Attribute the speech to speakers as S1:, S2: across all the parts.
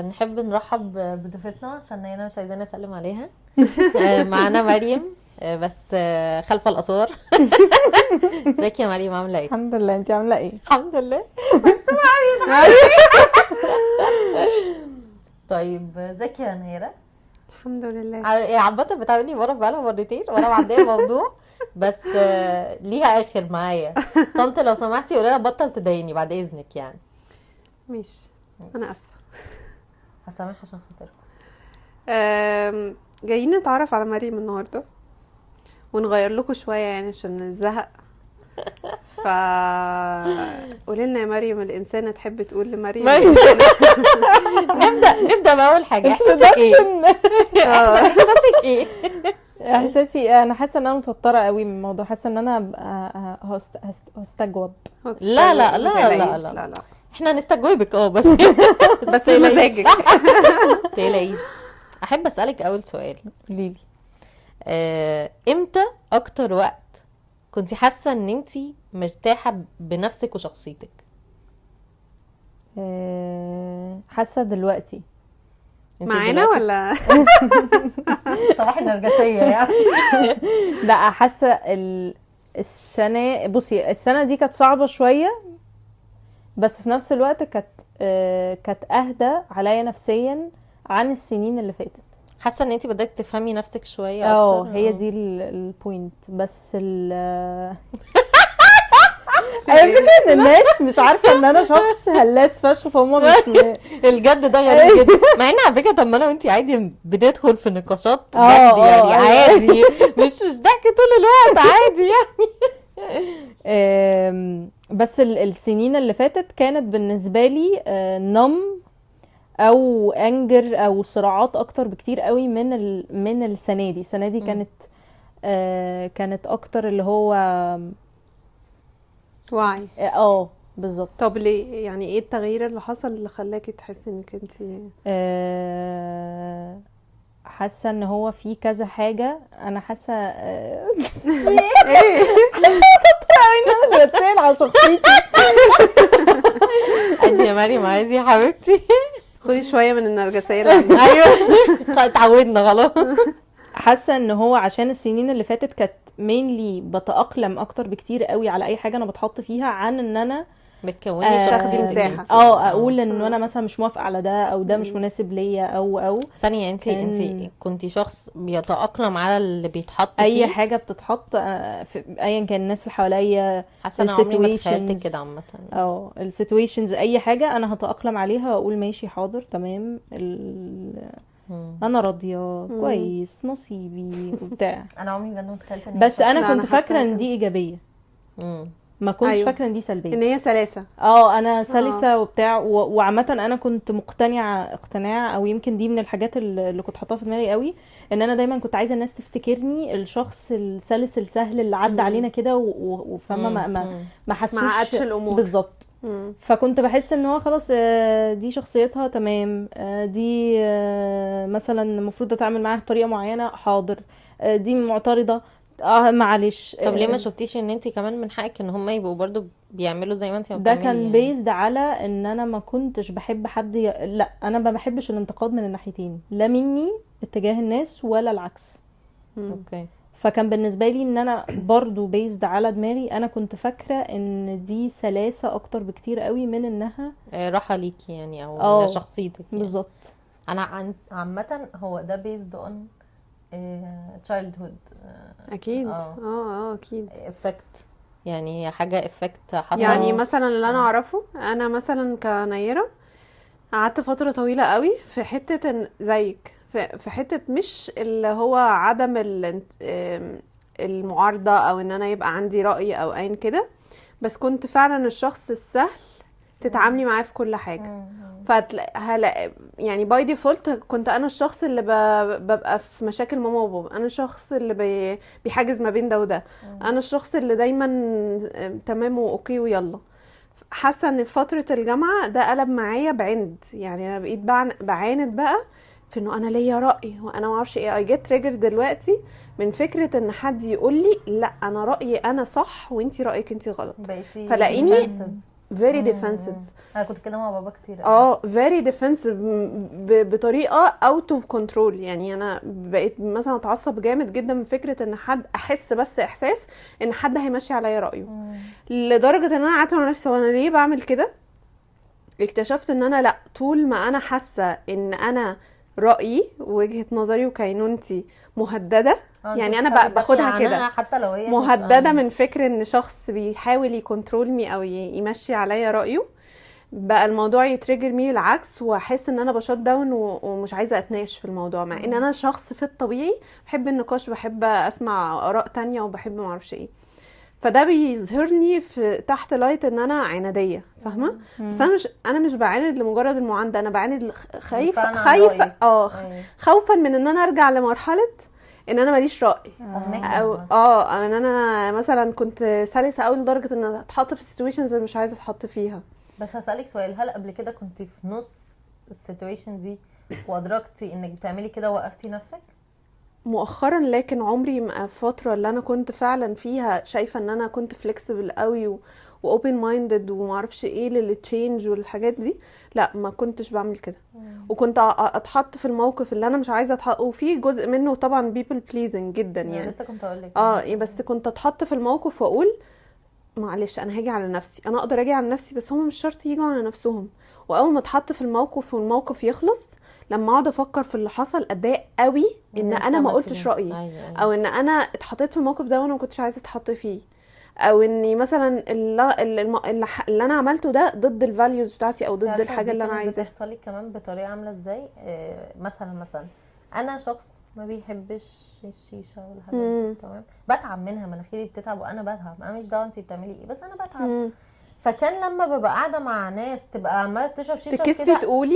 S1: نحب نرحب بضيفتنا عشان هنا مش عايزين اسلم عليها. معانا مريم، بس خلف الاسوار. ازيك يا مريم، عامله ايه؟
S2: الحمد لله، انتي عامله ايه؟
S1: الحمد لله. طيب ازيك يا نيره؟
S3: الحمد لله.
S1: عامة بتعملني مرة بقالها مرتين وانا معدية الموضوع، بس ليها اخر معايا. طنط لو سمحتي قولي لها بطل تضايقني بعد اذنك يعني.
S3: ماشي، انا اسفه.
S1: هسامح عشان خاطركم.
S3: جايين نتعرف على مريم النهارده ونغير لكم شوية يعني عشان الزهق. ف قولي لنا يا مريم، الانسانة تحب تقول لمريم؟
S1: مريم. نبدا باول حاجة، احساسك ايه؟ احساسك ايه؟
S2: احساسي انا حاسه ان انا متوترة قوي من الموضوع، حاسه ان انا هستجوب.
S1: لا، لا، لا، لا، لا.
S3: لا لا،
S1: احنا هنستجوبك بس
S3: بس بمزاجك.
S1: تقلقيش. احب اسالك اول سؤال.
S2: قوليلي.
S1: امتى اكتر وقت كنت حاسه ان انتي مرتاحة بنفسك وشخصيتك؟
S2: حاسه دلوقتي.
S1: انتي
S3: معانا
S1: دلوقتي
S3: ولا
S1: صباح النرجسية يعني؟
S2: لا، حاسه السنة، بصي السنة دي كانت صعبة شوية، بس في نفس الوقت كانت اهدى عليا نفسيا عن السنين اللي فاتت.
S1: حاسه ان انتي بدأتي تفهمي نفسك شوية اكتر؟
S2: هي دي ال point. بس انا فكرة ان الناس مش عارفه ان انا شخص هلاس فشخ، فهم مش
S1: الجد ده غريب جدا، مع ان على فكرة طب ما انا وانتي عادي بندخل في نقاشات جد يعني عادي، مش ضحك طول الوقت، عادي يعني.
S2: بس السنين اللي فاتت كانت بالنسبة لي numb او anger او صراعات اكتر بكتير قوي من السنة دي. السنة دي كانت اكتر اللي هو
S3: وعي.
S2: بالظبط.
S3: طب ليه يعني؟ ايه التغيير اللي حصل اللي خلاكي تحسي انك انتي
S2: حاسه ان هو في كذا حاجة؟ انا حاسه
S3: ايه؟
S2: انا اللي بتسال على شخصيتي.
S1: انتي يا مريم عايزه يا حبيبتي
S3: خدي شوية من النرجسية اللي عندك.
S1: ايوه اتعودنا خلاص.
S2: حاسه ان هو عشان السنين اللي فاتت كانت mainly بتأقلم اكتر بكتير قوي على اي حاجة انا بتحط فيها، عن ان انا
S1: بتكوني شخصيتك
S3: مساحة.
S1: انتي.
S2: اقول ان انا مثلا مش موافقة على ده، او ده مش مناسب ليا، او
S1: ثانية، انتي كنتي شخص بيتأقلم على اللي بيتحط
S2: اي
S1: فيه؟
S2: حاجة بتتحط، ايا كان الناس اللي حواليا.
S1: حاسه انا عمري ما
S2: ال
S1: تخيلتك
S2: situations.
S1: كده عامة.
S2: ال situations، اي حاجة انا هتأقلم عليها واقول ماشي حاضر تمام، انا راضية، كويس، نصيبي وبتاع.
S1: انا عمري بجد ما تخيلت ان
S2: بس انا
S3: لا،
S2: كنت
S3: أنا حاسة
S2: فاكره ان
S3: كده.
S2: دي ايجابية، ما كنتش فاكره ان دي سلبية،
S3: ان هي سلاسة.
S2: انا سلسه وبتاع، وعامة انا كنت مقتنعة اقتناع، او يمكن دي من الحاجات اللي كنت حاطاها في دماغي قوي، ان انا دايما كنت عايزه الناس تفتكرني الشخص السلس السهل اللي عدى علينا كده وفاهمه ما حسوش
S3: ما عقدش الامور.
S2: بالظبط. فكنت بحس ان هو خلاص، دي شخصيتها تمام، دي مثلا المفروض اتعامل معاها بطريقة معينة، حاضر، دي معترضة، معلش.
S1: طب ليه ما شفتيش ان انت كمان من حقك ان هم يبقوا برضو بيعملوا زي ما انت ما
S2: ده
S1: بتعملي
S2: كان
S1: يعني؟
S2: based على ان انا ما كنتش بحب حد لا، انا ما بحبش الانتقاد من الناحيتين، لا مني اتجاه الناس ولا العكس. فكان بالنسبة لي ان انا برضو based على دماغي، انا كنت فاكرة ان دي سلاسة اكتر بكتير قوي من انها
S1: راحة ليكي يعني، او لشخصيتك يعني.
S2: بالظبط.
S1: انا عامة هو ده based on childhood.
S3: اكيد. اكيد.
S1: effect يعني، هي حاجة effect حصل.
S3: يعني مثلا اللي انا اعرفه، انا مثلا كنيرة قعدت فترة طويلة قوي في حتة إن زيك، في حتة مش اللي هو عدم المعارضة او ان انا يبقى عندي رأي او ايا كده، بس كنت فعلا الشخص السهل تتعاملي معاه في كل حاجة. هلا يعني by default كنت انا الشخص اللي ببقى في مشاكل ماما وبابا، انا الشخص اللي بيحاجز ما بين ده وده، انا الشخص اللي دايما تمام و okay ويلا. حاسه ان في فترة الجامعة ده قلب معايا بعند، يعني انا بقيت بعاند بقى في انه انا ليا راي وانا ما اعرفش ايه. I get triggered دلوقتي من فكرة ان حد يقول لي لا انا رايي انا صح وانتي رايك انتي غلط.
S1: بقيتي
S3: فلاقيني
S1: defensive.
S3: very defensive.
S1: انا كنت كده مع بابا كتير.
S3: Very defensive بطريقة out of control. يعني انا بقيت مثلا اتعصب جامد جدا من فكرة ان حد، احس بس احساس ان حد هيمشي عليا رايه، لدرجة ان انا قعدت مع نفسي وانا ليه بعمل كده. اكتشفت ان انا لا، طول ما انا حاسه ان انا رايي ووجهه نظري وكينونتي مهددة، يعني انا باخدها كده
S1: حتى لو هي
S3: مهددة من فكر ان شخص بيحاول ي control me او يمشي عليا رايه، بقى الموضوع ي trigger me العكس، واحس ان انا ب shut down ومش عايزه اتناقش في الموضوع، مع ان انا شخص في الطبيعي بحب النقاش، بحب اسمع اراء تانية، وبحب معرفش ايه. فده بيظهرني في تحت light ان انا عناديه، فاهمه؟ بس انا مش بعاند لمجرد المعاندة، انا بعاند خايفة خوفا من ان انا ارجع لمرحلة ان انا ماليش راي، او ان انا مثلا كنت سلسه قوي لدرجة ان اتحط في situations مش عايزه اتحط فيها.
S1: بس هسألك سؤال، هل قبل كده كنت في نص ال situation دي وادركتي انك بتعملي كده وقفتي نفسك؟
S3: مؤخرا، لكن عمري ما فترة اللي انا كنت فعلا فيها شايفه ان انا كنت flexible قوي و open minded وما اعرفش ايه لل change والحاجات دي، لا ما كنتش بعمل كده. وكنت اتحط في الموقف اللي انا مش عايزه اتحط، وفي جزء منه طبعا people pleasing جدا يعني،
S1: لسه كنت اقول لك
S3: بس كنت اتحط في الموقف واقول معلش انا هاجي على نفسي، انا اقدر اجي على نفسي، بس هم مش شرط يجوا على نفسهم. واول ما اتحط في الموقف والموقف يخلص، لما اقعد افكر في اللي حصل اتضايق قوي ان انا ما قلتش رايي، او ان انا اتحطيت في الموقف ده وانا ما كنتش عايزه اتحط فيه، او اني مثلا اللي انا عملته ده ضد ال values بتاعتي او ضد الحاجة اللي انا عايزاها.
S1: بتحصل لي كمان بطريقة عامله ازاي؟ مثلا انا شخص ما بيحبش الشيشة والحاجات دي، تمام، بتعب منها، مناخيري بتتعب وانا بتعب، انا مش دعوه انت بتعملي ايه، بس انا بتعب. فكان لما ببقى قاعدة مع ناس تبقى عماله تشرب شيشة
S3: تكسفي تقولي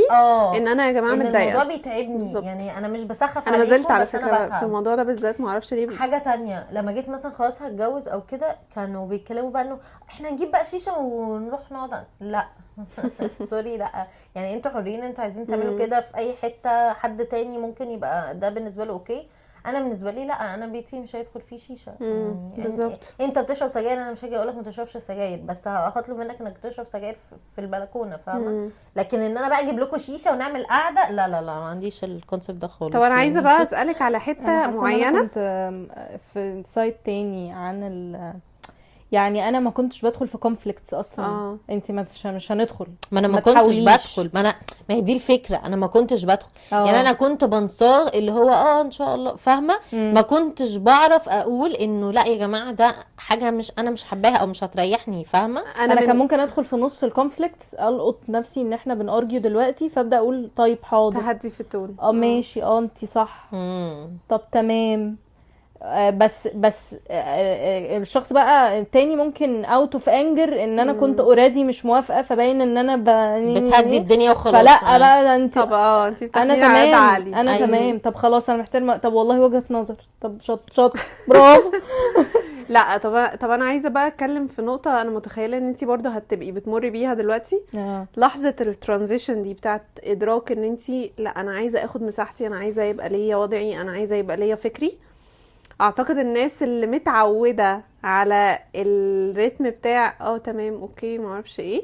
S3: ان انا يا جماعة متضايقة،
S1: الموضوع بيتعبني بالزبط. يعني انا مش بسخف
S3: انا ما زلت على فكرة في الموضوع ده بالذات، ما اعرفش ليه.
S1: حاجة تانية لما جيت مثلا خلاص هتجوز او كده، كانوا بيتكلموا بقى انه احنا نجيب بقى شيشة ونروح نقعد، لا sorry، لا، يعني انتوا حرين، انتوا عايزين تعملوا كده في اي حتة، حد تاني ممكن يبقى ده بالنسبة له okay، انا بالنسبة لي لا، انا بيتي مش هيدخل فيه شيشة.
S3: بالظبط.
S1: انت بتشرب سجاير، انا مش هاجي اقولك ما تشربش سجاير، بس هطلب منك انك تشرب سجاير في البلكونه، فاهمه؟ لكن ان انا بقى اجيب لكم شيشة ونعمل قعدة، لا لا لا، ما عنديش ال concept ده خالص.
S3: طب انا عايزه بقى اسالك على حتة معينة.
S2: انا كنت في side تاني عن يعني انا ما كنتش بدخل في conflicts اصلا. انت مش هندخل،
S1: ما انا ما كنتش بدخل، ما هي دي الفكرة، انا ما كنتش بدخل. يعني انا كنت بنصاغ اللي هو ان شاء الله، فاهمه؟ ما كنتش بعرف اقول انه لا يا جماعة ده حاجة مش انا مش حباها او مش هتريحني، فاهمه؟
S2: انا كان ممكن ادخل في نص ال conflicts، القط نفسي ان احنا بن argue دلوقتي، فابدا اقول طيب حاضر،
S3: تهدي في ال tone،
S2: ماشي، انت صح، طب تمام. بس الشخص بقى التاني ممكن out of anger ان انا كنت already مش موافقة، فباين ان انا
S1: بتهدي الدنيا وخلاص،
S2: فلا بقى ده انت،
S3: طب انت
S2: انا تمام، انا أيوه. تمام، طب خلاص انا محترمه، طب والله وجهه نظر، طب شط برافو.
S3: لا طب انا عايزه بقى اتكلم في نقطة انا متخيله ان انت برضو هتبقي بتمري بيها دلوقتي. لحظة ال transition دي بتاعت ادراك ان انت لا انا عايزه اخد مساحتي، انا عايزه يبقى ليا وضعي، انا عايزه يبقى ليا فكري. اعتقد الناس اللي متعوده على ال rhythm بتاع تمام okay ما اعرفش ايه،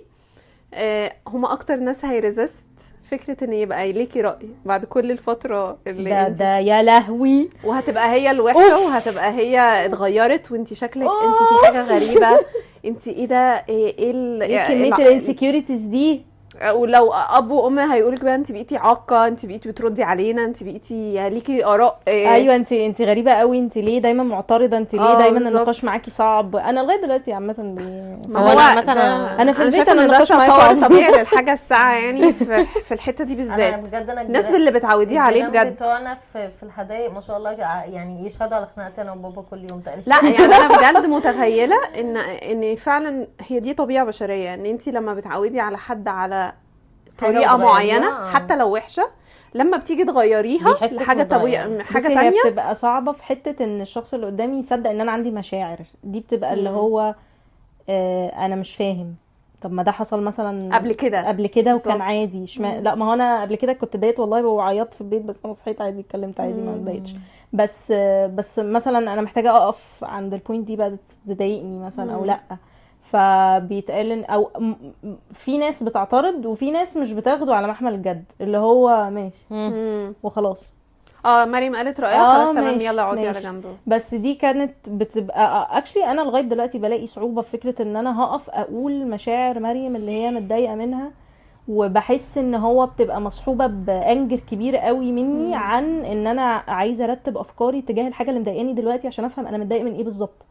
S3: هما اكتر ناس هي resist فكرة ان يبقى ليكي راي بعد كل الفترة اللي
S2: ده يا لهوي،
S3: وهتبقى هي الوحشة، وهتبقى هي اتغيرت، وانت شكلك انت في حاجة غريبة، انت ايه ده، ايه
S2: كمية ال insecurities دي.
S3: ولو اب وام هيقولك بقى انت بقيتي عاقه، انت بقيتي بتردي علينا، انت بقيتي ليكي اراء،
S2: ايوه انت غريبة قوي، انت ليه دايما معترضة، انت ليه دايما النقاش معاكي صعب. انا لغاية دلوقتي عامة
S1: هو انا عامة
S2: انا في البيت انا النقاش معايا صعب
S3: طبيعي للحاجة الساعة، يعني في الحتة دي بالذات.
S1: انا بجد انا
S3: الناس اللي بتعوديه عليه بجد
S1: بتوعنا في الحدائق ما شاء الله، يعني يشهدوا على خناقتي انا وبابا كل يوم تقريبا.
S3: لا يعني انا بجد متخيله ان فعلا هي دي طبيعة بشرية، ان انت لما بتعودي على حد على طريقه معينة حتى لو وحشة، لما بتيجي تغيريها لحاجة طبيعية حاجة تانية
S2: بتبقى صعبة في حتة ان الشخص اللي قدامي يصدق ان انا عندي مشاعر. دي بتبقى اللي هو انا مش فاهم، طب ما ده حصل مثلا قبل كده وكان عادي، لا ما هو انا قبل كده كنت اتضايقت والله وعيطت في البيت، بس انا صحيت عادي، اتكلمت عادي، ما اتضايقتش. بس مثلا انا محتاجه اقف عند ال point دي بقى تضايقني مثلا او لا. فبيتقال او في ناس بتعترض وفي ناس مش بتاخده على محمل الجد، اللي هو ماشي وخلاص.
S3: مريم قالت رأيها خلاص تمام يلا اقعدي على جنبه.
S2: بس دي كانت بتبقى actually انا لغاية دلوقتي بلاقي صعوبة في فكرة ان انا هقف اقول مشاعر مريم اللي هي متضايقة منها، وبحس ان هو بتبقى مصحوبه ب anger كبير قوي مني عن ان انا عايزه ارتب افكاري تجاه الحاجة اللي مضايقاني دلوقتي عشان افهم انا متضايقة من ايه بالظبط.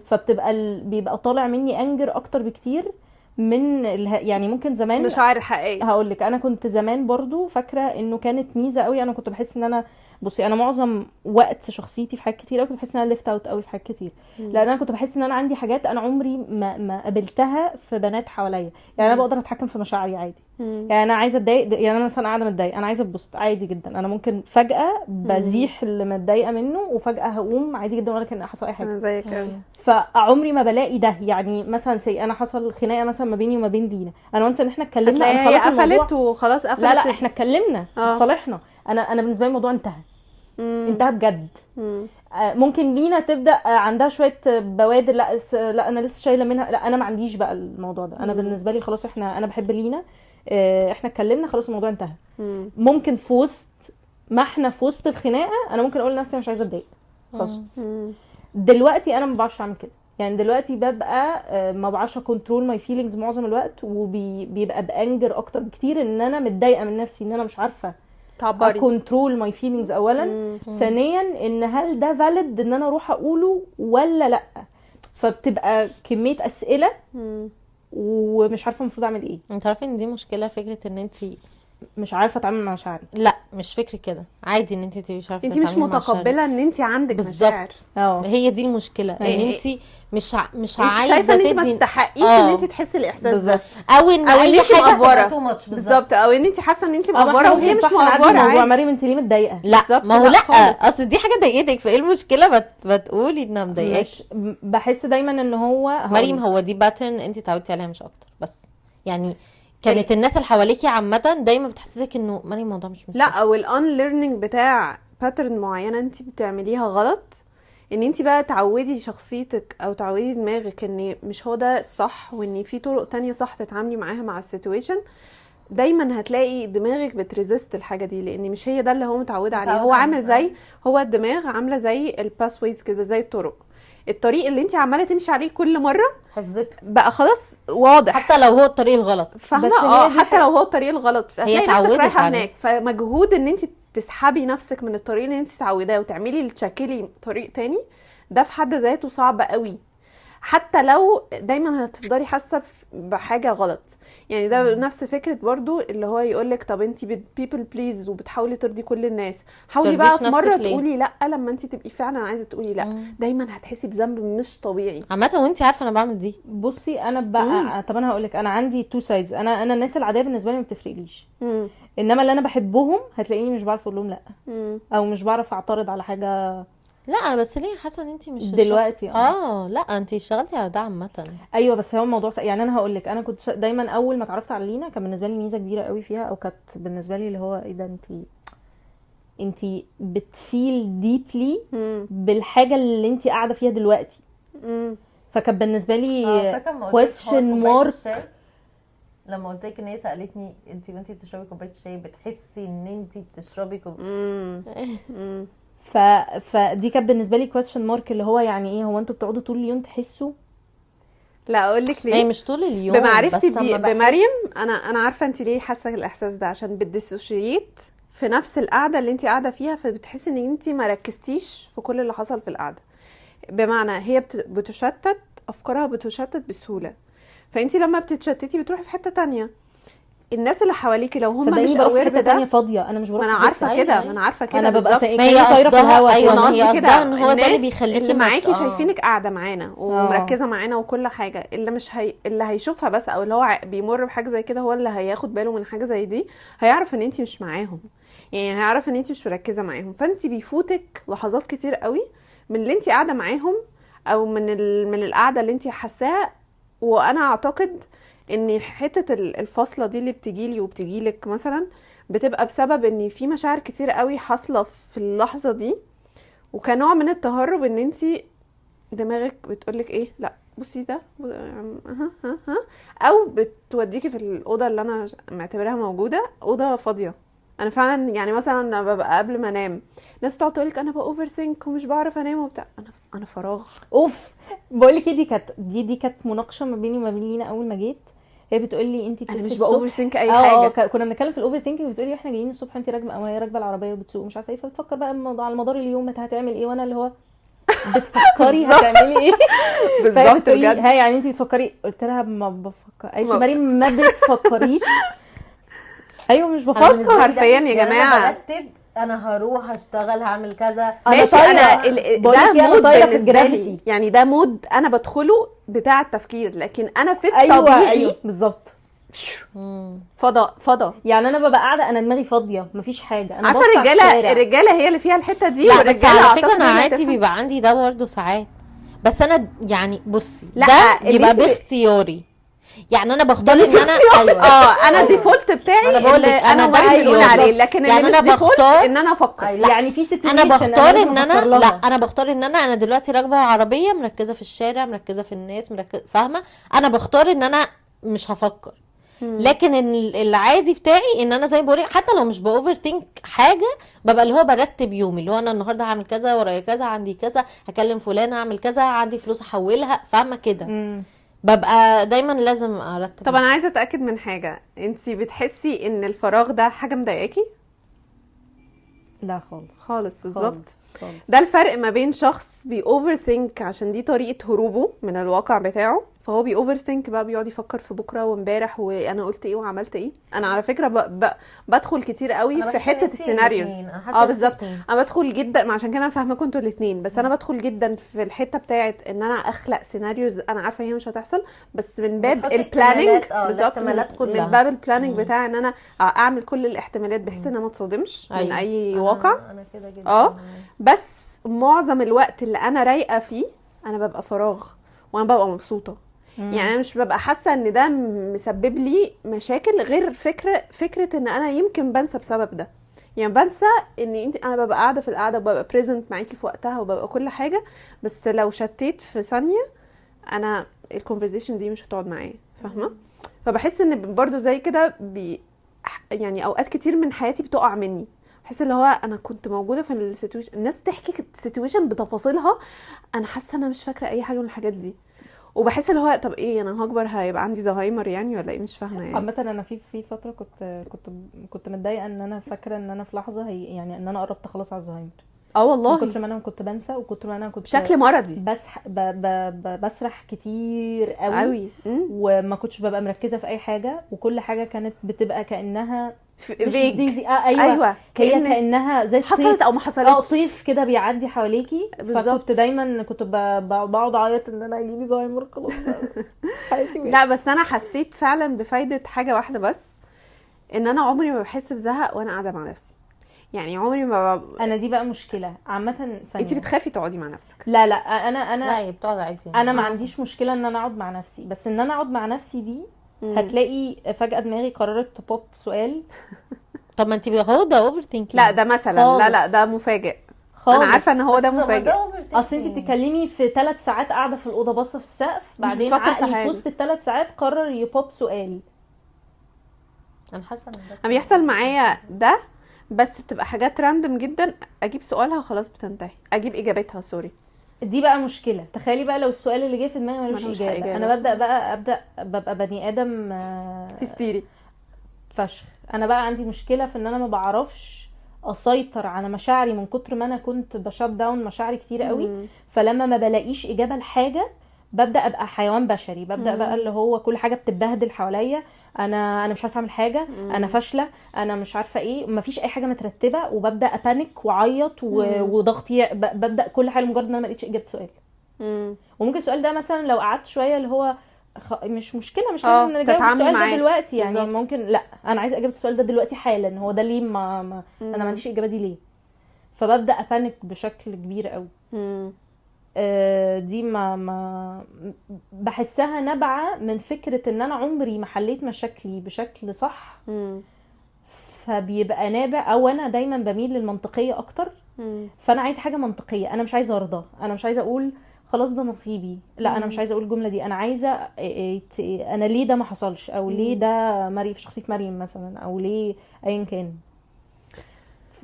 S2: فبتبقى بيبقى طالع مني anger اكتر بكتير من يعني ممكن زمان
S3: مشاعر حقيقية.
S2: هقول لك انا كنت زمان برضو فاكره انه كانت ميزة قوي، انا كنت بحس ان انا بصي انا معظم وقت شخصيتي في حاجات كتير قوي كنت بحس ان انا left out قوي في حاجات كتير، لان انا كنت بحس ان انا عندي حاجات انا عمري ما قابلتها في بنات حواليا. يعني انا بقدر اتحكم في مشاعري عادي. يعني انا عايزه اتضايق، يعني انا مثلا قاعدة متضايقة انا عايزه اتبسط عادي جدا، انا ممكن فجاة بزيح اللي متضايقة منه وفجاة هقوم عادي جدا ولا كان حصل اي حاجة.
S3: انا زيك قوي،
S2: فعمري ما بلاقي ده. يعني مثلا say انا حصل خناقه مثلا ما بيني وما بين دينا، انا وانس ان احنا اتكلمنا
S3: انا خلاص قفلت وخلاص قفلت،
S2: لا احنا اتكلمنا اتصالحنا، انا بالنسبة لي الموضوع انتهى. انتهى بجد. ممكن لينا تبدا عندها شوية بوادر، لا انا لسه شايله منها، لا انا ما عنديش بقى الموضوع ده. انا بالنسبة لي خلاص احنا، انا بحب لينا، احنا اتكلمنا خلاص الموضوع انتهى. ممكن في وسط ما احنا في وسط الخناقة انا ممكن اقول لنفسي انا مش عايزه اتضايق خلاص. دلوقتي انا ما بعرفش اعمل كده، يعني دلوقتي ببقى ما بعرفش control my feelings معظم الوقت، وبيبقى ب anger اكتر بكتير ان انا متضايقة من نفسي ان انا مش عارفه
S3: تعبري
S2: control my feelings اولا. ثانيا ان هل ده valid ان انا اروح اقوله ولا لا، فبتبقى كمية اسئلة ومش عارفه المفروض اعمل ايه.
S1: انت عارفه ان دي مشكلة، فكرة ان انت
S2: مش عارفه اتعامل مع مشاعري.
S1: لا مش فكرة كده، عادي ان انت تبقي مش عارفه،
S3: انت مش متقبله ان انت عندك مشاعر.
S1: هي دي المشكلة، ان انت مش عايزه،
S3: شايفه ان انت ما تستحقيش ان انت تحسي الاحساس ده،
S1: او ان اي حاجة
S3: too much بالظبط، او ان انت حاسه ان انت مقفوره وهي مش مقفوره.
S2: عادي مريم انت ليه متضايقة؟
S1: لا ما هو لا اصل دي حاجة ضايقتك، فايه المشكلة بتقولي انها مضايقاكي؟
S2: بحس دايما ان هو
S1: مريم هو دي pattern انت اتعودتي عليها مش اكتر، بس يعني كانت الناس اللي حواليكي عامة دايما بتحسسك انه مريم الموضوع مش مستاهل.
S3: لا او ال unlearning بتاع pattern معينة انت بتعمليها غلط، ان انت بقى تعودي شخصيتك او تعودي دماغك ان مش هو ده الصح، وان في طرق تانية صح تتعاملي معاها مع ال situation. دايما هتلاقي دماغك بت resist الحاجة دي، لان مش هي ده اللي هو متعود عليه. هو عامل زي، هو الدماغ عامله زي ال pathways كده، زي الطرق، الطريق اللي انت عماله تمشي عليه كل مرة
S1: حفظته
S3: بقى خلاص واضح،
S1: حتى لو هو الطريق الغلط،
S3: فاهمه؟ حتى لو هو الطريق الغلط هي اتعودت رايحة هناك. فمجهود ان انت تسحبي نفسك من الطريق اللي انت متعوداه وتعملي تشكلي طريق تاني، ده في حد ذاته صعب قوي. حتى لو دايما هتفضلي حاسه بحاجة غلط. يعني ده نفس فكرة برضو اللي هو يقولك طب انت people please وبتحاولي ترضي كل الناس، حاولي بقى في مرة تقولي لا لما انت تبقي فعلا عايزه تقولي لا. دايما هتحسي بذنب مش طبيعي
S1: عامة، وانت عارفه انا بعمل دي.
S2: بصي انا بقى طب انا هقولك، انا عندي two sides. انا الناس العادية بالنسبة لي ما بتفرقليش، انما اللي انا بحبهم هتلاقيني مش بعرف اقول لهم لا، او مش بعرف اعترض على حاجة.
S1: لا بس ليه حاسه ان انت مش
S2: دلوقتي؟
S1: لا انت اشتغلتي على ده عامة.
S2: ايوه بس هو الموضوع يعني انا هقول لك، انا كنت دايما اول ما اتعرفت على لينا كان بالنسبة لي ميزة كبيرة قوي فيها، او كانت بالنسبة لي اللي هو ايه ده، انت بت feel deeply بالحاجة اللي انت قاعدة فيها دلوقتي. فكان بالنسبة لي question mark
S1: لما قلت لك ان هي سالتني انت وانت بتشربي كوباية الشاي بتحسي ان انت بتشربي كوباية
S2: فدي كانت بالنسبة لي question mark، اللي هو يعني ايه، هو انتوا بتقعدوا طول اليوم تحسوا؟
S3: لا اقول لك ليه،
S1: مش طول اليوم.
S3: بمعرفتي بمريم انا عارفه انت ليه حاسه الاحساس ده، عشان بت dissociate في نفس القعدة اللي انت قاعدة فيها، فبتحسي ان انت ما ركزتيش في كل اللي حصل في القعدة. بمعنى هي بتشتت افكارها، بتشتت بسهولة، فانت لما بتتشتتي بتروحي في حتة تانية. الناس اللي حواليكي لو هم مش aware بده،
S2: تانية فاضية، انا مش بروح.
S3: ما انا عارفه كده، ما انا عارفه كده،
S2: انا ببقى طايره في الهوا.
S1: ايوه هي قصدها ان هو ده اللي بيخليكي
S3: اللي معاكي شايفينك قاعدة معانا ومركزه معانا وكل حاجة، اللي مش اللي هيشوفها بس، او اللي هو بيمر بحاجة زي كده، هو اللي هياخد باله من حاجة زي دي، هيعرف ان انت مش معاهم، يعني هيعرف ان انت مش مركزه معاهم. فانت بيفوتك لحظات كتير قوي من اللي انت قاعدة معاهم، او من القعدة اللي انت حاساها. وانا اعتقد ان حتة الفاصلة دي اللي بتجيلي وبتجيلك مثلا بتبقى بسبب ان في مشاعر كتير قوي حاصله في اللحظة دي، وكنوع من التهرب ان انت دماغك بتقولك ايه، لا بصي ده ها ها ها، او بتوديكي في الاوضة اللي انا معتبرها موجودة اوضة فاضية. انا فعلا يعني مثلا ببقى قبل ما انام ناس تقعد تقولك انا ب overthink ومش بعرف انام وبتاع، انا فراغ.
S2: اوف، بقول لك ايه، دي كانت دي كانت مناقشة ما بيني وما بين لينا اول ما جيت. هي بتقول لي انت
S3: انا مش
S2: بتصحي الصبح
S3: ب overthink اي حاجة.
S2: كنا بنتكلم في ال overthinking، بتقولي احنا جايين الصبح انت راكبه او هي راكبه العربية وبتسوق مش عارفه ايه، فبتفكر بقى الموضوع على مدار اليوم انت هتعمل ايه، وانا اللي هو بتفكري هتعملي ايه. فهي
S3: بالظبط
S2: بتقولي
S3: بجد.
S2: ها يعني انت بتفكري، قلت لها ما بفكر. قالت لي مريم ما بتفكريش. ايوه مش
S1: أنا
S2: بفكر
S1: بالنسبة لي ده-
S3: حرفياً يا
S1: يعني
S3: جماعة.
S1: انا برتب، انا هروح اشتغل هعمل كذا.
S2: أنا
S3: ماشي
S2: طايرة.
S3: انا
S2: بقول
S3: ده
S2: لك إيه، أنا
S3: mode
S2: طايرة في
S3: بالنسبة لي
S2: ال gravity.
S3: يعني ده mode انا بدخله بتاع التفكير، لكن انا في
S2: ايوه
S3: الطبيعي
S2: ايوه بالظبط.
S3: فضا فضا.
S2: يعني انا ببقى قاعدة انا دماغي فاضية مفيش حاجة، انا
S3: عارفه
S2: باصة على
S3: الرجالة
S2: الشارع.
S3: الرجالة هي اللي فيها الحتة دي.
S1: لا بس
S3: والرجالة
S1: على فكرة
S3: أعتقد
S1: انا
S3: هي اللي
S1: عادي
S3: هتفهم.
S1: بيبقى عندي ده برضه ساعات، بس انا يعني بصي
S3: لا،
S1: ده
S3: اللي
S1: بيبقى
S3: انت-
S1: باختياري، يعني انا بختار ان انا ايوه
S3: انا ال default بتاعي
S1: أنا بقول لك،
S3: اللي
S1: أنا
S3: انا
S1: ده
S3: ومريم بنقول
S1: اختياري.
S3: عليه، لكن
S1: يعني
S3: اللي مش
S1: أنا
S3: default
S1: بختار-
S3: ان انا افكر.
S1: لا.
S2: يعني في situation
S1: انا بختار ان انا
S2: لازم أفكر
S1: لا
S2: لها.
S1: انا بختار ان انا دلوقتي راكبه عربية مركزه في الشارع، مركزه في الناس، مركزه، فاهمه؟ انا بختار ان انا مش هفكر. لكن العادي بتاعي ان انا زي ما بقول حتى لو مش ب overthink حاجة، ببقى اللي هو برتب يومي، اللي هو انا النهارده هعمل كذا، ورايا كذا، عندي كذا، هكلم فلان، هعمل كذا، عندي فلوس احولها، فاهمه كده؟ ببقى دايما لازم ارتب.
S3: طب انا عايزه اتاكد من حاجة، انتي بتحسي ان الفراغ ده حاجة مضايقاكي؟
S2: لا خالص
S3: خالص. بالظبط
S2: خالص.
S3: ده الفرق ما بين شخص بي overthink عشان دي طريقه هروبه من الواقع بتاعه، فهو بي overthink بقى، بيقعد يفكر في بكره وامبارح وانا قلت ايه وعملت ايه. انا على فكرة بدخل كتير قوي
S1: أنا
S3: في
S1: بحس إن
S3: حتة
S1: انتي
S3: ال scenarios.
S1: الاتنين. أنا حاسة إن انتي
S3: بالظبط.
S1: الاتنين.
S3: انا بدخل جدا، ما عشان كده انا فاهمه كنتوا الاثنين، بس انا بدخل جدا في الحتة بتاعه ان انا اخلق scenarios انا عارفه هي مش هتحصل، بس من باب
S1: بتحطي
S3: ال planning.
S1: احتمالات،
S3: بالظبط،
S1: الاحتمالات كلها.
S3: من باب ال planning بتاع ان انا اعمل كل الاحتمالات بحيث ان انا ما اتصدمش من
S1: أيوة.
S3: اي واقع.
S1: انا كده جدا.
S3: بس معظم الوقت اللي انا رايقة فيه انا ببقى فراغ وانا ببقى مبسوطة. يعني انا مش ببقى حاسه ان ده مسبب لي مشاكل، غير فكرة ان انا يمكن بنسى بسبب ده. يعني بنسى ان انت، انا ببقى قاعدة في القعدة وببقى present معاكي في وقتها وببقى كل حاجة، بس لو شتيت في ثانية انا ال conversation دي مش هتقعد معايا، فاهمه؟ فبحس ان برضو زي كده يعني اوقات كتير من حياتي بتقع مني، بحس اللي هو انا كنت موجودة في ال situation، الناس بتحكي ال situation بتفاصيلها، انا حاسه انا مش فاكره اي حاجة من الحاجات دي، وبحس اللي هو طب ايه، انا هكبر هيبقى عندي زهايمر يعني ولا ايه؟ مش فاهمه يعني.
S2: عامة انا في فترة كنت متضايقة ان انا فاكرة ان انا في لحظة هي يعني ان انا قربت خلاص على الزهايمر.
S3: والله.
S2: من كتر ما انا كنت بنسى، وكتر ما انا كنت
S3: بشكل مرضي
S2: بسرح كتير قوي
S3: قوي.
S2: وما كنتش ببقى مركزة في اي حاجة، وكل حاجة كانت بتبقى كأنها مش
S3: vague.
S2: ديزي. ايوه.
S3: ايوه.
S2: هي كأنها زي
S3: حصلت
S2: الطيف.
S3: او ما حصلتش.
S2: طيف كده بيعدي حواليكي.
S3: بالظبط.
S2: فكنت دايما كنت بقعد اعيط ان انا هيجيلي زهايمر خلاص بقى. حياتي وقفت.
S3: لا بس انا حسيت فعلا بفايده حاجة واحدة بس، ان انا عمري ما بحس بزهق وانا قاعدة مع نفسي. يعني عمري ما
S2: انا دي بقى مشكلة عامة. ثانية.
S3: انتي بتخافي تقعدي مع نفسك؟
S2: لا لا، انا
S1: لا هي بتقعد عادي.
S2: انا ما عنديش مشكلة ان انا اقعد مع نفسي، بس ان انا اقعد مع نفسي دي هتلاقي فجاة دماغي قررت تبوب سؤال.
S1: طب ما انت هو ده overthinking.
S3: لا ده مثلا، لا لا
S2: خالص.
S3: ده مفاجئ.
S2: خالص.
S3: انا عارفه ان هو ده
S1: بس ما
S3: مفاجئ.
S1: ده overthinking.
S2: اصل انت بتتكلمي في 3 ساعات قاعدة في الاوضة باصة في السقف، بعدين
S3: بتفكر في
S2: عقلي في
S3: حاجة.
S2: وسط ال3 ساعات قرر يبوب سؤال.
S1: انا حاسه ان ده
S3: انا بيحصل معايا ده، بس بتبقى حاجات random جدا، اجيب سؤالها خلاص بتنتهي، اجيب اجابتها sorry.
S2: دي بقى مشكلة. تخيلي بقى لو السؤال اللي جه في دماغي ملوش
S3: ملوش
S2: اجابه.
S3: إجابة.
S2: انا ببدا بقى ببقى بني ادم
S3: هستيري
S2: فشخ. انا بقى عندي مشكلة في ان انا ما بعرفش اسيطر على مشاعري من كتر ما انا كنت ب shut down مشاعري كتير قوي. فلما ما بلاقيش اجابه لحاجة ببدا ابقى حيوان بشري، ببدا بقى اللي هو كل حاجة بتتبهدل حواليا، انا مش عارفه اعمل حاجة، انا فاشلة، انا مش عارفه ايه، مفيش اي حاجة مترتبة، وببدا ا panic واعيط وضغطي ببدا كل حاجة لمجرد ان انا ما لقيتش اجابه سؤال. وممكن السؤال ده مثلا لو قعدت شوية اللي هو مش مشكلة، مش لازم نجاوب
S3: تتعاملي
S2: السؤال ده
S3: معاه.
S2: دلوقتي يعني.
S3: بالظبط.
S2: ممكن لا انا عايزه اجابه السؤال ده دلوقتي حالا، هو ده ليه ما انا ما عنديش اجابه دي ليه؟ فببدا ا panic بشكل كبير قوي. دي ما بحسها نابعة من فكرة ان انا عمري ما حليت مشاكلي بشكل صح. فبيبقى نابع، او انا دايما بميل للمنطقية اكتر. فانا عايزه حاجة منطقية، انا مش عايزه ارضى، انا مش عايزه اقول خلاص ده نصيبي. لا انا مش عايزه اقول الجملة دي، انا عايزه انا ليه ده ما حصلش، او ليه ده مريم في شخصية مريم مثلا، او ليه ايا كان.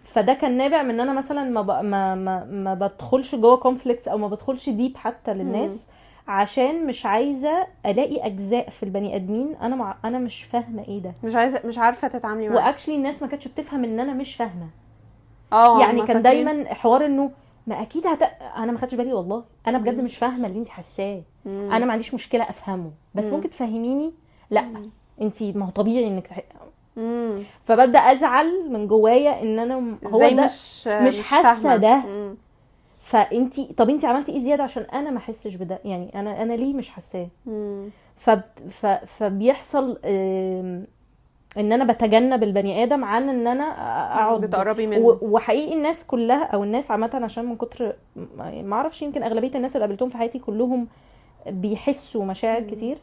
S2: فده كان نابع من ان انا مثلا ما ب... ما ما, ما بدخلش جوه conflicts، او ما بدخلش deep حتى للناس، عشان مش عايزه الاقي اجزاء في البني ادمين انا مش فاهمه ايه ده،
S3: مش عارفه تتعاملي معاه.
S2: و actually الناس ما كانتش بتفهم ان انا مش فاهمه. يعني
S3: هما
S2: كان
S3: فاكرين.
S2: دايما حوار انه ما اكيد انا ما خدتش بالي، والله انا بجد مش فاهمه اللي انت حاساه، انا ما عنديش مشكلة افهمه، بس ممكن تفهميني؟ لا انت ما هو طبيعي انك فببدا ازعل من جوايا ان انا هو
S3: ازاي
S2: ده
S3: مش
S2: حاسه
S3: فاهمة.
S2: ده. فانتي طب انتي عملتي ايه زيادة عشان انا ما احسش بده؟ يعني انا ليه مش حاساه؟ فبيحصل ان انا بتجنب البني ادم عن ان انا اقعد
S3: بتقربي منه.
S2: وحقيقي الناس كلها او الناس عامة، عشان من كتر ما اعرفش، يمكن اغلبية الناس اللي قابلتهم في حياتي كلهم بيحسوا مشاعر كتير،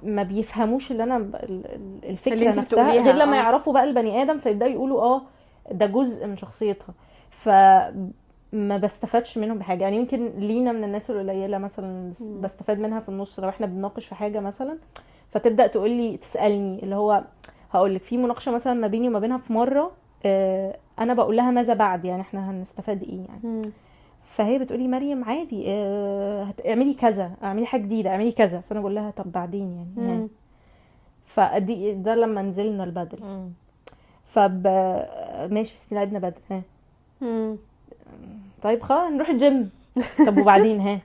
S2: ما بيفهموش اللي انا الفكرة
S3: اللي انتي
S2: نفسها
S3: بتقوليها،
S2: غير لما يعرفوا بقى البني ادم، فيبداوا يقولوا ده جزء من شخصيتها. فما بستفادش منهم بحاجة. يعني يمكن لينا من الناس القليلة مثلا بستفاد منها في النص، لو احنا بنناقش في حاجة مثلا، فتبدا تقولي تسالني، اللي هو هقول لك في مناقشة مثلا ما بيني وما بينها في مرة، انا بقول لها ماذا بعد، يعني احنا هنستفاد ايه يعني. فهي بتقولي مريم عادي، اعملي كذا، اعملي حاجة جديدة، اعملي كذا. فانا بقول لها طب بعدين يعني. فدي ده لما نزلنا البدل. فب ماشي لعبنا بدل، ها طيب خلاص نروح الجيم، طب وبعدين ها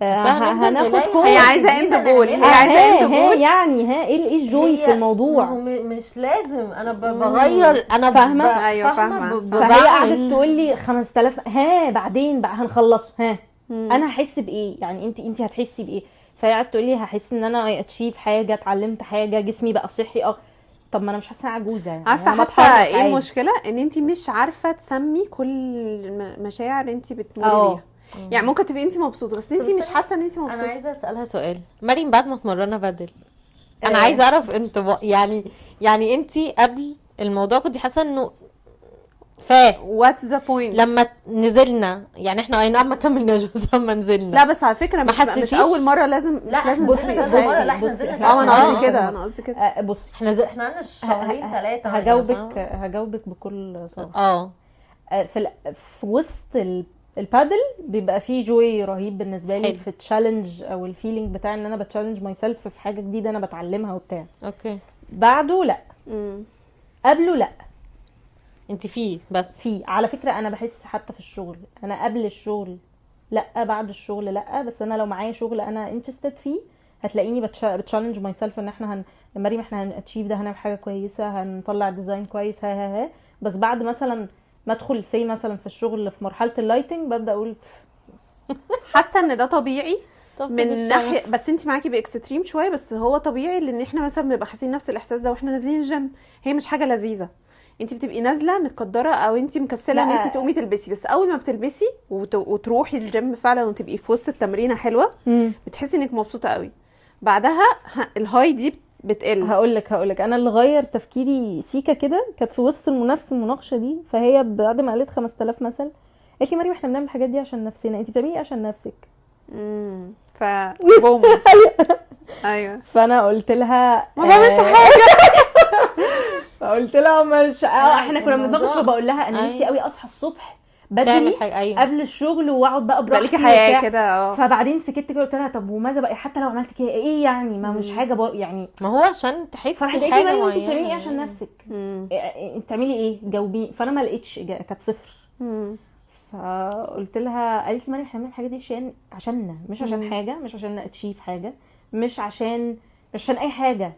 S2: هناخد course.
S3: هي عايزه end goal، هي عايزه end goal
S2: يعني ها ايه ال joy في الموضوع؟
S1: مش لازم انا بغير، انا
S2: فاهمه.
S3: ايوه فاهمه.
S2: فهي قعدت تقول لي 5000 ها بعدين بقى هنخلصه، ها انا هحس بايه يعني، انت هتحسي بايه؟ فهي قعدت تقول لي هحس ان انا achieve حاجة، اتعلمت حاجة، جسمي بقى صحي. طب ما انا مش حاسه عجوزه يعني.
S3: عارفه حاسه ايه المشكلة؟ ان انت مش عارفه تسمي كل المشاعر انت بتمري بيها. يعني ممكن تبقي انت مبسوطة بس انت مش حاسه ان انت مبسوطة.
S1: انا عايزه اسالها سؤال مريم، بعد ما اتمرنا بدل، انا عايزه اعرف انت يعني انت قبل الموضوع كنت حاسه انه
S3: what's the point
S1: لما نزلنا؟ يعني احنا اي نعم ما كملناش، بس لما نزلنا.
S3: لا بس على فكرة مش اول مرة لازم، مش لازم.
S1: بصي
S3: لا احنا نزلنا. انا قصدي كده، انا قصدي كده.
S2: بصي
S1: احنا عندنا شهرين 3.
S2: هجاوبك بكل صراحة. في وسط البادل بيبقى فيه joy رهيب بالنسبة لي في ال challenge او ال feeling بتاع ان انا ب challenge myself في حاجة جديدة انا بتعلمها وبتاع.
S1: okay.
S2: بعده لا، قبله لا.
S1: انت فيه بس
S2: فيه على فكرة. انا بحس حتى في الشغل، انا قبل الشغل لا، بعد الشغل لا، بس انا لو معايا شغل انا interested فيه هتلاقيني بت challenge myself ان احنا مريم احنا هن achieve ده، هنعمل حاجة كويسة، هنطلع design كويس، ها ها ها. بس بعد مثلا ما ادخل سي مثلا في الشغل في مرحلة ال lighting ببدا اقول
S3: حاسه ان ده طبيعي من ناحية، بس انت معاكي ب extreme شوية، بس هو طبيعي لان احنا مثلا بنبقى حاسين نفس الاحساس ده واحنا نازلين الجيم. هي مش حاجة لذيذة، انت بتبقي نازله متقدره او انت مكسله ان انت تقومي تلبسي، بس اول ما بتلبسي وتروحي الجيم فعلا وتبقي في وسط التمرينه حلوة، بتحسي انك مبسوطة قوي. بعدها ال high دي بتقل.
S2: هقولك انا اللي غير تفكيري سيكا كده كانت في وسط المناقشة دي. فهي بعد ما قالت 5000 مثل قالت لي مريم احنا بنعمل الحاجات دي عشان نفسنا، انت بتعملي ايه عشان نفسك؟
S3: ف boom. ايوه.
S2: فانا قلت لها
S3: ما بعملش حاجة.
S2: فقلت لها مش احنا كنا بنتناقش، فبقول لها انا نفسي قوي اصحى الصبح بدري قبل الشغل واقعد بقى براحتي
S3: حياة كده.
S2: فبعدين سكت كده قلت لها طب وماذا بقى حتى لو عملت كده ايه يعني؟ ما مش حاجة يعني،
S1: ما هو عشان تحسي حاجة معينة.
S2: انت بتعملي ايه عشان نفسك؟ انت بتعملي ايه؟ جاوبيني. فانا ما لقيتش، كانت صفر. فقلت لها، قالت لي مريم احنا بنعمل الحاجة دي عشاننا، مش عشان حاجة، مش عشان ن achieve حاجة، مش عشان اي حاجة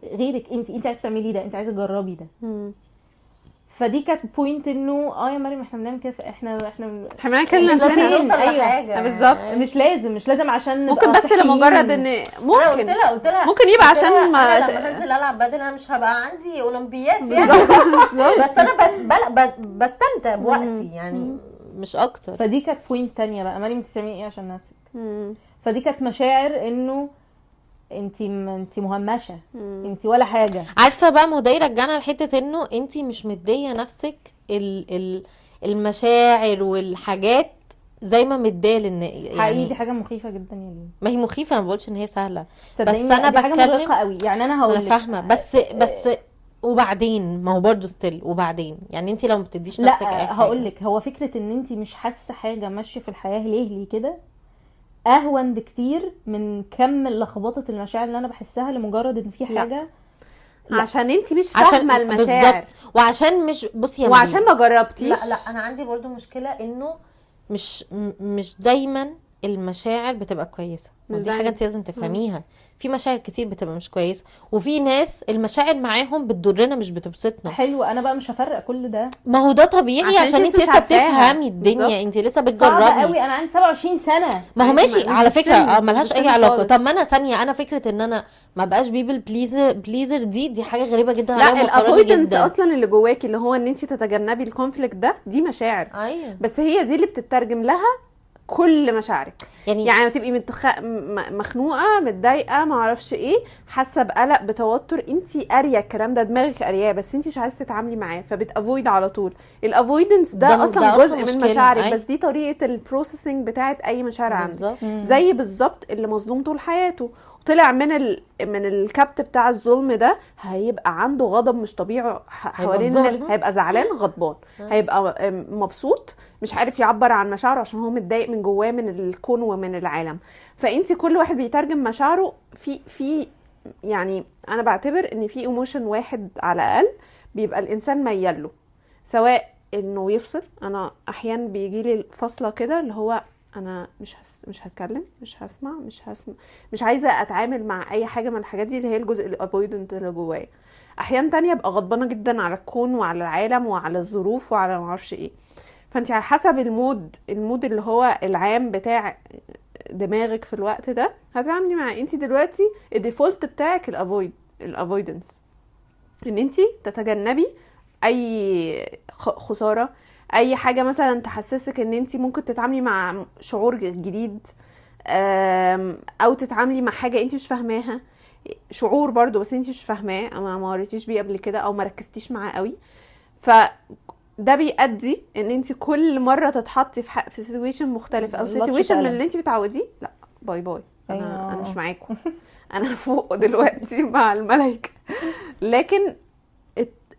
S2: غيرك انت عايزه تعملي ده، انت عايزه تجربي ده. فدي كانت point انه يا مريم احنا بنعمل كده، احنا
S3: احنا بنعمل كده
S1: نوصل لحاجة.
S3: بالظبط.
S2: مش لازم عشان
S3: ممكن، بس لمجرد ان ممكن
S1: قلت لها
S3: ممكن يبقى عشان
S1: ما لما هنزل العب بدل انا مش هبقى عندي اولمبيات يعني. بس انا بستمتع بوقتي يعني مش اكتر.
S2: فدي كانت point تانية بقى، مريم انت بتعملي ايه عشان نفسك؟ فدي كانت مشاعر انه انتي مهمشه، انتي ولا حاجة.
S1: عارفه بقى ما هو ده يرجعنا لحته انه انتي مش مديه نفسك المشاعر والحاجات زي ما متدال ان
S2: حقيقي
S1: يعني
S2: دي حاجة مخيفة جدا يا لين.
S1: ما هي مخيفة، ما بقولش ان هي سهلة،
S2: صدقيني
S1: بس انا
S2: دي حاجة
S1: بتكلم
S2: مرهقة قوي. يعني انا هقول
S1: انا فاهمه، بس وبعدين ما هو برضه still وبعدين يعني انت لو ما بتديش نفسك اي
S2: لا
S1: حاجة.
S2: هقول لك، هو فكرة ان انت مش حاسه حاجة ماشية في الحياة ليه كده اهون بكتير من كم لخبطة المشاعر اللي انا بحسها لمجرد ان في
S3: لا.
S2: حاجة. لا.
S3: عشان انت مش
S1: عشان
S3: فاهمه المشاعر.
S1: بالظبط، وعشان مش بصي يا
S3: وعشان
S1: مريم،
S3: ما جربتيش.
S1: لا لا انا عندي برضو مشكلة انه مش دايما المشاعر بتبقى كويسة،
S3: مش
S1: ودي
S3: دايما.
S1: حاجة انت لازم تفهميها. في مشاعر كتير بتبقى مش كويسة، وفي ناس المشاعر معاهم بتضرنا مش بتبسطنا.
S2: حلو، انا بقى مش هفرق كل ده.
S1: ما هو ده طبيعي
S3: عشان
S1: عشان
S3: انت
S1: انت
S3: لسه مش
S1: لسه
S3: عارفاها.
S1: بتفهمي الدنيا،
S3: بالظبط.
S1: انت لسه
S2: صعب
S1: بتجربي.
S2: قوي، انا عندي 27 سنة.
S1: ما هو
S3: مش-
S1: ماشي
S3: مش
S1: على فكرة،
S3: بالسن،
S1: ملهاش
S3: مش
S1: اي
S3: بالسن
S1: علاقة.
S3: خالص.
S1: طب ما انا ثانية، انا فكرة ان انا ما بقاش people pleaser دي حاجة غريبة جدا
S3: لا
S1: عليا وموتراني
S3: ال avoidance
S1: جدا.
S3: اصلا اللي جواكي، اللي هو ان انت تتجنبي ال conflict ده، دي مشاعر.
S1: ايوه
S3: بس هي دي اللي بتترجم لها كل مشاعرك. يعني تبقي مخنوقه، متضايقة، ما اعرفش ايه، حاسه بقلق، بتوتر، انت قارية الكلام ده، دماغك قارياه، بس انت مش عايزه تتعاملي معاه، فبت avoid على طول. ال avoidance ده اصلا
S1: ده أصلاً
S3: جزء من
S1: مشكلة.
S3: مشاعرك.
S1: أيوة.
S3: بس دي طريقه ال processing بتاعت اي مشاعر عندك.
S1: بالظبط.
S3: زي بالظبط اللي مظلوم طول حياته طلع من الكبت بتاع الظلم ده، هيبقى عنده غضب مش طبيعي حوالين الناس،
S1: ظالم.
S3: هيبقى زعلان غضبان، هيبقى مبسوط مش عارف يعبر عن مشاعره عشان هو متضايق من جواه من الكون ومن العالم. فانت كل واحد بيترجم مشاعره في يعني انا بعتبر ان في emotion واحد على الاقل بيبقى الانسان ميال له، سواء انه يفصل. انا احيانا بيجي لي فصله كده اللي هو انا مش هتكلم، مش هسمع، مش عايزه اتعامل مع اي حاجة من الحاجات دي، اللي هي الجزء ال avoidant اللي جوايا. احيانا تانية ابقى غضبانه جدا على الكون وعلى العالم وعلى الظروف وعلى ما اعرفش ايه. فانت على حسب ال mood اللي هو العام بتاع دماغك في الوقت ده هتعملي مع. انت دلوقتي ال default بتاعك ال avoidance، ان انت تتجنبي اي خسارة، اي حاجة مثلا تحسسك ان انت ممكن تتعاملي مع شعور جديد، او تتعاملي مع حاجة انت مش فاهماها، شعور برضو بس انت مش فاهماه او ما مريتيش بيه قبل كده او ما ركزتيش معاه قوي. فده بيؤدي ان انت كل مرة تتحطي في situation مختلف او
S2: لطشة
S3: situation من
S2: قلم.
S3: اللي انت بتعوديه، لا bye bye، انا
S2: أيوة.
S3: انا مش معاكم، انا فوق دلوقتي مع الملائكة. لكن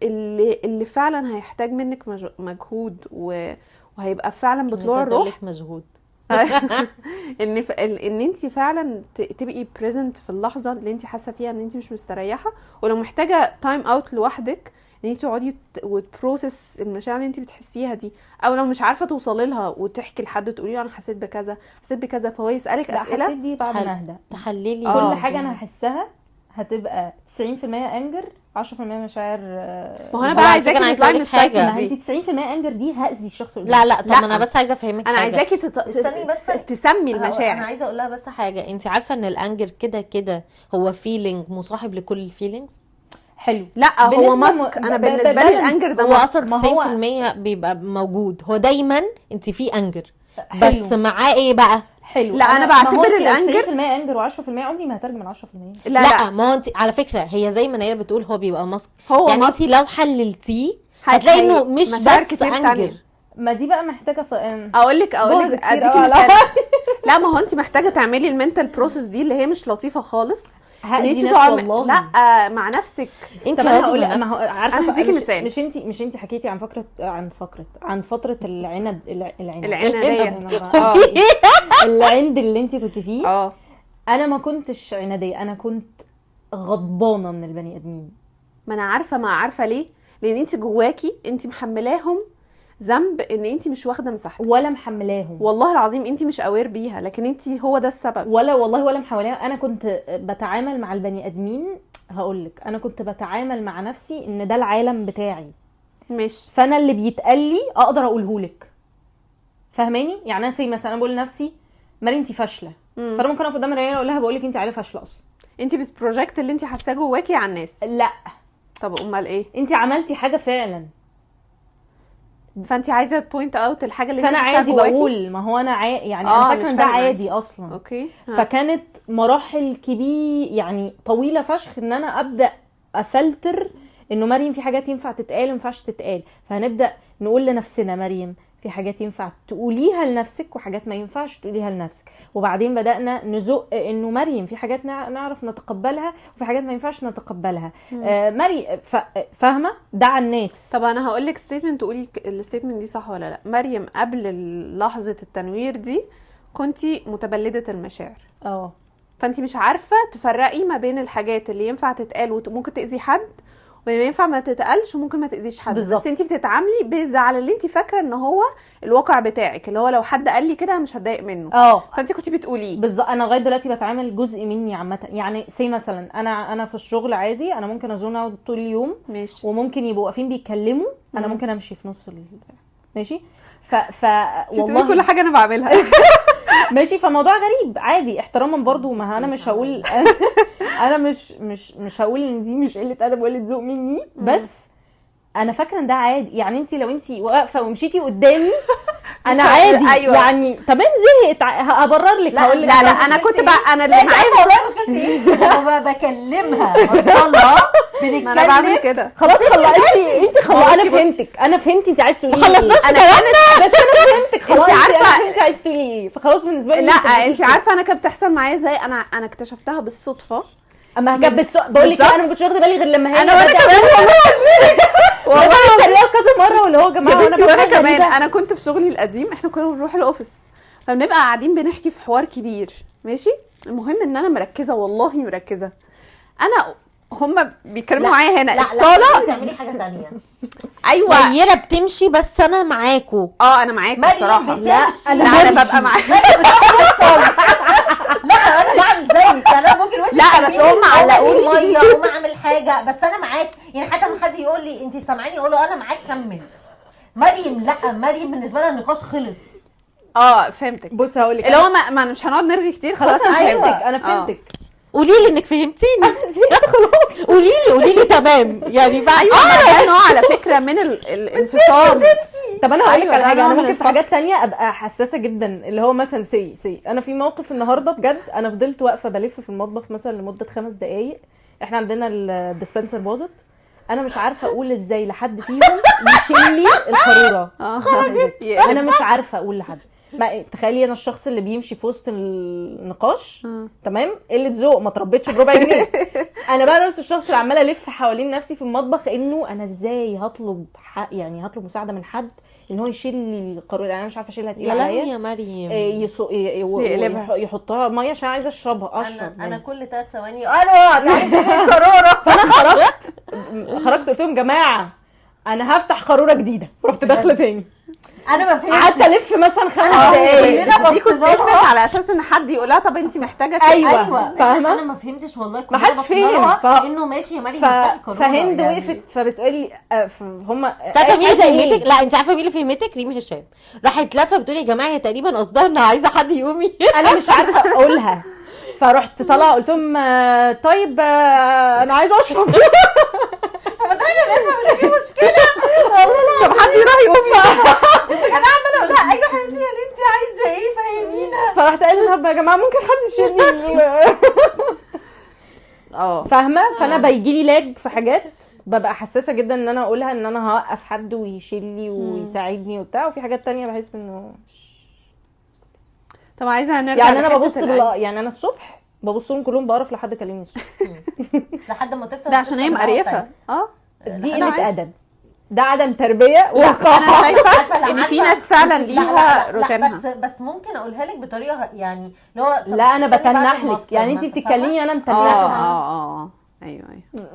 S3: اللي فعلا هيحتاج منك مجهود وهيبقى فعلا بطلوع الروح،
S1: لك مجهود
S3: ان انت فعلا تبقي present في اللحظة اللي انت حاسه فيها ان انت مش مستريحه، ولو محتاجه time out لوحدك ان انت تقعدي وت process المشاعر اللي انت بتحسيها دي، او لو مش عارفه توصلي لها وتحكي لحد تقولي له انا حسيت بكذا، حسيت بكذا، فهو يسالك
S2: لا
S3: اسئلة.
S2: حسيت دي بعد ما اهدى.
S1: تحللي
S2: كل حاجة انا هحسها هتبقى 90% anger، 10% مشاعر.
S3: ما هو انا
S1: هو
S3: بقى
S1: على فكرة
S3: عايزاكي
S1: أنا عايزة
S3: تطلعي من
S1: أقولك حاجة.
S2: ما
S3: ال cycle
S2: انت
S3: دي.
S2: 90% anger دي هاذي الشخص اللي
S1: لا لا، طب
S3: لا.
S1: انا بس عايزه افهمك
S3: انا
S1: حاجة.
S3: عايزاكي
S1: استني بس.
S3: تسمي
S1: انا
S3: المشاعر.
S1: عايزه اقول لها بس حاجة، انت عارفه ان ال anger كده كده هو feeling مصاحب لكل ال feelings.
S2: حلو.
S3: لا هو
S2: بالنسبة
S3: mask. انا بالنسبة لي
S2: balance.
S3: ال anger ده
S1: هو
S3: mask.
S1: اصلا
S2: ما هو
S1: 90% بيبقى موجود، هو دايما انت في anger،
S2: حلو.
S1: بس معاه ايه بقى؟
S2: حلو.
S3: لا، أنا
S2: ما هو
S3: بعتبر
S2: انت لو
S3: ال anger-
S2: 90% anger و10% عمري ما هترجم ال 10%.
S3: لا لا
S1: ما هو انت على فكرة هي زي ما نيره بتقول هو بيبقى mask.
S3: هو
S1: يعني
S3: mask.
S1: انت لو حللتيه هتلاقي انه مش
S3: مشاعر
S1: بس
S3: كتير
S1: anger.
S3: تانية.
S2: ما دي بقى محتاجه
S3: اقول
S2: جهد
S3: لك
S2: كتير
S3: اديكي
S2: أوي على
S3: مثال. لا ما هو انت محتاجه تعملي ال mental process دي اللي هي مش لطيفة خالص، ان
S2: هأذي
S3: انت
S2: ناس والله.
S3: لا مع نفسك.
S1: انت
S2: طب انا
S1: اقعدي
S2: هقول
S1: مع
S2: ما هو
S1: نفسك.
S2: عارفه
S3: أنا هديكي
S2: مش
S3: مثال.
S2: مش انت حكيتي عن فكرة عن فقره عن فترة العند العند
S3: العنادية.
S2: العند اللي انت كنت فيه. انا ما كنتش عناديه، انا كنت غضبانه من البني ادمين.
S3: ما انا عارفه، ما عارفه ليه؟ لان انت جواكي انت محملاهم ذنب ان انت مش واخده مساحتك.
S2: ولا محملاهم
S3: والله العظيم انت مش aware بيها، لكن انت هو ده السبب.
S2: ولا والله ولا محملاهم. انا كنت بتعامل مع البني ادمين، هقول لك انا كنت بتعامل مع نفسي ان ده العالم بتاعي،
S3: مش
S2: فانا اللي بيتقال لي اقدر اقوله لك، فاهماني؟ يعني انا زي مثلا انا بقول لنفسي مريم انت فاشلة، فانا ممكن اقف قدام العيال اقول لها بقول لك انت عيله فاشلة اصلا.
S3: انت بت project اللي انت حاساه جواكي على الناس.
S2: لا.
S3: طب امال ايه؟
S2: انت عملتي حاجة فعلا،
S3: فانت عايزه point out الحاجة اللي انت
S2: فانا
S3: حاساها
S2: عادي
S3: جواكي؟
S2: بقول ما هو انا يعني انا فاكره
S3: مش
S2: ان ده
S3: فارق معاكي.
S2: عادي اصلا.
S3: okay.
S2: فكانت مراحل كبير يعني طويلة فشخ ان انا ابدا افلتر انه مريم في حاجات ينفع تتقال وما ينفعش تتقال. فهنبدا نقول لنفسنا مريم في حاجات ينفع تقوليها لنفسك وحاجات ما ينفعش تقوليها لنفسك. وبعدين بدأنا نزق انه مريم في حاجات نعرف نتقبلها وفي حاجات ما ينفعش نتقبلها. مريم فاهمة ده على الناس.
S3: طب انا هقول لك statement تقولي ال statement دي صح ولا لا. مريم قبل لحظة التنوير دي كنتي متبلدة المشاعر، فانتي مش عارفة تفرقي ما بين الحاجات اللي ينفع تتقال وممكن تأذي حد، وما ينفع ما تتقالش وممكن ما تأذيش حد.
S2: بالظبط.
S3: بس انتي بتتعاملي based على اللي انتي فاكره ان هو الواقع بتاعك، اللي هو لو حد قال لي كده مش هتضايق منه، فانتي كنتي بتقوليه.
S2: بالظبط. انا لغاية دلوقتي بتعامل جزء مني عامة، يعني say مثلا انا في الشغل عادي، انا ممكن ا zone out طول اليوم،
S3: ماشي،
S2: وممكن يبقوا واقفين بيتكلموا، انا ممكن امشي في نص ماشي. ف
S3: والله كل حاجة انا بعملها.
S2: ماشي. فموضوع غريب عادي، احتراما برضو، ما انا مش هقول انا مش هقول ان دي مش قلة ادب وقلة ذوق مني، بس انا فاكره ان ده عادي. يعني انت لو انت واقفة ومشيتي قدامي انا عادي. أيوة. يعني تمام، زهقت هبرر لك، هقول لك
S3: لا لا انا كنت بقى انا اللي معايا
S1: والله مشكلتي ايه لما بكلمها وصلها بنتكلم
S3: انا بعمل كده
S2: خلاص. خلصتي انت، خلاص انا فهمتك، انا فهمت انت عايز تقولي
S1: ما خلصناش كلامنا،
S2: بس انا فهمتك خلاص، انت عارفه انت عايز تقولي ايه، فخلاص بالنسبة لي
S3: لا. انت عارفه انا كانت بتحصل معايا ازاي؟ انا اكتشفتها بالصدفة.
S2: اما كانت بقول لك انا ما كنتش واخده بالي غير لما هي
S3: انا وانا كمان
S2: والله والله كذا مرة، واللي هو يا جماعة
S3: وانا كمان انا كنت في شغلي القديم، احنا كنا بنروح ال office فبنبقى قاعدين بنحكي في حوار كبير، ماشي. المهم ان انا مركزه، والله مركزه، انا هم بيتكلموا معايا هنا الصاله،
S1: بتعملي حاجة ثانية.
S3: ايوه
S1: نيره بتمشي، بس انا معاكو.
S3: انا معاكو الصراحة.
S1: لا
S3: انا ببقى معاكو.
S1: لا انا بعمل زيك، انا ممكن وانت
S3: لا بس هم علقوني
S1: مية وما اعمل حاجة، بس انا معاك. يعني حتى لما حد يقول لي انت سامعاني اقول له انا معاك كمل. مريم لا، مريم بالنسبة لها النقاش خلص.
S3: فهمتك.
S2: بص هقول لك
S3: اللي هو ما مش هنقعد نرغي كتير، خلاص
S2: انا فهمتك، انا فهمتك.
S1: قولي لي انك فهمتيني
S2: خلاص،
S1: قولي لي تمام يعني.
S3: ايوه ده نوع على فكرة من الانفصام.
S2: طب انا هقول لك على حاجة، انا ممكن في حاجات تانية ابقى حساسة جدا، اللي هو مثلا say انا في موقف النهارده بجد، انا فضلت واقفة بلف في المطبخ مثلا لمدة 5 دقائق، احنا عندنا ال dispenser باظت، انا مش عارفه اقول ازاي لحد فيهم يشيل لي القاروره. انا مش عارفه اقول لحد. ما تخيلي انا الشخص اللي بيمشي في وسط النقاش، تمام، قلة ذوق، ما تربيتش بربع جنيه. انا بقى نفس الشخص اللي عماله الف حوالين نفسي في المطبخ انه انا ازاي هطلب يعني هطلب مساعدة من حد ان هو يشيل لي القاروره، انا مش عارفه اشيلها تقيلة عليا
S1: يا مريم،
S2: يحطها مية عشان عايزه اشربها، اشرب.
S1: انا كل 3 ثواني الو تعالي شيلي القاروره.
S2: فانا خرجت قلت لهم جماعة انا هفتح قارورة جديدة، رحت داخله تاني.
S1: انا ما فهمتش،
S2: قعدت الف مثلا 5 دقايق
S3: دي statement على اساس ان حد يقولها طب انت محتاجه.
S2: ايوه
S1: فاهمه. انا ما فهمتش والله،
S2: ما حدش فهم
S1: انه ماشي يا مريم افتحي قارورة.
S2: فهند يعني وقفت فبتقول لي هم
S1: عارفه مين اللي فهمتك؟ لا انت عارفه مين اللي فهمتك؟ ريم هشام راحت لفه بتقول يا جماعة هي تقريبا قصدها انها عايزه حد يقوم.
S2: انا مش عارفه اقولها، فرحت طالعه قلت لهم طيب انا عايزه اشرب.
S1: فبدأنا نفهم ان في مشكلة والله.
S3: طب حد يروح يقوم
S1: انا عماله اقول لها ايوه حبيبتي يعني انت عايزه ايه فهمينا.
S2: فرحت قايله طب يا جماعة ممكن حد يشيلني؟ فاهمه. فانا بيجي لي لاج في حاجات ببقى حساسة جدا ان انا اقولها ان انا هوقف حد ويشيل لي ويساعدني وبتاع، وفي حاجات تانية بحس انه
S3: طب عايزه نرجع
S2: يعني انا ببص يعني انا الصبح ببص لهم كلهم بقرف لحد كلمني الصبح
S1: لحد ما تفطر،
S3: ده عشان هي مقريفه.
S2: دي قلة ادب، ده عدم تربيه.
S3: انا شايفه ان في ناس فعلا ليها روتينها.
S1: بس ممكن اقولها لك بطريقة يعني اللي هو
S2: لا انا بتنح لك، يعني انت بتتكلمي انا متنحه.
S3: ايوه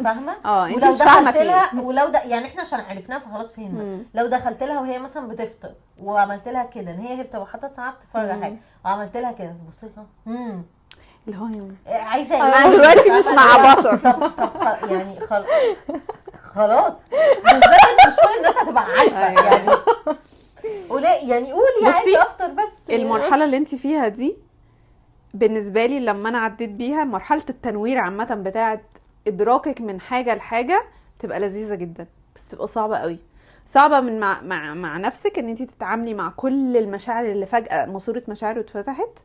S1: فاهمه.
S3: انت مش فاهمه فيه.
S1: ولو ده يعني احنا عشان عرفناها فخلاص فهمنا. لو دخلت لها وهي مثلا بتفطر وعملت لها كده ان هي بتبقى حاطه ساعة بتتفرج على حاجة وعملت لها كده تبص لها
S3: اللي هو
S1: عايزه ايه
S3: انا دلوقتي مش مع بشر.
S1: طب يعني خلاص، بالذات مش كل الناس هتبقى عارفه يعني. يعني قولي عايزه افطر بس.
S3: المرحلة اللي انت فيها دي بالنسبة لي لما انا عديت بيها مرحلة التنوير عامة بتاعه ادراكك من حاجة لحاجة تبقى لذيذة جدا، بس تبقى صعبة قوي. صعبة من مع نفسك ان انت تتعاملي مع كل المشاعر اللي فجاة ماسوره مشاعر اتفتحت،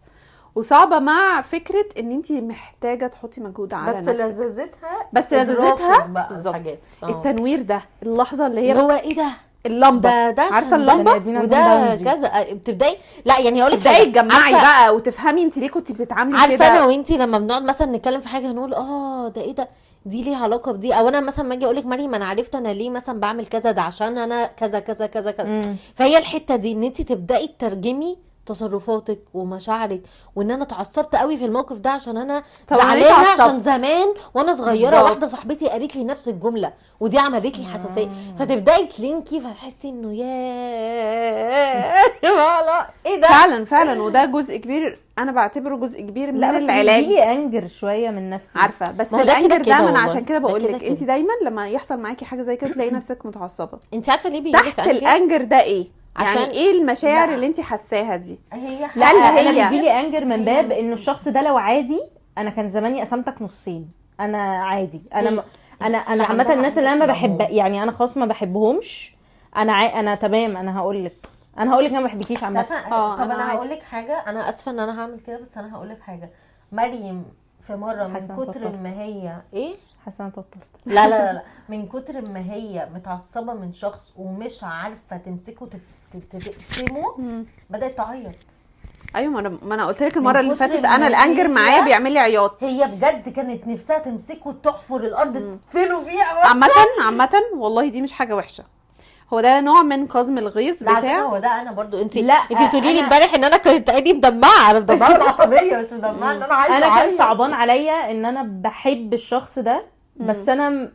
S3: وصعبة مع فكرة ان انت محتاجه تحطي مجهود على
S1: بس
S3: نفسك.
S1: لذاذتها
S3: بس لذاذتها بالظبط. التنوير ده اللحظة اللي هي
S1: هو ايه ده،
S3: اللمبة،
S1: ده
S3: عارفه
S1: عشان ده
S3: اللمبة،
S2: بني آدمين عندهم
S1: وده
S2: boundaries.
S1: كذا. بتبداي، لا يعني هقول لك
S3: تبداي
S1: حاجة،
S3: تجمعي
S1: عارفه
S3: بقى وتفهمي انت ليه كنت بتتعاملي
S1: عارفه
S3: كده.
S1: انا وانتي لما بنقعد مثلا نتكلم في حاجة هنقول ده ايه ده، دي ليها علاقة بدي، او انا مثلا ما اجي اقول لك مريم انا عرفت انا ليه مثلا بعمل كذا، ده عشان انا كذا كذا كذا كذا. فهي الحتة دي ان انت تبداي تترجمي تصرفاتك ومشاعرك، وان انا اتعصبت قوي في الموقف ده عشان انا
S3: طب أنا ليه
S1: زعلانة
S3: اتعصبت؟
S1: عشان زمان وانا صغيرة
S3: بالظبط.
S1: واحدة صاحبتي قالت لي نفس الجملة ودي عملت لي حساسية، فتبداي ت link ي فتحسي انه ياه لا ايه ده.
S3: فعلا فعلا، وده جزء كبير انا بعتبره جزء كبير من
S2: لا بس
S3: العلاج.
S2: بيجيلي anger شوية من نفسي.
S3: عارفه، بس
S1: ما هو ده كده
S3: ال anger
S1: كده
S3: ده من
S1: والله.
S3: عشان كده
S1: ده
S3: بقول
S1: كده
S3: لك انت
S1: كده.
S3: دايما لما يحصل معاكي حاجة زي كده تلاقي نفسك متعصبه.
S1: انت عارفه ليه بيجيلك
S3: تحت
S1: anger؟
S3: ال anger ده ايه؟
S1: عشان-
S3: يعني ايه المشاعر
S1: لا.
S3: اللي انت حاساها دي؟
S1: هي
S2: لا
S3: هل
S2: انا
S3: هي-
S2: بيجيلي anger من باب انه الشخص ده لو عادي انا كان زماني قسمتك نصين. انا عادي، انا انا
S1: هي
S2: عامة
S1: عندها
S2: الناس اللي انا ما
S1: anger
S2: بحب،
S1: في
S2: يعني انا خلاص ما بحبهمش. انا تمام، انا هقول لك انا ما بحبكيش عامة.
S1: عارفه؟ طب
S3: أنا
S1: انا
S3: عادي.
S1: هقول لك حاجة، انا اسفه ان انا هعمل كده، بس انا هقول لك حاجة. مريم في مرة من
S2: حاسة أنا
S1: كتر
S2: اتوترت.
S1: ما هي ايه،
S2: حاسه انا اتوترت.
S1: لا لا لا لا، من كتر ما هي متعصبه من شخص ومش عارفه تمسكه تقسمه، بدات تعيط.
S3: ايوه، ما انا قلت لك المرة اللي
S1: كتر
S3: فاتت
S1: ما
S3: انا ال anger
S1: هي-
S3: معايا بيعمل لي عياط.
S1: هي بجد كانت نفسها تمسكه تحفر الارض تدفنه فيها.
S3: عامة والله دي مش حاجة وحشة، هو ده نوع من كظم الغيظ
S1: لا على فكرة
S3: بتاع
S1: هو ده انا برضو. انت
S2: لا،
S1: انت بتقولي لي امبارح ان انا كنت عيني مدمعه، انا مدمعه من العصبية مش مدمعه ان انا عايزه
S2: انا كان
S1: أعيط.
S2: صعبان عليا ان انا بحب الشخص ده، بس انا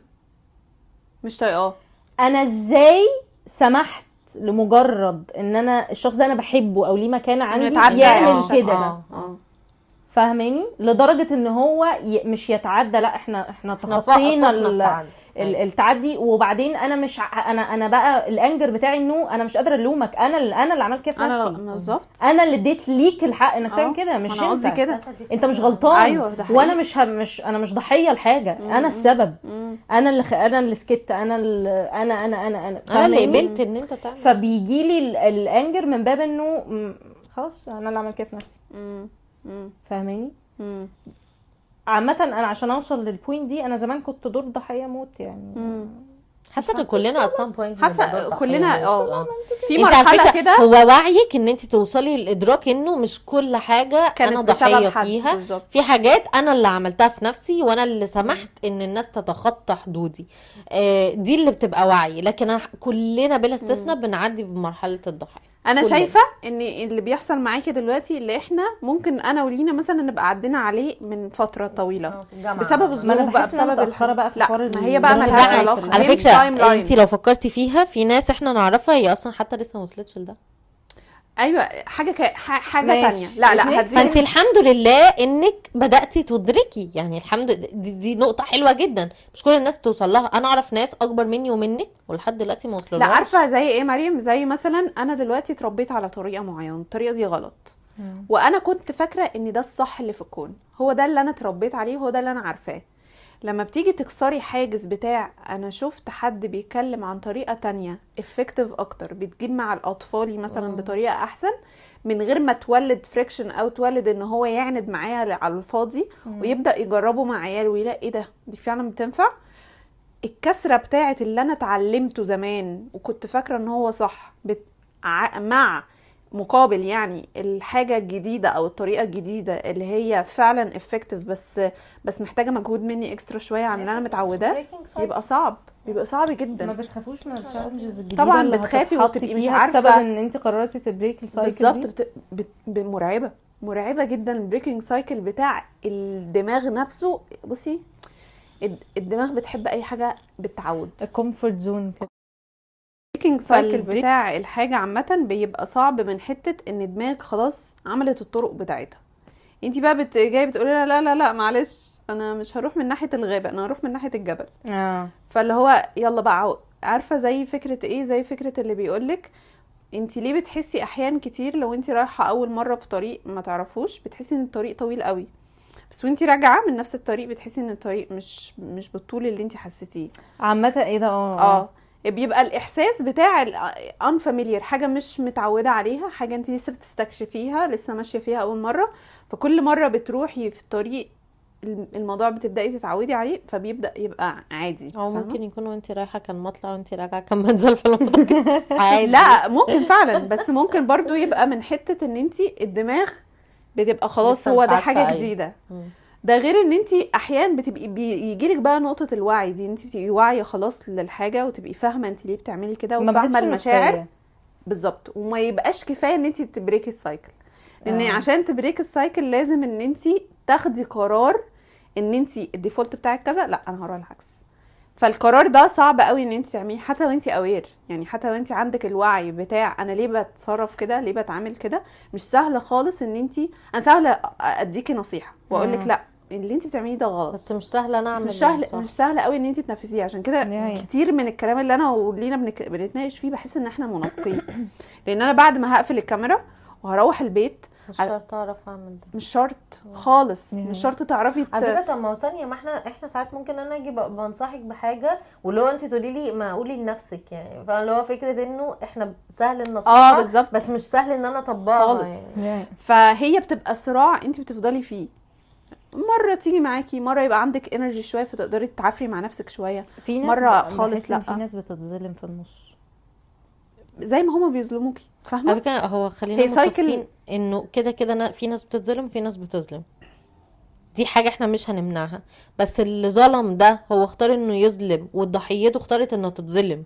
S3: مش طايقاه.
S2: انا ازاي سمحت لمجرد ان انا الشخص ده انا بحبه او ليه مكانه
S3: انه
S2: عندي
S3: يتعدى
S2: يعمل
S3: بالشكل
S2: كده؟
S3: ده.
S2: فاهماني؟ لدرجة ان هو مش يتعدى، لا احنا تخطينا
S1: فوقنا التعدي.
S2: التعدي. وبعدين انا مش انا بقى ال anger بتاعي انه انا مش قادرة الومك، انا اللي عملت كده في
S3: انا
S2: نفسي،
S3: بالظبط،
S2: انا اللي اديت ليك الحق انك تعمل كده، مش
S3: انا
S2: انت.
S3: قصدي كده.
S2: انت مش غلطان.
S3: أيوة، ده حقيقي.
S2: وانا مش مش انا مش ضحية لحاجة، انا السبب، انا اللي سكت، انا اللي انا انا انا انا
S1: انا اللي
S2: فاهماني؟
S1: قبلت ان انت تعمل.
S2: فبيجي لي ال anger من باب انه خلاص انا اللي عملت كده في نفسي. فاهماني؟ عامة انا عشان اوصل لل point دي انا زمان كنت دور ضحية موت يعني.
S1: حاسه ان كلنا at some point
S3: حاسه كلنا في
S1: انت على
S3: مرحلة
S1: فكرة
S3: كده
S1: هو وعيك ان انت توصلي للادراك انه مش كل حاجة
S3: كانت
S1: انا
S3: بسبب
S1: ضحية
S3: حد.
S1: فيها.
S3: بالظبط.
S1: في حاجات انا اللي عملتها في نفسي وانا اللي سمحت ان الناس تتخطى حدودي. دي اللي بتبقى وعي. لكن أنا كلنا بلا استثناء بنعدي بمرحلة الضحية.
S3: انا
S1: كلنا.
S3: شايفه ان اللي بيحصل معاكي دلوقتي اللي احنا ممكن انا ولينا مثلا نبقى عدينا عليه من فترة طويلة بسبب
S2: ما انا
S3: الظروف بقى،
S2: بحس ان انا
S3: بسبب
S2: متاخرة بقى في
S3: لا
S2: حوار
S3: ما هي بقى
S1: بس ده
S3: ملهاش
S1: عادي.
S3: علاقة،
S1: على
S3: هي مش
S1: فكرة
S3: timeline.
S1: انت لو فكرتي فيها في ناس احنا نعرفها هي اصلا حتى لسه ما وصلتش لده.
S3: ايوه حاجة حاجة
S2: ماشي.
S3: تانية. لا لا
S2: اتنين.
S3: هدي.
S1: فانت الحمد لله انك بداتي تدركي، يعني الحمد دي نقطة حلوة جدا، مش كل الناس بتوصل لها. انا اعرف ناس اكبر مني ومنك ولحد دلوقتي ما وصلوا
S3: لا عارفه زي ايه مريم؟ زي مثلا انا دلوقتي اتربيت على طريقه معينة، الطريقة دي غلط، وانا كنت فاكره ان ده الصح اللي في الكون، هو ده اللي انا اتربيت عليه، هو ده اللي انا عارفاه. لما بتيجي تكسري حاجز بتاع انا شفت حد بيتكلم عن طريقه تانية effective اكتر، بتجيب مع الاطفال مثلا بطريقة احسن، من غير ما تولد friction او تولد ان هو يعند معايا على الفاضي، ويبدا يجربه مع عياله ويلاقي ايه ده، دي فعلا بتنفع. الكسرة بتاعت اللي انا اتعلمته زمان وكنت فاكره ان هو صح مع مقابل يعني الحاجة الجديدة او الطريقة الجديدة اللي هي فعلا effective، بس محتاجه مجهود مني extra شوية عن اللي انا متعوداه، يبقى صعب، بيبقى صعب جدا.
S2: ما بتخافوش من ال challenges الجديدة؟
S3: طبعا
S2: اللي
S3: بتخافي
S2: هتتحطي
S3: وتبقي مش
S2: فيها
S3: عارفة.
S2: بسبب ان انت قررتي ت break ال cycle؟
S3: بالظبط، مرعبة، مرعبة جدا ال breaking cycle بتاع الدماغ نفسه. بصي الدماغ بتحب اي حاجة بالتعود،
S2: ال comfort zone كده.
S3: ال breaking cycle بتاع الحاجة عامة بيبقى صعب من حتة ان دماغك خلاص عملت الطرق بتاعتها، انت بقى جاية بتقولي لها لا لا لا معلش انا مش هروح من ناحية الغابة، انا هروح من ناحية الجبل. فاللي هو يلا بقى عارفه زي فكرة ايه؟ زي فكرة اللي بيقولك انت ليه بتحسي احيان كتير لو انت رايحة اول مرة في طريق ما تعرفوش بتحسي ان الطريق طويل قوي، بس وانت راجعه من نفس الطريق بتحسي ان الطريق مش بالطول اللي انت حسيتيه.
S2: عامة ايه ده؟
S3: بيبقى الاحساس بتاع ال unfamiliar، حاجة مش متعوده عليها، حاجة انت لسه بتستكشفيها، لسه ماشية فيها اول مرة. فكل مرة بتروحي في الطريق الموضوع بتبداي تتعودي عليه، فبيبدا يبقى عادي.
S1: او ممكن يكون وانت رايحة كان مطلع وانت راجعه كان منزل، في الموضوع
S3: عادي. لا ممكن فعلا، بس ممكن برضو يبقى من حتة ان انت الدماغ بتبقى خلاص هو ده حاجة جديدة. ده غير ان انت احيانا بتبقي بيجيلك بقى نقطة الوعي دي، انت بتبقي واعية خلاص للحاجة وتبقي فاهمه انت ليه بتعملي كده وفاهمه المشاعر بالظبط، وما يبقاش كفاية ان انت ت break ي ال cycle، لان عشان ت break ال cycle لازم ان انت تاخدي قرار ان انت ال default بتاعك كذا، لا انا هروح العكس. فالقرار ده صعب قوي ان انت تعمليه حتى وانت aware، يعني حتى وانت عندك الوعي بتاع انا ليه بتصرف كده، ليه بتعامل كده، مش سهل خالص ان انت، انا سهل اديكي نصيحة واقول لك لا اللي انت بتعمليه ده غلط،
S1: بس مش سهل انا اعمل،
S3: مش سهل، مش سهل قوي ان انت تنفذيه. عشان كده كتير من الكلام اللي انا ولينا بنتناقش فيه بحس ان احنا منافقين، لان انا بعد ما هقفل الكاميرا وهروح البيت
S1: مش شرط اعرف اعمل ده،
S3: مش شرط خالص، مش شرط تعرفي
S1: على فكرة. طب ما هو ثانية، ما احنا ساعات ممكن انا اجي بنصحك بحاجة واللي هو انت تقولي لي ما قولي لنفسك، يعني فاللي هو فكرة انه احنا سهل النصيحة
S3: بالظبط،
S1: بس مش سهل ان انا اطبقها
S3: خالص يعني. فهي بتبقى صراع انت بتفضلي فيه، مرة تيجي معاكي، مرة يبقى عندك energy شوية فتقدري تعافري مع نفسك شوية،
S2: في ناس
S3: مرة خالص لا،
S2: في ناس بتتظلم في النص
S3: زي ما هما بيظلموكي، فاهمه؟
S1: على فكرة هو خلينا متفقين انه كده كده في ناس بتتظلم في ناس بتظلم، دي حاجة احنا مش هنمنعها، بس اللي ظلم ده هو اختار انه يظلم والضحيته اختارت انه تتظلم،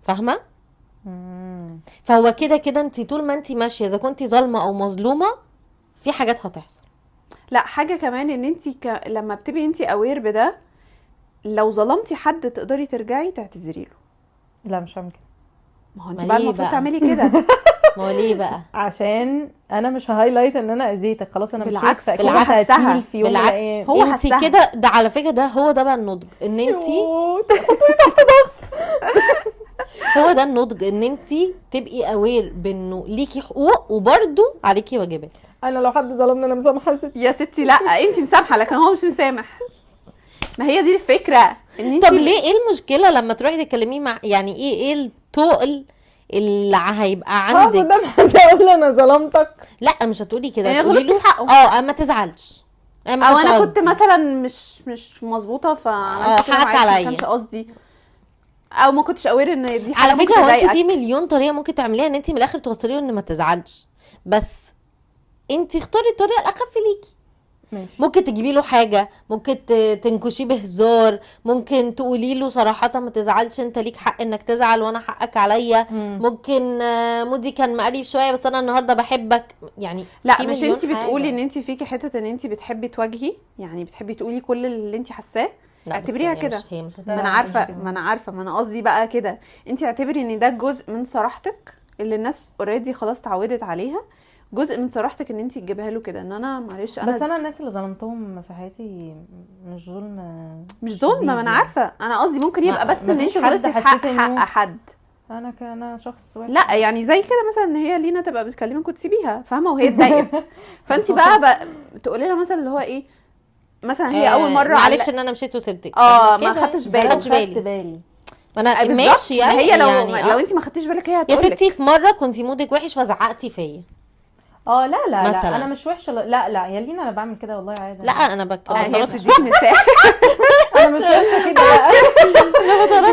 S1: فاهمه؟ فهو كده كده انت طول ما انت ماشية اذا كنت ظالمه او مظلومة في حاجات هتحصل.
S3: لا حاجة كمان ان انت لما بتبقي انت aware بده، لو ظلمتي حد تقدري ترجعي تعتذري له.
S2: لا مش هعمل كده.
S3: ما هو انت بقى المفروض تعملي كده.
S1: ما هو ليه بقى؟
S2: عشان انا مش highlight ان انا اذيتك، خلاص انا مش
S3: بالعكس، بالعكس
S2: بالعكس
S3: هو
S1: انت كده. ده على فكرة ده هو ده بقى النضج، ان انت
S2: تحطوني تحت ضغط.
S1: هو ده النضج، ان انت تبقي aware بانه ليكي حقوق وبرده عليكي واجبات.
S2: انا لو حد ظلمني انا مسامحة ستي.
S3: يا ستي لا انت مسامحة لكن هو مش مسامح. ما هي دي الفكرة ان انت
S1: طب ليه ايه المشكلة لما تروحي تتكلمي مع، يعني ايه التقل اللي هيبقى عندك
S2: قدام حد اقول انا ظلمتك؟
S1: لا مش هتقولي كده،
S3: يعني
S1: هتقولي له
S3: حقه.
S1: ما تزعلش،
S3: او انا كنت مثلا مش مظبوطة فعملت كده
S1: حقك عليا،
S3: ما كانش قصدي، او ما كنتش aware ان دي حاجة.
S1: على فكرة هو انت في مليون طريقه ممكن تعمليها ان انت من الاخر توصلي له ان ما تزعلش، بس انت اختاري الطريقة الاخف ليكي.
S2: ماشي.
S1: ممكن تجيبي له حاجة، ممكن تنكشيه بهزار، ممكن تقولي له صراحة ما تزعلش انت ليك حق انك تزعل وانا حقك عليا. ممكن مودي كان مقريف شوية بس انا النهارده بحبك، يعني
S3: لا مش انت بتقولي ان انت فيكي حتة ان انت بتحبي تواجهي، يعني بتحبي تقولي كل اللي انت حاساه، اعتبريها كده. ما انا عارفه، ما انا قصدي بقى كده، انت اعتبري ان ده جزء من صراحتك اللي الناس already خلاص اتعودت عليها، جزء من صراحتك ان انت تجيبها له كده، ان انا معلش انا
S2: بس انا الناس اللي ظلمتهم في حياتي مش ظلم،
S3: مش ظلم، ما انا عارفه، انا قصدي ممكن يبقى بس ان انت غلطتي في حق حد.
S2: انا شخص واحد.
S3: لا يعني زي كده مثلا ان هي لينا تبقى بتكلمك وتسيبيها، فاهمه، وهي اتضايقت فانت بقى تقولي لها مثلا اللي هو ايه، مثلا هي اول مرة
S1: معلش ان انا مشيت وسبتك،
S3: ما خدتش بالي،
S1: ما انا ماشي يعني
S3: هي لو يعني لو انت ما خدتيش بالك هي هتقولك
S1: يا ستي في مرة كنت مودك وحش فزعقتي فيا.
S2: لا لا مثلا. لا انا مش وحشة، لا لا يا لينا انا بعمل كده والله عادي.
S1: لا انا بتكلم
S3: هي بتديك مثال.
S2: انا مش وحشة كده.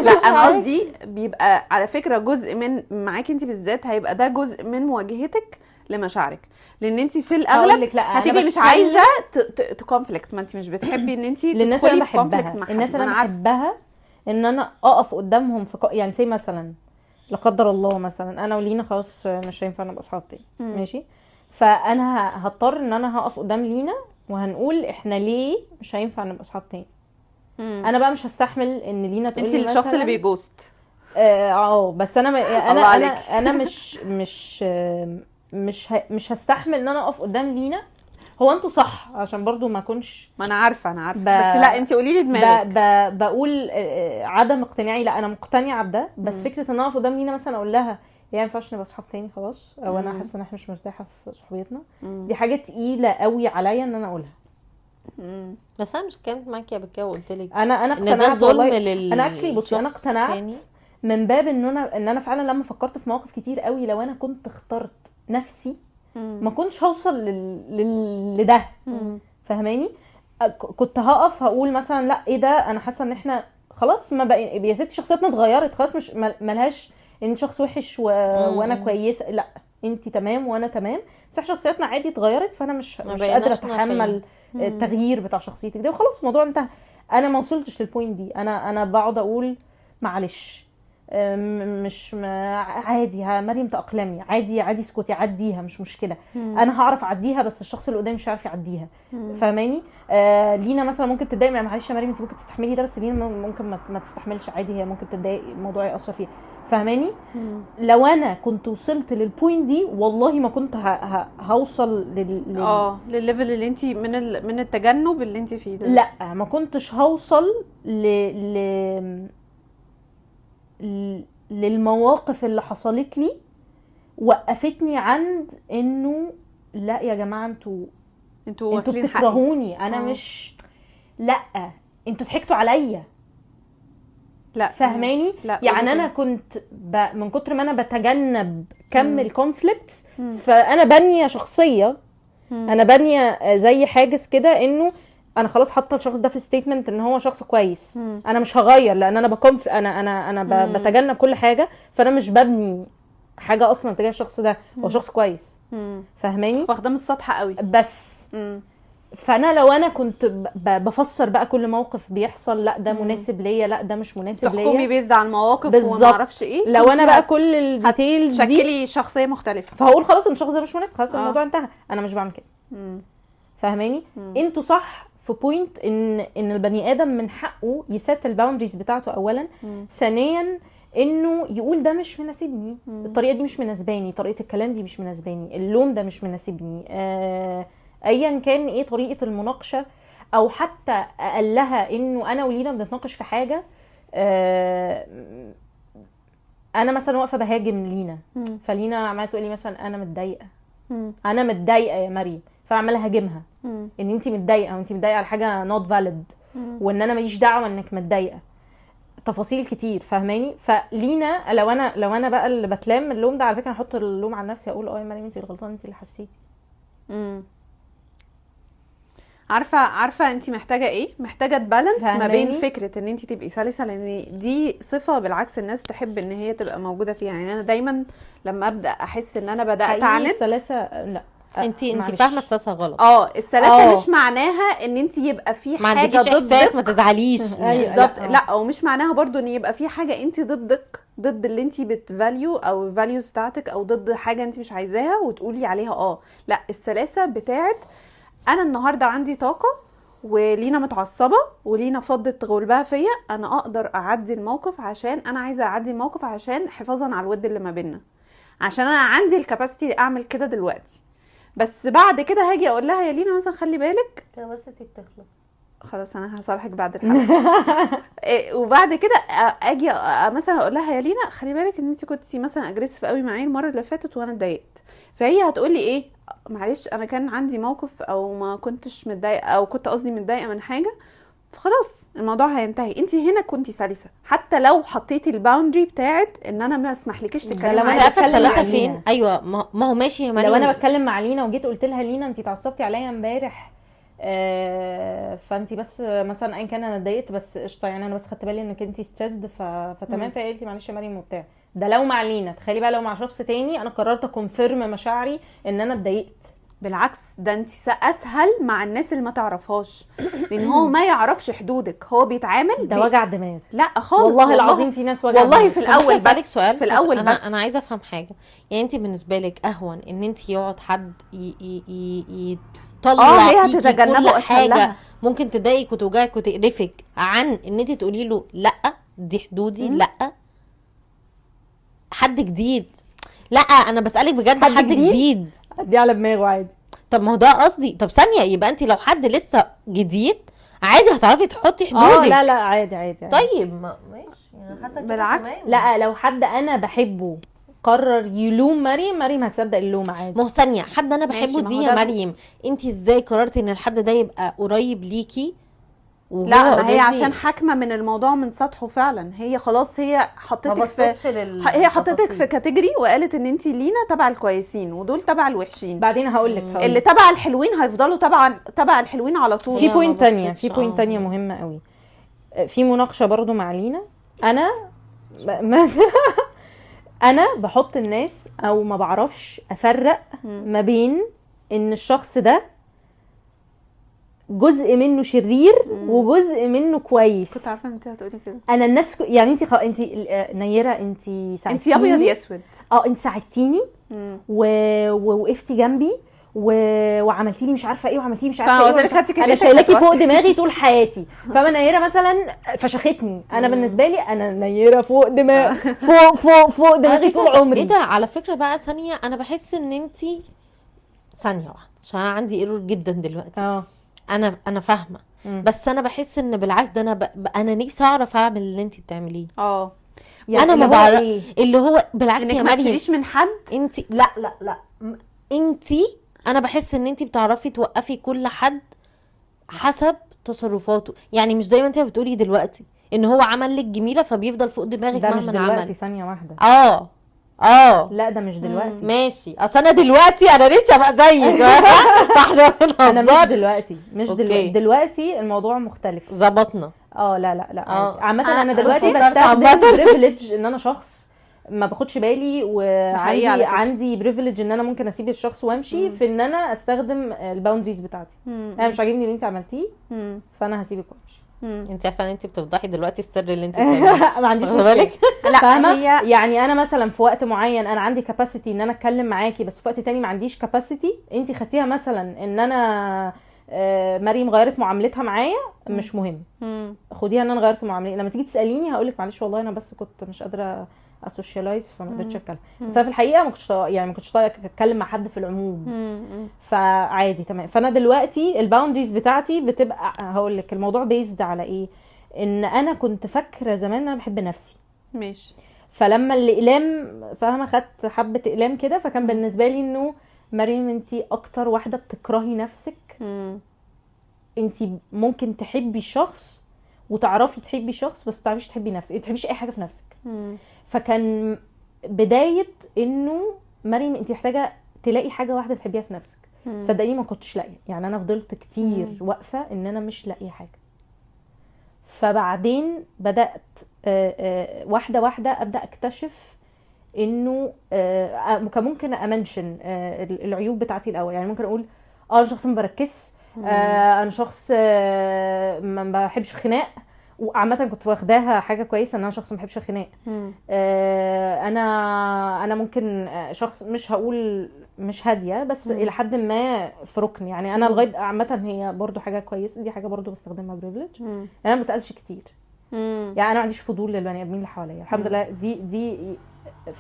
S3: لا انا قصدي بيبقى على فكرة جزء من معاكي انت بالذات، هيبقى ده جزء من مواجهتك لمشاعرك، لان انت في الاغلب هتبقي مش عايزه ت conflict، ما انت مش بتحبي ان انت تدخلي في conflict مع حد.
S2: الناس اللي انا بحبها ان انا اقف قدامهم في يعني زي مثلا لا قدر الله مثلا انا ولينا خلاص مش هينفع نبقى اصحاب تاني، ماشي، فانا هضطر ان انا هقف قدام لينا وهنقول احنا ليه مش هينفع نبقى اصحاب تاني. انا بقى مش هستحمل ان لينا تقول
S3: انت الشخص اللي بي ghost.
S2: بس انا انا انا انا مش مش مش مش هستحمل ان انا اقف قدام لينا. هو انتوا صح عشان برضو ما اكونش،
S3: ما انا عارفه بس لا انت قولي لي دماغك.
S2: بقول عدم اقتناعي، لا انا مقتنعة بده، بس فكرة ان انا اقف قدام لينا مثلا اقول لها يا ما ينفعش نبقى اصحاب تاني خلاص، او انا حاسه ان احنا مش مرتاحة في صحبيتنا، دي حاجة تقيلة قوي عليا ان انا اقولها.
S1: بس انا مش اتكلمت معاكي قبل كده وقلت لك
S2: انا
S1: ان ده ظلم
S2: انا actually بصي انا اقتنعت من باب ان انا فعلا لما فكرت في مواقف كتير قوي لو انا كنت اخترت نفسي ما كنتش هوصل لده. فاهماني؟ كنت هقف هقول مثلا لا ايه ده، انا حاسه ان احنا خلاص ما بقى يا ستي شخصيتنا اتغيرت خلاص، مش ملهاش ان شخص وحش وانا كويسة، لا انت تمام وانا تمام، بس احنا شخصياتنا عادي اتغيرت، فانا مش قادرة اتحمل التغيير بتاع شخصيتك ده، وخلاص الموضوع انتهى. انا ما وصلتش لل point دي، انا بقعد اقول معلش مش عادي يا مريم تأقلمي، عادي عادي اسكتي عديها مش مشكلة، انا هعرف اعديها بس الشخص اللي قدامي مش عارف يعديها، فاهماني؟ لينا مثلا ممكن تتضايق، معلش يا مريم انت ممكن تستحملي ده، بس لينا ممكن ما تستحملش عادي، هي ممكن تتضايق الموضوع يأثر فيها، فاهماني؟ لو انا كنت وصلت لل point دي والله ما كنت هوصل
S3: للل level اللي انت من التجنب اللي انت فيه ده،
S2: لا ما كنتش هوصل للمواقف اللي حصلت لي وقفتني عند انه لا يا جماعة انتوا بتكرهوني انا مش، لا انتوا ضحكتوا عليا، لا فاهماني؟ يعني انا كنت من كتر ما انا بتجنب كم ال conflicts، فانا بانيه شخصية، انا بانيه زي حاجز كده انه انا خلاص حاطه الشخص ده في statement ان هو شخص كويس، انا مش هغير لان انا بكونف انا انا انا بتجنب كل حاجة، فانا مش ببني حاجة اصلا تجاه الشخص ده، هو شخص كويس، فاهماني؟
S3: واخده من السطح قوي
S2: بس. فانا لو انا كنت بفسر بقى كل موقف بيحصل، لا ده مناسب ليا، لا ده مش مناسب ليا،
S3: تحكمي based على المواقف وما اعرفش ايه،
S2: لو انا بقى كل ال details دي
S3: شكلي شخصية مختلفة،
S2: فهقول خلاص ان الشخص ده مش مناسب، خلاص الموضوع انتهى، انا مش بعمل كده، فاهماني؟ انتوا صح في point ان البني ادم من حقه ي set ال boundaries بتاعته اولا، ثانيا انه يقول ده مش مناسبني، الطريقة دي مش مناسباني، طريقه الكلام دي مش مناسباني، اللوم ده مش مناسبني، ايا كان ايه طريقه المناقشة، او حتى اقلها انه انا ولينا بنتناقش في حاجة، انا مثلا واقفة بهاجم لينا، فلينا عماله تقول لي مثلا انا متضايقة، انا متضايقة يا مريم، فانا عماله هاجمها ان انت متضايقة، وانت متضايقة على حاجة not valid، وان انا ماليش دعوه انك متضايقة، تفاصيل كتير، فاهماني؟ فلينا لو انا بقى اللي بتلام اللوم ده، على فكرة احط اللوم على نفسي، اقول يا مريم انت الغلطانه، انت اللي حسيتي.
S3: عارفه انت محتاجه ايه؟ محتاجه ت balance ما بين فكرة ان انت تبقي سلسه، لان دي صفة بالعكس الناس تحب ان هي تبقى موجودة فيها. يعني انا دايما لما ابدا احس ان انا بدات اعند
S2: سلاسة، لا
S1: انت فاهمه السلاسة غلط.
S3: السلاسة مش معناها ان انت يبقى في حاجة ضدك،
S1: احساس ما تزعليش
S3: بالظبط، لا، ومش معناها برضو ان يبقى في حاجة انت ضدك، ضد اللي انت بت value او ال values بتاعتك، او ضد حاجة انت مش عايزاها وتقولي عليها لا. السلاسة بتاعت انا النهارده عندي طاقة ولينا متعصبه ولينا فضت غلبها فيا، انا اقدر اعدي الموقف عشان انا عايزه اعدي الموقف، عشان حفاظا على الود اللي ما بيننا، عشان انا عندي ال capacity اعمل كده دلوقتي. بس بعد كده هاجي اقول لها يا لينا مثلا خلي بالك
S1: capacity بتخلص،
S3: خلاص انا هصالحك بعد الحلقة. وبعد كده اجي مثلا اقول لها يا لينا خلي بالك ان انت كنتي مثلا aggressive قوي معايا المرة اللي فاتت وانا اتضايقت، فهي هتقول لي ايه؟ معلش انا كان عندي موقف او ما كنتش متضايقة، او كنت قصدي متضايقة من حاجة، فخلاص الموضوع هينتهي. انت هنا كنتي سلسه حتى لو حطيتي ال boundary بتاعت ان انا ما اسمحلكيش تتكلمي
S1: معايا. عارفه السلاسة فين؟ ايوه ما هو ماشي يا مريم.
S2: لو انا بتكلم مع لينا وجيت قلت لها لينا انت اتعصبتي عليا امبارح، فانت بس مثلا ايا كان انا اتضايقت بس قشطه، يعني انا بس خدت بالي انك انت stressed فتمام، فقالت لي معلش يا مريم وبتاع. ده لو مع لينا، تخيلي بقى لو مع شخص تاني انا قررت ا confirm مشاعري ان انا اتضايقت.
S3: بالعكس ده انت اسهل مع الناس اللي ما تعرفهاش، لان هو ما يعرفش حدودك، هو بيتعامل
S2: ده وجع دماغ.
S3: لا خالص
S2: والله العظيم في ناس وجع
S3: والله دماغ. في الاول بس
S1: سؤال
S3: في الاول
S1: بس انا عايزه افهم حاجة، يعني انت بالنسبة لك اهون ان انت يقعد حد يطلع فيكي كل حاجة ممكن تضايقك وتوجعك وتقرفك، عن ان انت تقولي له لا دي حدودي، لا حد جديد، لا انا بسالك بجد حد جديد
S2: دي على دماغه عادي.
S1: طب ما هو ده قصدي. طب ثانية، يبقى انت لو حد لسه جديد عادي هتعرفي تحطي حدودك.
S2: لا لا عادي عادي, عادي.
S1: طيب ما ماشي يعني حاسه
S3: بالعكس.
S2: لا لو حد انا بحبه قرر يلوم مريم، مريم هتصدق اللوم عادي.
S1: ما هو ثانية، حد انا بحبه دي يا مريم، انت ازاي قررتي ان الحد ده يبقى قريب ليكي وهو
S3: لا ما هي
S1: already-
S3: عشان حاكمه من الموضوع من سطحه فعلا، هي خلاص هي
S1: ما
S3: حطتك في
S1: بصيتش لل
S3: هي حطتك في category وقالت ان انت لينا تبع الكويسين ودول تبع الوحشين.
S2: بعدين هقول لك
S3: اللي تبع الحلوين هيفضلوا تبع الحلوين على طول.
S2: في
S1: هي ما
S2: point تانية، في
S1: بصيتش،
S2: point تانية مهمة قوي. في مناقشة برضو مع لينا. انا انا بحط الناس او ما بعرفش افرق ما بين ان الشخص ده جزء منه شرير وجزء منه كويس.
S3: كنت عارفه ان انت هتقولي كده.
S2: انا الناس يعني انت انت نيره، انت ساعدتيني،
S3: انت يا ابيض يا اسود.
S2: انت ساعدتيني ووقفتي جنبي وعملتي لي مش عارفه ايه وعملتي لي مش عارفه
S3: فأنا
S2: ايه
S3: قلت لك
S2: ومش
S3: هاتي
S2: انا
S3: كلمتك
S2: شايلاكي
S3: هتوافقي.
S2: فوق دماغي طول حياتي. فانا نيره مثلا فشختني، انا بالنسبة لي انا نيره فوق دماغي، فوق فوق فوق
S1: على
S2: دماغي
S1: فكرة-
S2: طول عمري.
S1: ايه ده؟ على فكرة بقى ثانية، انا بحس ان انت ثانية واحدة عشان انا عندي error جدا دلوقتي. انا فاهمه، بس انا بحس ان بالعكس ده انا انا نفسي اعرف اعمل اللي انت بتعمليه.
S2: يعني
S1: انا ما
S2: اللي هو
S1: بعرف
S2: إيه؟
S1: اللي هو بالعكس
S3: انك
S1: يا
S3: ما
S1: مريم
S3: تشيليش من حد.
S1: انت لا لا لا انت انا بحس ان انت بتعرفي توقفي كل حد حسب تصرفاته، يعني مش زي ما انت بتقولي دلوقتي ان هو عمل لك جميلة فبيفضل فوق دماغك
S2: ده مش
S1: مهما
S2: دلوقتي،
S1: عمل.
S2: ثانية واحدة. لا ده مش دلوقتي.
S1: ماشي، اصل انا دلوقتي انا لسه بقى زيك. فاحنا
S2: انا مش دلوقتي، مش
S1: okay.
S2: دلوقتي. دلوقتي الموضوع مختلف.
S1: ظبطنا.
S2: لا لا لا عادي. عامة انا
S3: بصي،
S2: دلوقتي
S1: فكرت
S2: بستخدم
S1: عامة.
S2: privilege ان انا شخص ما باخدش بالي،
S3: ده حقيقي
S2: وعندي
S3: على فكرة.
S2: عندي privilege ان انا ممكن اسيب الشخص وامشي، في ان انا استخدم ال boundaries بتاعتي. انا مش عاجبني اللي انت عملتيه، فانا هسيبك وامشي.
S1: انت عارفه ان انت بتفضحي دلوقتي السر اللي انت بتعمليه.
S2: ما عنديش
S1: واخدة
S2: مشكلة.
S1: بالك؟
S3: لا
S2: فاهمه؟
S3: هي
S2: يعني انا مثلا في وقت معين انا عندي capacity ان انا اتكلم معاكي، بس في وقت تاني ما عنديش capacity. انت خدتيها مثلا ان انا مريم غيرت معاملتها معايا، مش مهم، خديها ان انا غيرت معاملتي. لما تيجي تساليني هقول لك معلش والله انا بس كنت مش قادرة ا socialize فما قدرتش اتكلم، بس انا في الحقيقة ما كنتش يعني ما كنتش طايقة اتكلم مع حد في العموم، فعادي تمام. فانا دلوقتي ال boundaries بتاعتي بتبقى، هقول لك الموضوع based على ايه، ان انا كنت فاكره زمان ان انا بحب نفسي،
S3: ماشي،
S2: فلما الاقلام فاهمه خدت حبه اقلام كده، فكان بالنسبة لي انه مريم انتي اكتر واحدة بتكرهي نفسك، انتي ممكن تحبي شخص وتعرفي تحبي شخص بس تعرفيش تحبي نفسك، انتي تحبيش اي حاجة في نفسك. فكان بداية انه مريم انتي محتاجه تلاقي حاجة واحدة بتحبيها في نفسك. صدقيني ما كنتش لاقيه، يعني انا فضلت كتير واقفة ان انا مش لاقيه حاجة. فبعدين بدات واحدة واحدة ابدا اكتشف انه كان ممكن ا mention العيوب بتاعتي الاول، يعني ممكن اقول انا شخص ما بركزش، انا شخص ما بحبش الخناق، وعامة كنت واخداها حاجة كويسة ان انا شخص ما بحبش الخناق. انا ممكن شخص مش هقول مش هادية بس الى حد ما في ركن، يعني انا لغاية عامة هي برضو حاجة كويسة، دي حاجة برضو بستخدمها privilege. انا ما بسألش كتير، يعني انا ما عنديش فضول للبني ادمين اللي حواليا الحمد لله. دي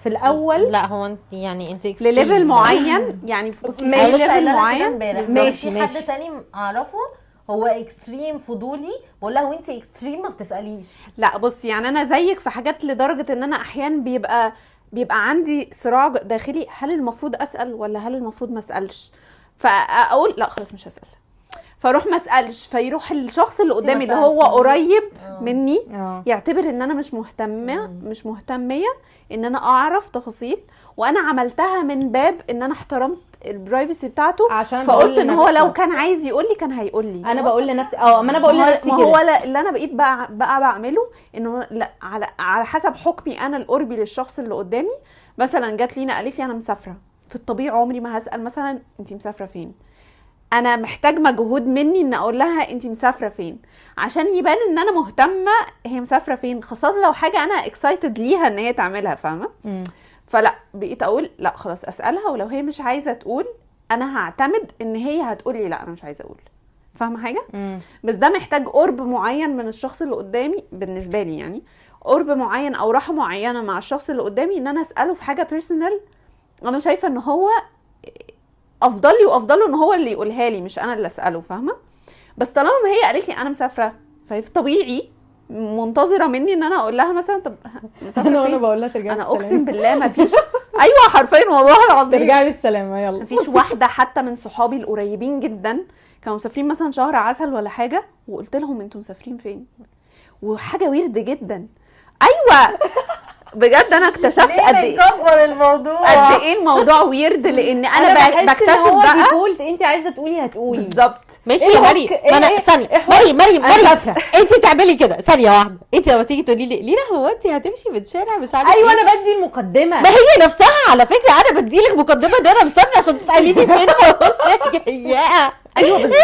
S2: في الاول
S1: لا هو انت يعني انت
S3: ل level معين، يعني بصي
S2: ماشي.
S3: level معين.
S2: ماشي،
S1: في حد
S2: ماشي.
S1: تاني اعرفه هو extreme فضولي، بقول لها وانت extreme ما بتساليش.
S3: لا بصي يعني انا زيك في حاجات، لدرجة ان انا احيانا بيبقى عندي صراع داخلي، هل المفروض اسال ولا هل المفروض ما اسالش؟ فاقول لا خلاص مش هسال، فاروح ما اسالش، فيروح الشخص اللي قدامي اللي هو قريب مني يعتبر ان انا مش مهتمة، مش مهتميه ان انا اعرف تفاصيل، وانا عملتها من باب ان انا احترمت ال privacy بتاعته،
S2: عشان
S3: فقلت ان هو لو كان عايز يقول لي كان هيقول لي.
S2: انا بقول لنفسي ما انا بقول لنفسي
S3: كده، ما هو اللي انا بقيت بقى بعمله انه لا، على حسب حكمي انا القربي للشخص اللي قدامي. مثلا جات لينا قالت لي انا مسافرة، في الطبيعي عمري ما هسال مثلا انت مسافرة فين، انا محتاج مجهود مني ان اقول لها انت مسافرة فين عشان يبان ان انا مهتمة هي مسافرة فين، خاصة لو حاجة انا excited ليها ان هي تعملها، فاهمه؟ فلا بقيت اقول لا خلاص اسالها، ولو هي مش عايزه تقول انا هعتمد ان هي هتقول لي لا انا مش عايزه اقول، فاهمه حاجة؟ بس ده محتاج قرب معين من الشخص اللي قدامي، بالنسبة لي يعني قرب معين او راحة معينة مع الشخص اللي قدامي ان انا اساله في حاجة personal، انا شايفه ان هو افضل لي وافضله ان هو اللي يقولها لي مش انا اللي اساله، فاهمه؟ بس طالما ما هي قالت لي انا مسافرة، فهي في طبيعي منتظره مني ان انا اقول لها مثلا طب مسافرة
S2: انا
S3: فين؟
S2: بقول لها ترجعي
S3: انا اقسم بالله ما فيش ايوه حرفيا والله العظيم.
S2: ترجعي بالسلامة. يلا.
S3: مفيش واحدة حتى من صحابي القريبين جدا كانوا مسافرين مثلا شهر عسل ولا حاجة، وقلت لهم انتوا مسافرين فين، وحاجه weird جدا. ايوه بجد انا اكتشفت قد ايه
S1: نكبر الموضوع،
S3: قد ايه الموضوع weird، لان انا بكتشف
S2: بقى default انت عايزه تقولي هتقولي
S3: بالظبط.
S1: ماشي يا مريم، ما انا ثانية مريم مريم مريم انت تعملي كده ثانية واحدة، انت لما تيجي تقولي لي لينا هو انت هتمشي من شارع مش عارفه.
S2: ايوه انا بدي المقدمة،
S1: ما هي نفسها على فكرة انا بدي لك مقدمه ان انا مسافرة عشان تساليني فين. يا
S3: ايوه بالظبط.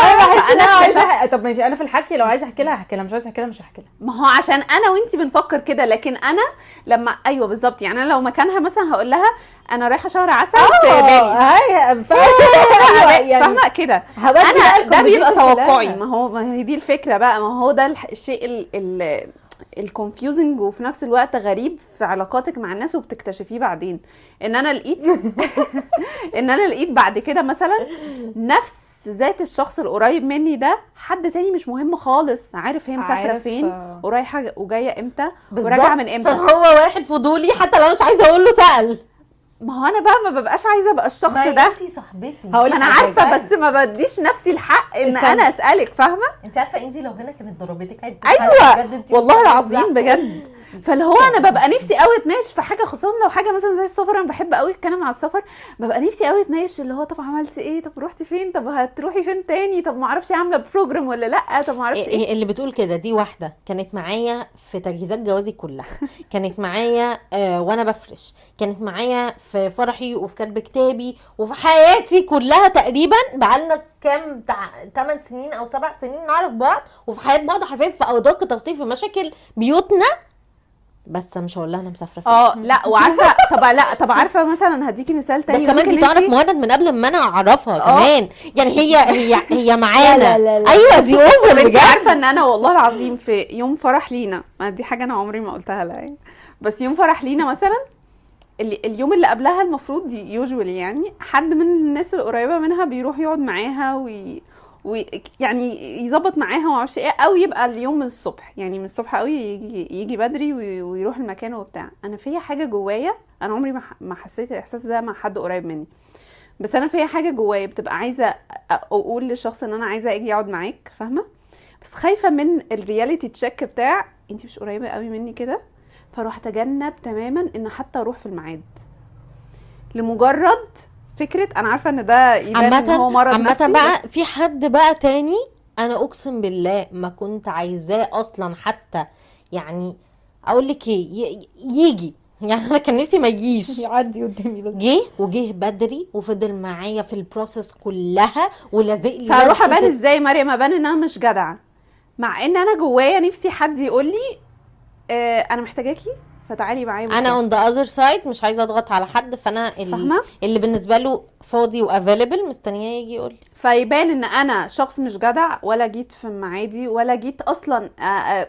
S2: انا بحس ان انا عايزه. طب ماشي، انا في الحكي لو عايزه احكي لها هحكي لها، مش عايزه احكي لها مش هحكي لها.
S3: ما هو عشان انا وانتي بنفكر كده، لكن انا لما ايوه بالظبط، يعني انا لو مكانها مثلا هقول لها انا رايحة شهر عسل في بالي، فاهمه كده. انا ده بيبقى توقعي. ما هو ما هي دي الفكرة بقى، ما هو ده الشيء ال confusing وفي نفس الوقت غريب في علاقاتك مع الناس، وبتكتشفيه بعدين. ان انا لقيت ان انا لقيت بعد كده مثلا نفس ذات الشخص القريب مني ده حد تاني مش مهم خالص، عارف هي مسافرة فين ورايحه وجاية امتى وراجعه من امتى،
S1: عشان هو واحد فضولي حتى لو مش عايزه اقول له سأل.
S3: ما هو انا بقى ما ببقاش عايزه ابقى الشخص ده.
S1: انتي صاحبتي
S3: انا عارفه، بس ما بديش نفسي الحق ان انا اسالك، فاهمه؟
S1: انت عارفه انتي لو هنا كانت ضربتك.
S3: ايوه والله العظيم بجد. فاللي هو انا ببقى نفسي قوي اتناقش في حاجة، خصوصا لو حاجة مثلا زي السفر، انا بحب قوي اتكلم على السفر، ببقى نفسي قوي اتناقش اللي هو طب عملتي ايه، طب روحتي فين، طب هتروحي فين تاني، طب ما اعرفش عامله program ولا لا، طب ما اعرفش ايه.
S1: اللي بتقول كده دي واحدة كانت معايا في تجهيزات جوازي كلها، كانت معايا وانا بفرش، كانت معايا في فرحي وفي كتب كتابي وفي حياتي كلها تقريبا. بقالنا كام 8 سنين او 7 سنين نعرف بعض، وفي حياة بعض حرفيا في ادق تفاصيل في مشاكل بيوتنا، بس مش هقول لها انا مسافرة
S3: فين. لا وعارفه. طب لا، طب عارفه مثلا هديكي مثال تاني،
S1: ده كمان دي تعرف مهند من قبل ما انا اعرفها كمان، يعني هي هي هي معانا. لا لا لا. ايوه دي over بجد.
S3: عارفه ان انا والله العظيم في يوم فرح لينا، ما دي حاجة انا عمري ما قلتها لها يعني، بس يوم فرح لينا مثلا اليوم اللي قبلها المفروض usually يعني حد من الناس القريبة منها بيروح يقعد معاها ويعني يظبط معاها وما اعرفش ايه، او يبقى اليوم من الصبح، يعني من الصبح قوي يجي بدري ويروح المكان وبتاع. انا فيا حاجة جوايا، انا عمري ما حسيت الاحساس ده مع حد قريب مني، بس انا فيا حاجة جوايا بتبقى عايزه اقول للشخص ان انا عايزه اجي اقعد معاك، فاهمه؟ بس خايفة من ال reality check بتاع انت مش قريبه قوي مني كده، فاروح اتجنب تماما ان حتى اروح في الميعاد لمجرد فكرة. انا عارفه ان ده يبان ان هو مرض نفسي.
S1: عامة بقى في حد بقى تاني انا اقسم بالله ما كنت عايزاه اصلا، حتى يعني اقول لك ايه، يجي يعني انا كان نفسي ما يجيش،
S2: يعدي قدامي بس.
S1: جه وجه بدري وفضل معايا في ال process كلها ولازق لي.
S3: فاروح ابان ازاي مريم؟ ابان ان انا مش جدعه، مع ان انا جوايا نفسي حد يقول لي انا محتاجاكي فتعالي معايا.
S1: انا on the other side مش عايزه اضغط على حد، فانا اللي بالنسبة له فاضي و available مستنياه يجي يقول لي.
S3: فيبان ان انا شخص مش جدع، ولا جيت في ميعادي، ولا جيت اصلا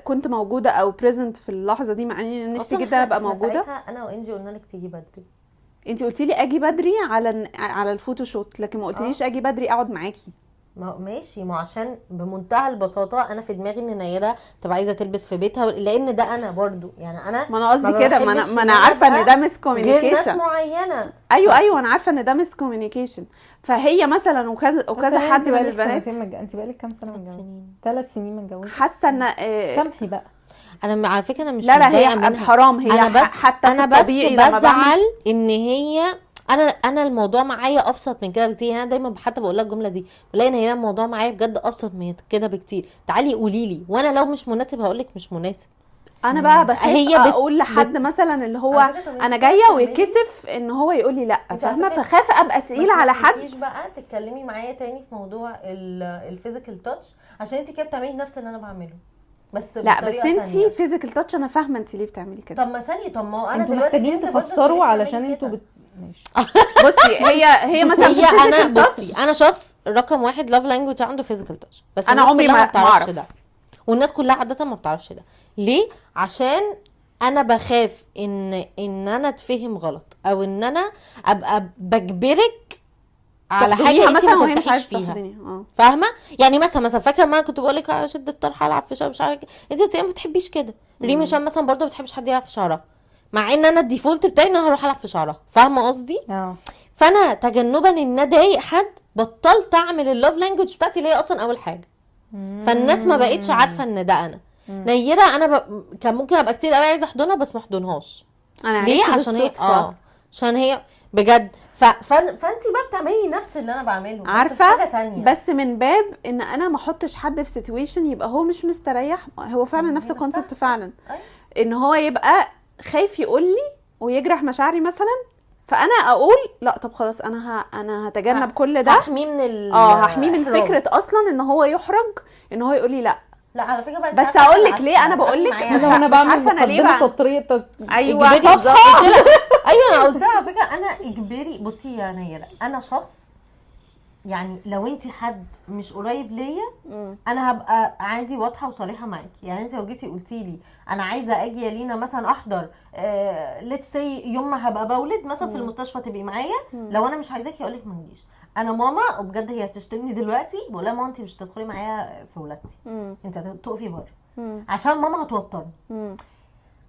S3: كنت موجودة او present في اللحظة دي، مع اني نفسي جدا ابقى موجودة.
S1: انا وانجي قلنا لك تيجي بدري،
S3: انت قلتي لي اجي بدري على ال photoshoot، لكن ما قلتليش اجي بدري اقعد معاكي.
S1: ما ماشي، ما عشان بمنتهى البساطة انا في دماغي ان نيره تبقى عايزه تلبس في بيتها، لان ده انا برضو يعني انا
S3: ما انا قصدي كده، ما انا عارفه ان ده miscommunication
S1: ناس معينة.
S3: ايوه انا عارفه ان ده miscommunication. فهي مثلا وكذا وكذا حد من البنات.
S2: انت بقالك كام سنة متجوزة؟ 3 سنين متجوزة.
S3: حاسه ان
S2: سامحي بقى،
S1: انا على فكرة انا مش
S3: لا هي حرام، هي
S1: أنا بس
S3: حتى
S1: انا
S3: في الطبيعي
S1: بس بزعل ان هي انا الموضوع معايا ابسط من كده بكتير. انا دايما حتى بقول لها الجملة دي، بلاقي ان هي الموضوع معايا بجد ابسط من كده بكتير. تعالي قولي لي، وانا لو مش مناسب هقول لك مش مناسب.
S3: انا بقى بخاف اقول لحد مثلا اللي هو انا جاية ويكسف ان هو يقول لي لا، فاهمه؟ فخاف ابقى تقيلة على حد.
S1: ما تجيش بقى تتكلمي معايا تاني في موضوع ال physical touch، عشان انت كده بتعملي نفس اللي انا بعمله، بس
S3: لا بس انتي physical touch انا فاهمه انت ليه بتعملي كده.
S1: طب ما ثانية، طب ما انا دلوقتي
S2: محتاجين تفسروا علشان انتوا ماشي.
S3: بصي هي مثلا
S1: هي انا بصي انا شخص رقم 1 love language عنده physical touch، بس
S3: انا عمري ما اعرف
S1: ده، والناس كلها عادة ما بتعرفش ده ليه؟ عشان انا بخاف ان انا اتفهم غلط، او ان انا ابقى بجبرك على حاجة انت ما ترتاحيش فيها، فاهمه؟ يعني مثلا فاكره ما انا كنت بقول لك اشد الطرحة العب في شعر مش عارفه، انت ما بتحبيش كده. ريم هشام مثلا برضه ما بتحبش حد يلعب في شعرها، مع ان انا ال default بتاعي ان انا هروح العب في شعرها، فاهمه قصدي؟ فانا تجنبا ان اضايق حد بطلت اعمل ال love language بتاعتي اللي هي اصلا اول حاجة، فالناس ما بقتش عارفه ان ده انا. نيره انا كان ممكن ابقى كتير قوي عايزه احضنها بس ما احضنهاش.
S3: انا
S1: ليه؟
S3: عرفت
S1: عشان هي
S3: بالصدفة.
S1: عشان هي بجد. فانت بقى بتعملي نفس اللي انا بعمله بس
S3: عارفه
S1: في حاجة تانية.
S3: بس من باب ان انا ما احطش حد في situation يبقى هو مش مستريح. هو فعلا نفس
S1: هي نفسها.
S3: ال concept فعلا،
S1: أيوة.
S3: ان هو يبقى خايف يقول لي ويجرح مشاعري مثلا، فانا اقول لا طب خلاص انا هتجنب كل ده،
S1: هحميه من ال
S3: هحميه من
S1: إحراج.
S3: فكرة اصلا ان هو يحرج ان هو يقول لي لا.
S1: لا على فكرة بقى أنت
S3: بس
S1: عارفة
S3: هقول لك
S1: العكس
S3: ليه انا
S1: بقى.
S3: بقول لك
S1: معايا
S3: بس
S2: انا
S3: بس
S2: بعمل
S3: عارفه انا ليه
S2: مقدمه
S3: بقى
S2: سطريه
S3: ايوه
S1: إجباري.
S3: بالظبط.
S1: ايوه انا قلت لها على فكرة انا اجباري. بصي يا نيره، انا شخص يعني لو انت حد مش قريب ليا انا هبقى عادي واضحة وصريحة معاكي. يعني انت لو جيتي قلتي لي انا عايزه اجي يا لينا مثلا احضر let's say يوم ما هبقى بولد مثلا في المستشفى تبقي معايا، لو انا مش عايزاكي اقول لك ما تجيش. انا ماما وبجد هي هتشتمني دلوقتي، بقول لها ماما انت مش هتدخلي معايا في ولادتي، انت هتقفي بره عشان ماما هتوترني.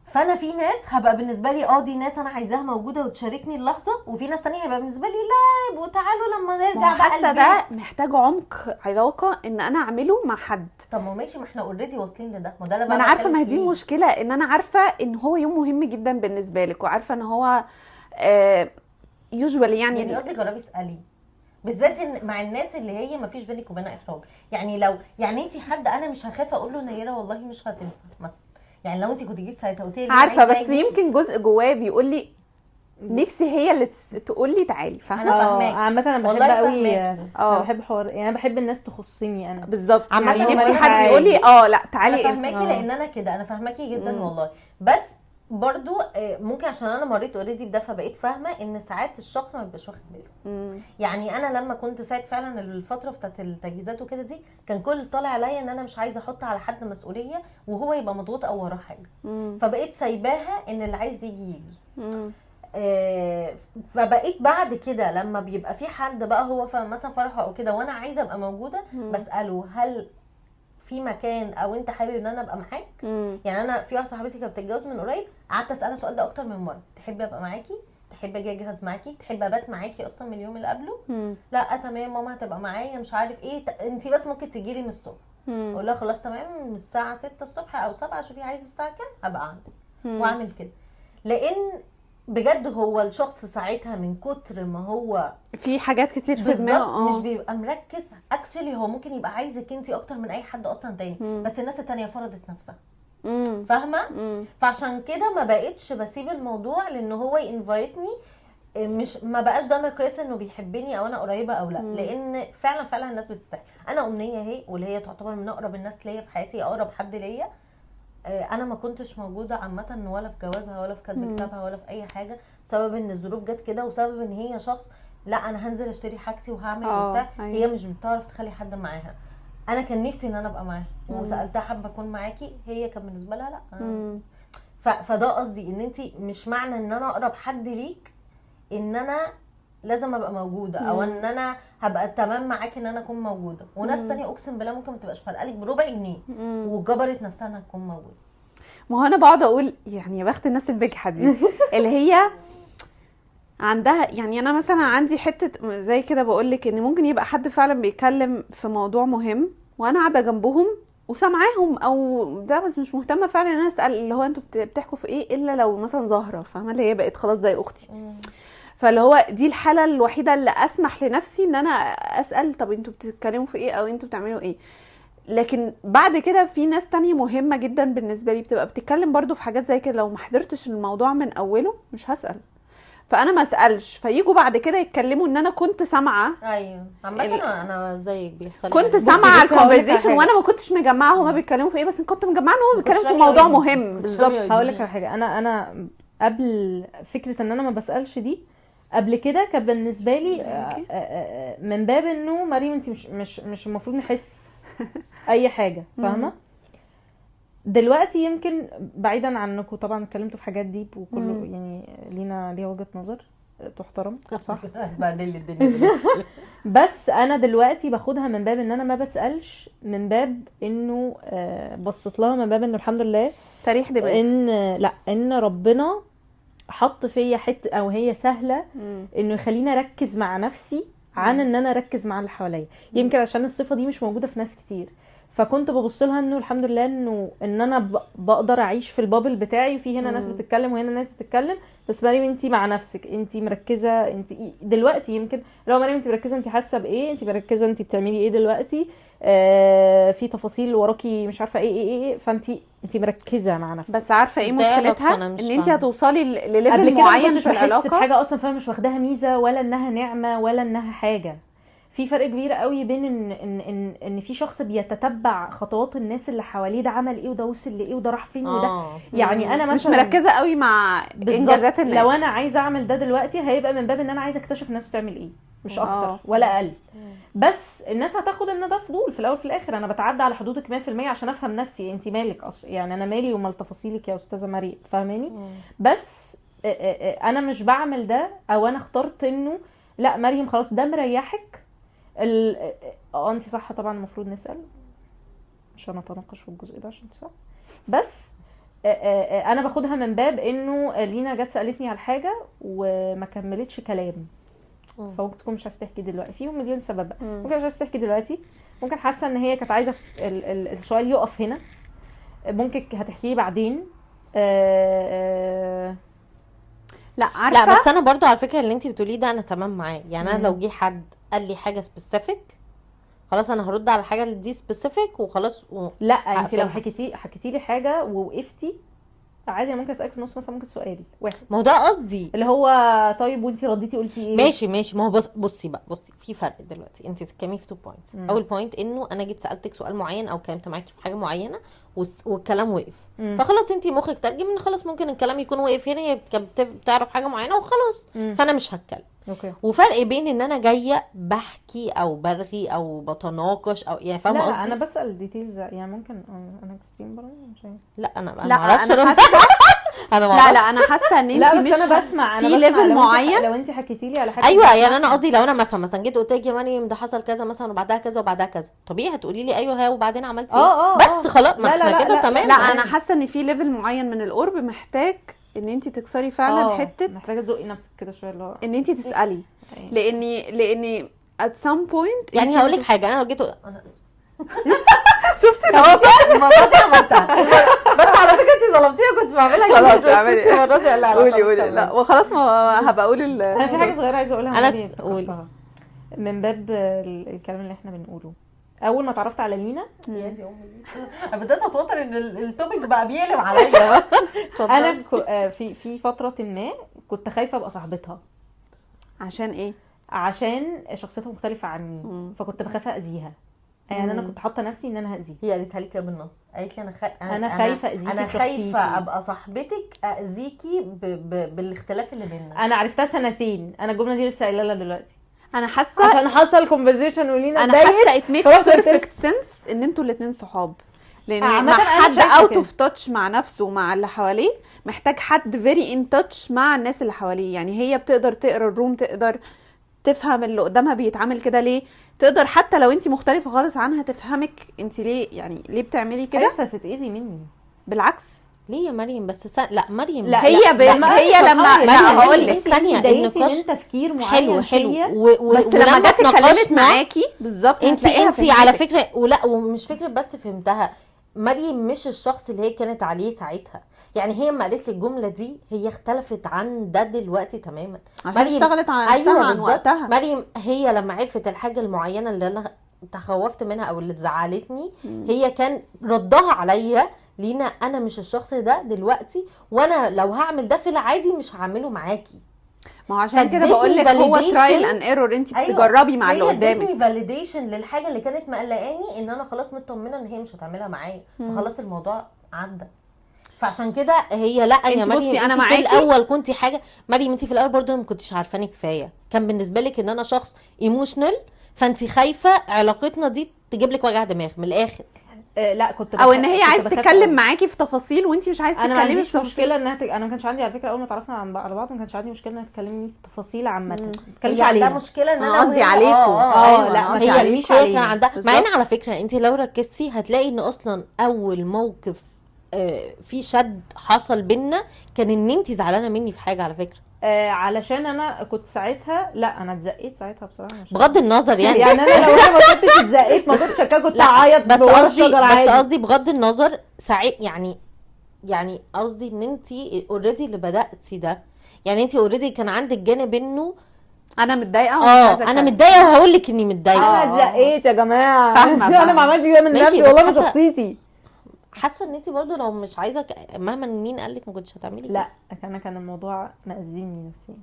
S1: فانا في ناس هبقى بالنسبة لي دي ناس انا عايزاها موجودة وتشاركني اللحظة، وفي ناس تانية هيبقى بالنسبة لي لا يبقوا تعالوا لما نرجع
S3: ما هو
S1: بقى
S3: حاسه
S1: البيت.
S3: ده محتاج عمق علاقة ان انا اعمله مع حد.
S1: طب ما هو ماشي، ما احنا already واصلين لده، ما ده اللي
S3: ما انا
S1: بقى
S3: عارفه، ما هي
S1: بتكلم
S3: دي
S1: فيه.
S3: المشكلة، ان انا عارفه ان هو يوم مهم جدا بالنسبة لك، وعارفه ان هو usually يعني
S1: يعني قصدي جربي اسالي، بالذات ان مع الناس اللي هي ما فيش بينك وبينها احراج. يعني لو يعني انت حد انا مش هخاف اقول له نيره والله مش هتنفع مثلا، يعني لو انت كنت جيت ساعتها قلت لي
S3: عارفه،
S1: عايزة
S3: بس
S1: أجي.
S3: يمكن جزء جواه بيقول لي نفسي هي اللي تقول لي تعالي، فاهمه؟
S1: أنا فاهماكي.
S2: عامة انا بحب
S1: والله
S2: قوي،
S1: فاهماكي.
S2: انا بحب حوار، يعني انا بحب الناس تخصني انا.
S3: بالظبط.
S1: عامة
S3: يعني نفسي
S2: والله
S3: حد
S2: تعالي.
S3: يقول لي لا تعالي
S1: انا
S3: انت.
S1: فاهماكي لان انا كده، انا فاهماكي جدا والله. بس برضو ممكن عشان انا مريت already بده فبقيت فاهمه ان ساعات الشخص ما بيبقاش واخد باله. يعني انا لما كنت ساعة فعلا الفترة بتاعت التجهيزات وكده دي، كان كل طالع عليا ان انا مش عايزه احط على حد مسؤولية وهو يبقى مضغوط او وراه حاجة، فبقيت سايباها ان اللي عايز يجي يجي. فبقيت بعد كده لما بيبقى في حد بقى هو مثلا فرحه او كده وانا عايزه ابقى موجودة، بساله هل في مكان او انت حابب ان انا ابقى معاك؟ يعني انا في واحدة صاحبتي كانت بتتجوز من قريب، قعدت اسالها السؤال ده اكتر من مرة، تحبي ابقى معاكي؟ تحبي اجي اجهز معاكي؟ تحبي ابات معاكي اصلا من اليوم اللي قبله؟ لا تمام ماما هتبقى معايا مش عارف ايه، انت بس ممكن تجي لي من الصبح. اقول لها خلاص تمام من الساعة 6 الصبح او 7، شوفي عايزه الساعة كام هبقى عندك واعمل كده. لان بجد هو الشخص ساعتها من كتر ما هو
S3: في حاجات كتير في
S1: بالظبط
S3: دماغه
S1: مش بيبقى مركز. actually هو ممكن يبقى عايزك انت اكتر من اي حد اصلا تاني، بس الناس التانية فرضت نفسها، فاهمه؟ فعشان كده ما بقتش بسيب الموضوع لان هو ي invite ني، مش ما بقاش ده مقياس انه بيحبني او انا قريبه او لا، لان فعلا فعلا الناس بتستاهل. انا امنية اهي واللي هي تعتبر من اقرب الناس ليا في حياتي، اقرب حد ليا، انا ما كنتش موجودة عامة ولا في جوازها ولا في كتب كتابها ولا في اي حاجة، بسبب ان الظروف جت كده، وبسبب ان هي شخص لا انا هنزل اشتري حاجتي وهعمل وبتاع. هي مش بتعرف تخلي حد معاها. انا كان نفسي ان انا ابقى معاها وسالتها حابة اكون معاكي، هي كان بالنسبة لها لا. فده قصدي ان انت مش معنى ان انا اقرب حد ليك ان انا لازم ابقى موجودة او ان انا هبقى تمام معاك ان انا اكون موجودة. وناس تانية اقسم بالله ممكن ما تبقاش فارقه لك بربع جنيه وجبرت نفسها انها تكون موجودة.
S3: ما هو انا بقعد اقول يعني يا بخت الناس البجحه دي اللي هي عندها، يعني انا مثلا عندي حتة زي كده بقول لك ان ممكن يبقى حد فعلا بيتكلم في موضوع مهم وانا قاعدة جنبهم وسامعاهم او ده، بس مش مهتمة فعلا ان انا اسال اللي هو انتوا بتحكوا في ايه، الا لو مثلا زهره، فاهمه؟ اللي هي بقت خلاص زي اختي. فاللي هو دي الحالة الوحيدة اللي اسمح لنفسي ان انا اسال طب انتوا بتتكلموا في ايه او انتوا بتعملوا ايه. لكن بعد كده في ناس تانية مهمة جدا بالنسبة لي بتبقى بتتكلم برضو في حاجات زي كده، لو ما حضرتش الموضوع من أوله مش هسأل، فأنا ما أسألش، فيجوا بعد كده يتكلموا إن أنا كنت سامعة.
S1: ايوه عامة انا زيك بيحصل
S3: كنت
S1: يعني.
S3: سامعة
S2: بصي، هقولك على
S3: ال conversation
S2: حاجة.
S3: وأنا ما كنتش مجمعة هما بيتكلموا في إيه، بس كنت مجمعة إن هما بيتكلموا في
S1: رامية
S3: موضوع
S1: ودني.
S3: مهم.
S1: كنتش
S3: بالظبط.
S1: رامية ودني.
S2: هقول لك على حاجة، انا قبل فكرة ان انا ما بسالش دي قبل كده كان بالنسبة لي من باب انه مريم انت مش المفروض نحس اي حاجة، فاهمه؟ دلوقتي يمكن بعيدا عنكم طبعا اتكلمتوا في حاجات دي وكله يعني لينا ليها وجهه نظر تحترم، صح؟
S1: بعدين الدنيا دلوقتي.
S2: بس انا دلوقتي باخدها من باب ان انا ما بسالش، من باب انه بصيت لها من باب انه الحمد لله
S3: تريح دماغ،
S2: ان لا ان ربنا حط فيا حتة او هي سهلة انه يخليني اركز مع نفسي عن ان انا اركز مع اللي حواليا. يمكن عشان الصفة دي مش موجودة في ناس كتير، فكنت ببص لها انه الحمد لله انه ان انا بقدر اعيش في ال bubble بتاعي، وفي هنا ناس بتتكلم وهنا ناس بتتكلم، بس مريم انت مع نفسك، انت مركزه، انت دلوقتي يمكن لو مريم انت مركزه انت حاسه بايه، انت مركزه انت بتعملي ايه دلوقتي، في تفاصيل وراكي مش عارفه ايه ايه ايه، فانت انت مركزه مع نفسك.
S3: بس عارفه ايه
S1: بس ده علاقة،
S3: مشكلتها؟
S1: أنا مش
S3: ان انت
S1: فاهمة.
S3: هتوصلي ل level
S2: قبل كده ما
S3: معين
S2: كنتش
S3: في
S2: بحس
S3: العلاقة.
S2: بحاجة اصلا، فانا مش واخداها ميزة ولا انها نعمه ولا انها حاجة. في فرق كبير قوي بين ان في شخص بيتتبع خطوات الناس اللي حواليه، ده عمل ايه وده وصل لايه وده راح فين وده، يعني انا
S3: مش
S2: مثلا
S3: مركزه قوي مع
S2: بالظبط.
S3: انجازات الناس.
S2: لو انا عايزه اعمل ده دلوقتي هيبقى من باب ان انا عايزه اكتشف الناس بتعمل ايه، مش اكتر ولا اقل. بس الناس هتاخد ان ده فضول في الاول في الاخر. انا بتعدى على حدودك 100% عشان افهم نفسي، انت مالك اصلا؟ يعني انا مالي ومال تفاصيلك يا استاذه مريم، فاهماني؟ بس انا مش بعمل ده، او انا اخترت انه لا مريم خلاص ده مريحك انت صح طبعا، المفروض نسال عشان اتناقش في الجزء ده عشان انت صح. بس انا باخدها من باب انه لينا جت سالتني على حاجة وما كملتش كلام، فممكن تكون مش عايزه تحكي دلوقتي، فيهم مليون سبب بقى. ممكن مش عايزه تحكي دلوقتي، ممكن حاسه ان هي كانت عايزه السؤال يقف هنا، ممكن هتحكيه بعدين.
S3: لا عارفه،
S1: لا بس انا برضو على فكرة اللي انت بتقوليه ده انا تمام معاه. يعني انا لو جه حد قال لي حاجة specific خلاص انا هرد على الحاجة اللي دي specific وخلاص
S2: لا انت لو
S1: هقفلها.
S2: حكيتي لي حاجة ووقفتي عادي، انا ممكن اسالك في النص مثلا، ممكن سؤال واحد
S1: ما هو ده قصدي.
S2: اللي هو طيب وانت رديتي قلتي ايه؟
S1: ماشي ماشي، ما هو بصي بقى، بصي في فرق دلوقتي، انت بتتكلمي في two points. اول point انه انا جيت سالتك سؤال معين او اتكلمت معاكي في حاجة معينة والكلام وقف، فخلاص انت مخك ترجم ان خلاص ممكن الكلام يكون وقف هنا، هي كانت بتعرف حاجة معينة وخلاص، فانا مش هتكلم. وفرق بين ان انا جاية بحكي او برغي او بتناقش او يعني فاهمه
S2: لا
S1: قصدي؟
S2: انا بسال details يعني، ممكن انا extreme برضه مش عارفة.
S1: لا انا
S3: لا
S1: ما اعرفش،
S3: انا
S1: انا
S3: حاسه
S1: انا ما
S3: لا
S1: أعرفش.
S3: لا انا حاسه ان انت
S2: لا بس
S3: مش
S2: انا بسمع، انا
S3: في
S2: بسمع
S3: level
S2: لو انت
S3: معين.
S2: لو انت حكيتي لي على حاجة
S1: ايوه
S2: بسمع.
S1: يعني انا قصدي لو انا مثلا جيت قلت لك يا مريم ده حصل كذا مثلا وبعدها كذا وبعدها كذا، طبيعي هتقولي لي ايوه ها وبعدين عملتي ايه؟ بس خلاص، ما
S2: لا، لا،
S1: احنا
S2: لا،
S1: كده
S2: لا،
S1: تمام.
S3: لا انا حاسه ان في level معين من القرب محتاج ان انت تكسري فعلا حتة
S2: محتاجه تزقي نفسك كده شوية اللي هو
S3: ان انت تسالي، لاني at some point
S1: يعني
S3: انت
S1: هقول لك حاجة، انا لو جيت انا اسفه
S3: شفتي الوضع
S1: المرة دي عملتها، بس على فكرة انت ظلمتيها، كنتش بعملها كتير،
S3: خلاص
S1: بس
S3: اعملي.
S1: انت المرة دي لا لا
S3: قولي
S1: خلاص
S3: قولي.
S1: تمام.
S3: لا وخلاص ما هبقى اقول
S2: انا في حاجة صغيرة عايزه اقولها
S1: أنا
S2: مريم
S1: قولي.
S2: افتكرتها من باب الكلام اللي احنا بنقوله. اول ما اتعرفت على لينا
S1: يا دي امي دي، انا بدات اتوتر ان ال topic بقى بيقلب عليا.
S2: انا في فترة ما كنت خايفة ابقى صاحبتها.
S3: عشان ايه؟
S2: عشان شخصيتها مختلفة عني، فكنت بخاف اذيها. يعني انا كنت حاطه نفسي ان انا هاذيها.
S1: هي قالتها لي كده بالنص، قالت لي انا
S2: أنا خايفة أذيكي
S1: انا
S2: بشخصيتي.
S1: خايفة ابقى صاحبتك اذيكي بالاختلاف اللي بيننا.
S2: انا عرفتها سنتين، انا الجملة دي لسه قايلها لها دلوقتي
S3: انا حاسه
S2: عشان حصل conversation ولينا
S3: انا
S2: اتضايقت،
S3: حاسه it makes
S2: فرحت قلت لها-
S3: perfect sense ان انتوا الاثنين صحاب، لان
S2: عامة
S3: مع
S2: أنا
S3: حد
S2: شايفة
S3: out
S2: كده.
S3: of touch مع نفسه ومع اللي حواليه محتاج حد very in touch مع الناس اللي حواليه. يعني هي بتقدر تقرا ال room، تقدر تفهم اللي قدامها بيتعامل كده ليه، تقدر حتى لو انت مختلفة خالص عنها تفهمك انت ليه، يعني ليه بتعملي كده.
S2: كده هتتاذي مني.
S3: بالعكس.
S1: ليه يا مريم؟ بس لا مريم
S2: لا،
S3: هي
S2: لا،
S3: هي لما
S2: مريم،
S3: لا هقول لك
S1: ثانية،
S2: اتضايقتي
S1: النقاش
S2: من تفكير معين
S1: حلو حلو
S2: فيا.
S3: بس لما
S1: ولما
S3: جت اتكلمت
S1: اتناقشنا،
S3: معاكي بالظبط
S1: انت
S3: هتلاقيها
S1: انت على
S3: فهمتك.
S1: فكرة، ولا ومش فكرة بس فهمتها، مريم مش الشخص اللي هي كانت عليه ساعتها. يعني هي لما قالت لي الجملة دي هي اختلفت عن ده دلوقتي تماما،
S3: عشان اشتغلت على نفسها
S1: ايوه
S3: عن
S1: بالظبط.
S3: وقتها.
S1: مريم هي لما عرفت الحاجة المعينة اللي انا تخوفت منها او اللي زعلتني، هي كان ردها عليا لينا انا مش الشخص ده دلوقتي، وانا لو هعمل ده في العادي مش هعمله معاكي.
S3: ما هو عشان كده
S1: فادتني
S3: بقول لك هو
S1: validation.
S3: trial and error، انت بتجربي مع اللي
S1: هي
S3: قدامك.
S1: ادتني validation للحاجة اللي كانت مقلقاني، ان انا خلاص مطمنه ان هي مش هتعملها معايا، فخلاص الموضوع عدى. فعشان كده هي لا يا
S3: انت
S1: مريم،
S3: بصي، انا
S1: انت في
S3: معاكي.
S1: الاول كنتي حاجة، مريم انت في الاول برضو ما كنتش عارفاني كفاية، كان بالنسبة لك ان انا شخص emotional، فانت خايفة علاقتنا دي تجيب لك وجع دماغ من الاخر.
S2: لا كنت
S3: او ان هي
S2: كنت
S3: عايزه
S2: بخاف
S3: تتكلم
S2: أوي.
S3: معاكي في تفاصيل وانت مش عايزه
S2: انا ما
S3: تتكلمي
S2: عنديش
S3: في تفاصيل.
S2: مشكلة انها انا ما كانش عندي على فكرة، اول ما اتعرفنا على بعض ما كانش عندي مشكلة انها تكلمني في تفاصيل عامة، ما تتكلمش
S1: هي عندها
S2: علينا.
S1: مشكلة ان
S3: أنا
S1: انا
S3: قصدي
S1: وهي-
S3: عليكم. أيوة،
S2: لا،
S3: أنا
S2: ما
S3: قصدي
S1: هي
S2: تتكلميش
S1: هي
S2: علينا.
S1: كان عندها، مع ان
S3: بالظبط.
S1: على فكرة انت لو ركزتي هتلاقي ان اصلا اول موقف في شد حصل بينا كان ان انت زعلانة مني في حاجة على فكرة.
S2: علشان انا كنت ساعتها، لا انا اتزقيت ساعتها بصراحة
S1: بغض النظر يعني
S2: يعني انا لو انا ما كنتش اتزقيت ما كنتش كنت هعيط.
S1: بس قصدي، بس قصدي بغض النظر ساعت يعني قصدي ان انت already اللي بداتي ده، يعني انت already كان عندك جانب انه
S3: انا متضايقة.
S1: انا متضايقة وهقول لك اني متضايقة.
S2: انا اتزقيت يا جماعة،
S3: فاهمه.
S2: انا ما عملتش كده من نفسي والله، مش شخصيتي.
S1: حاسه ان انت برضو لو مش عايزه مهما مين قال لك ما كنتش هتعملي.
S2: لا انا كان الموضوع مأزمني نفسيا.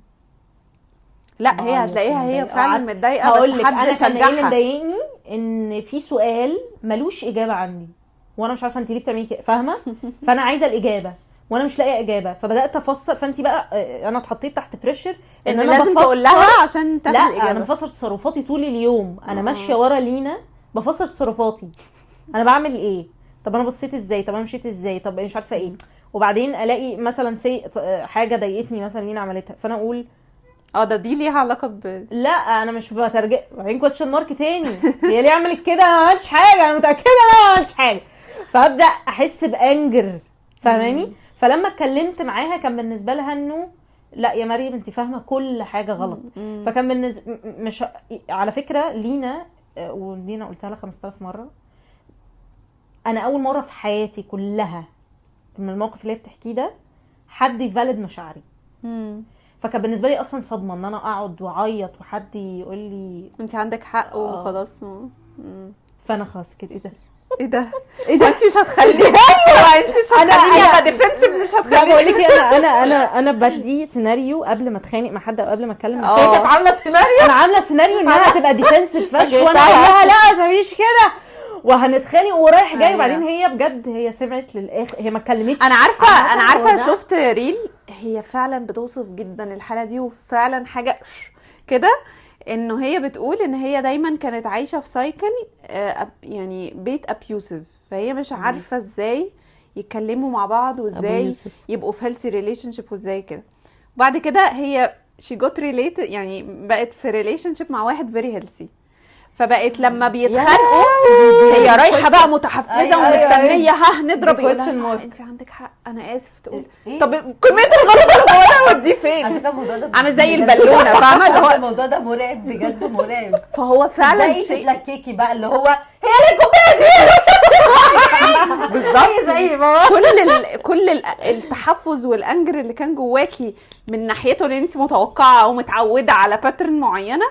S3: لا هي هتلاقيها هي فعلا متضايقة، بس حد شجعها.
S2: انا كان مضايقني ان في سؤال ملوش اجابه عندي وانا مش عارفه انت ليه بتعملي كده، فاهمه؟ فانا عايزه الاجابة وانا مش لاقيه اجابه، فبدات افسر. فانت بقى انا اتحطيت تحت pressure
S3: ان انا لازم تقول لها عشان تاخد الاجابة.
S2: لا انا بفسر تصرفاتي طول اليوم، انا ماشية ورا لينا بفسر تصرفاتي، انا بعمل ايه، طب انا بصيت ازاي، طب انا مشيت ازاي، طب مش عارفه ايه. وبعدين الاقي مثلا حاجة ضايقتني مثلا لينا عملتها، فانا اقول
S3: ده دي ليها علاقة ب،
S2: لا انا مش بترجع. بعدين question mark تاني، هي ليه عملت كده؟ انا ما عملتش حاجة، انا متاكدة انا ما عملتش حاجة. فابدا احس ب anger، فاهماني؟ فلما اتكلمت معاها كان بالنسبة لها انه لا يا مريم انت فاهمه كل حاجة غلط. فكان بالنسبة مش على فكرة لينا، ولينا قلتها لها 5000 مرة، انا اول مرة في حياتي كلها من الموقف اللي هي بتحكيه ده حد ي validate مشاعري. فكان بالنسبة لي اصلا صدمة ان انا اقعد واعيط وحد يقول لي
S3: انت عندك حق وخلاص.
S2: فانا خلاص كده ايه ده
S3: ايه ده ايه ده، انت مش هتخليني، انت مش هتخليني ابقى defensive، مش هتخليني.
S2: بقول لك انا انا انا انا بدي سيناريو قبل ما اتخانق مع حد او قبل ما اتكلم مع حد.
S1: هي كانت عامله سيناريو،
S2: انا عامله سيناريو انها هتبقى defensive فشخ، وانا اقول لها لا ما تعمليش كده وهنتخانق ورايح جاي. وبعدين هي بجد هي سمعت للاخر، هي ما اتكلمتش.
S3: انا عارفه، انا عارفه، شفت reel هي فعلا بتوصف جدا الحالة دي، وفعلا حاجة كده انه هي بتقول ان هي دايما كانت عايشه في cycle يعني بيت abusive، فهي مش عارفه ازاي يتكلموا مع بعض وازاي يبقوا في healthy relationship وازاي كده. بعد كده هي she got related، يعني بقت في relationship مع واحد very healthy، فبقت لما بيتخانقوا هي رايحة بقى متحفزه ومستنيه ها نضرب، يقول لها انت عندك حق انا اسف، تقول طب كمية الغلط اللي بقولها ودي فين؟ عامل زي البالونة، فاهمه؟ اللي هو
S1: الموضوع ده مرعب بجد، مرعب.
S3: فهو فعلا شيء
S1: تتلككي بقى اللي هو هي الكوباية دي
S3: بالظبط زي ما كل التحفز وال anger اللي كان جواكي من ناحيته اللي انت متوقعه او متعوده على pattern معينة.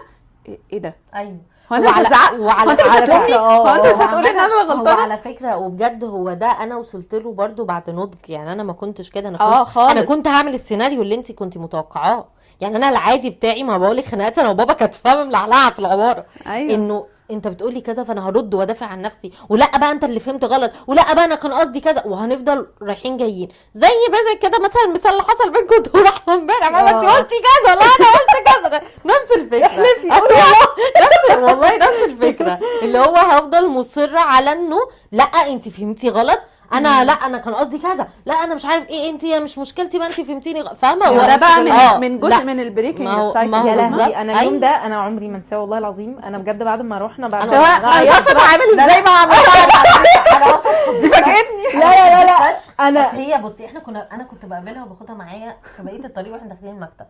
S3: ايه ده؟
S1: ايوه،
S3: هو انت مش هتزعق؟ هو انت مش هتلومني؟ هو انت مش هتقولي ان انا اللي غلطانة؟
S1: على فكرة وبجد هو ده انا وصلت له برده بعد نضج، يعني انا ما كنتش كده، انا كنت انا كنت هعمل السيناريو اللي انت كنت متوقعاه. يعني انا العادي بتاعي، ما بقول لك خناقات انا وبابا كانت فاهمه ملعلعه في العبارة. أيوة. انه انت بتقولي كذا فانا هرد وادافع عن نفسي، ولا بقى انت اللي فهمت غلط، ولا بقى انا كان قصدي كذا، وهنفضل رايحين جايين زي بس كده. مثلا المثال اللي حصل بينكم انتوا ورحمة امبارح، ماما انت قلتي كذا، لا انا قلت كذا، نفس الفكرة.
S2: احلفي
S1: نفس والله نفس الفكرة، اللي هو هفضل مصرة على انه لا انت فهمتي غلط، انا لا انا كان قصدي كذا، لا انا مش عارف ايه، انت مش مشكلتي ما انت فهمتيني، فاهمه؟
S3: ده بقى من جزء من ال breaking ال cycle.
S2: يا لهوي انا اليوم ده انا عمري ما انساه والله العظيم. انا بجد بعد ما روحنا بعد
S3: انا مش عارفه اتعامل ازاي مع
S1: انا اصلا
S3: دي فاجئتني.
S2: لا لا لا
S1: انا بس هي بصي احنا كنا، انا كنت بقابلها وباخدها معايا في بقية الطريق واحنا داخلين المكتب.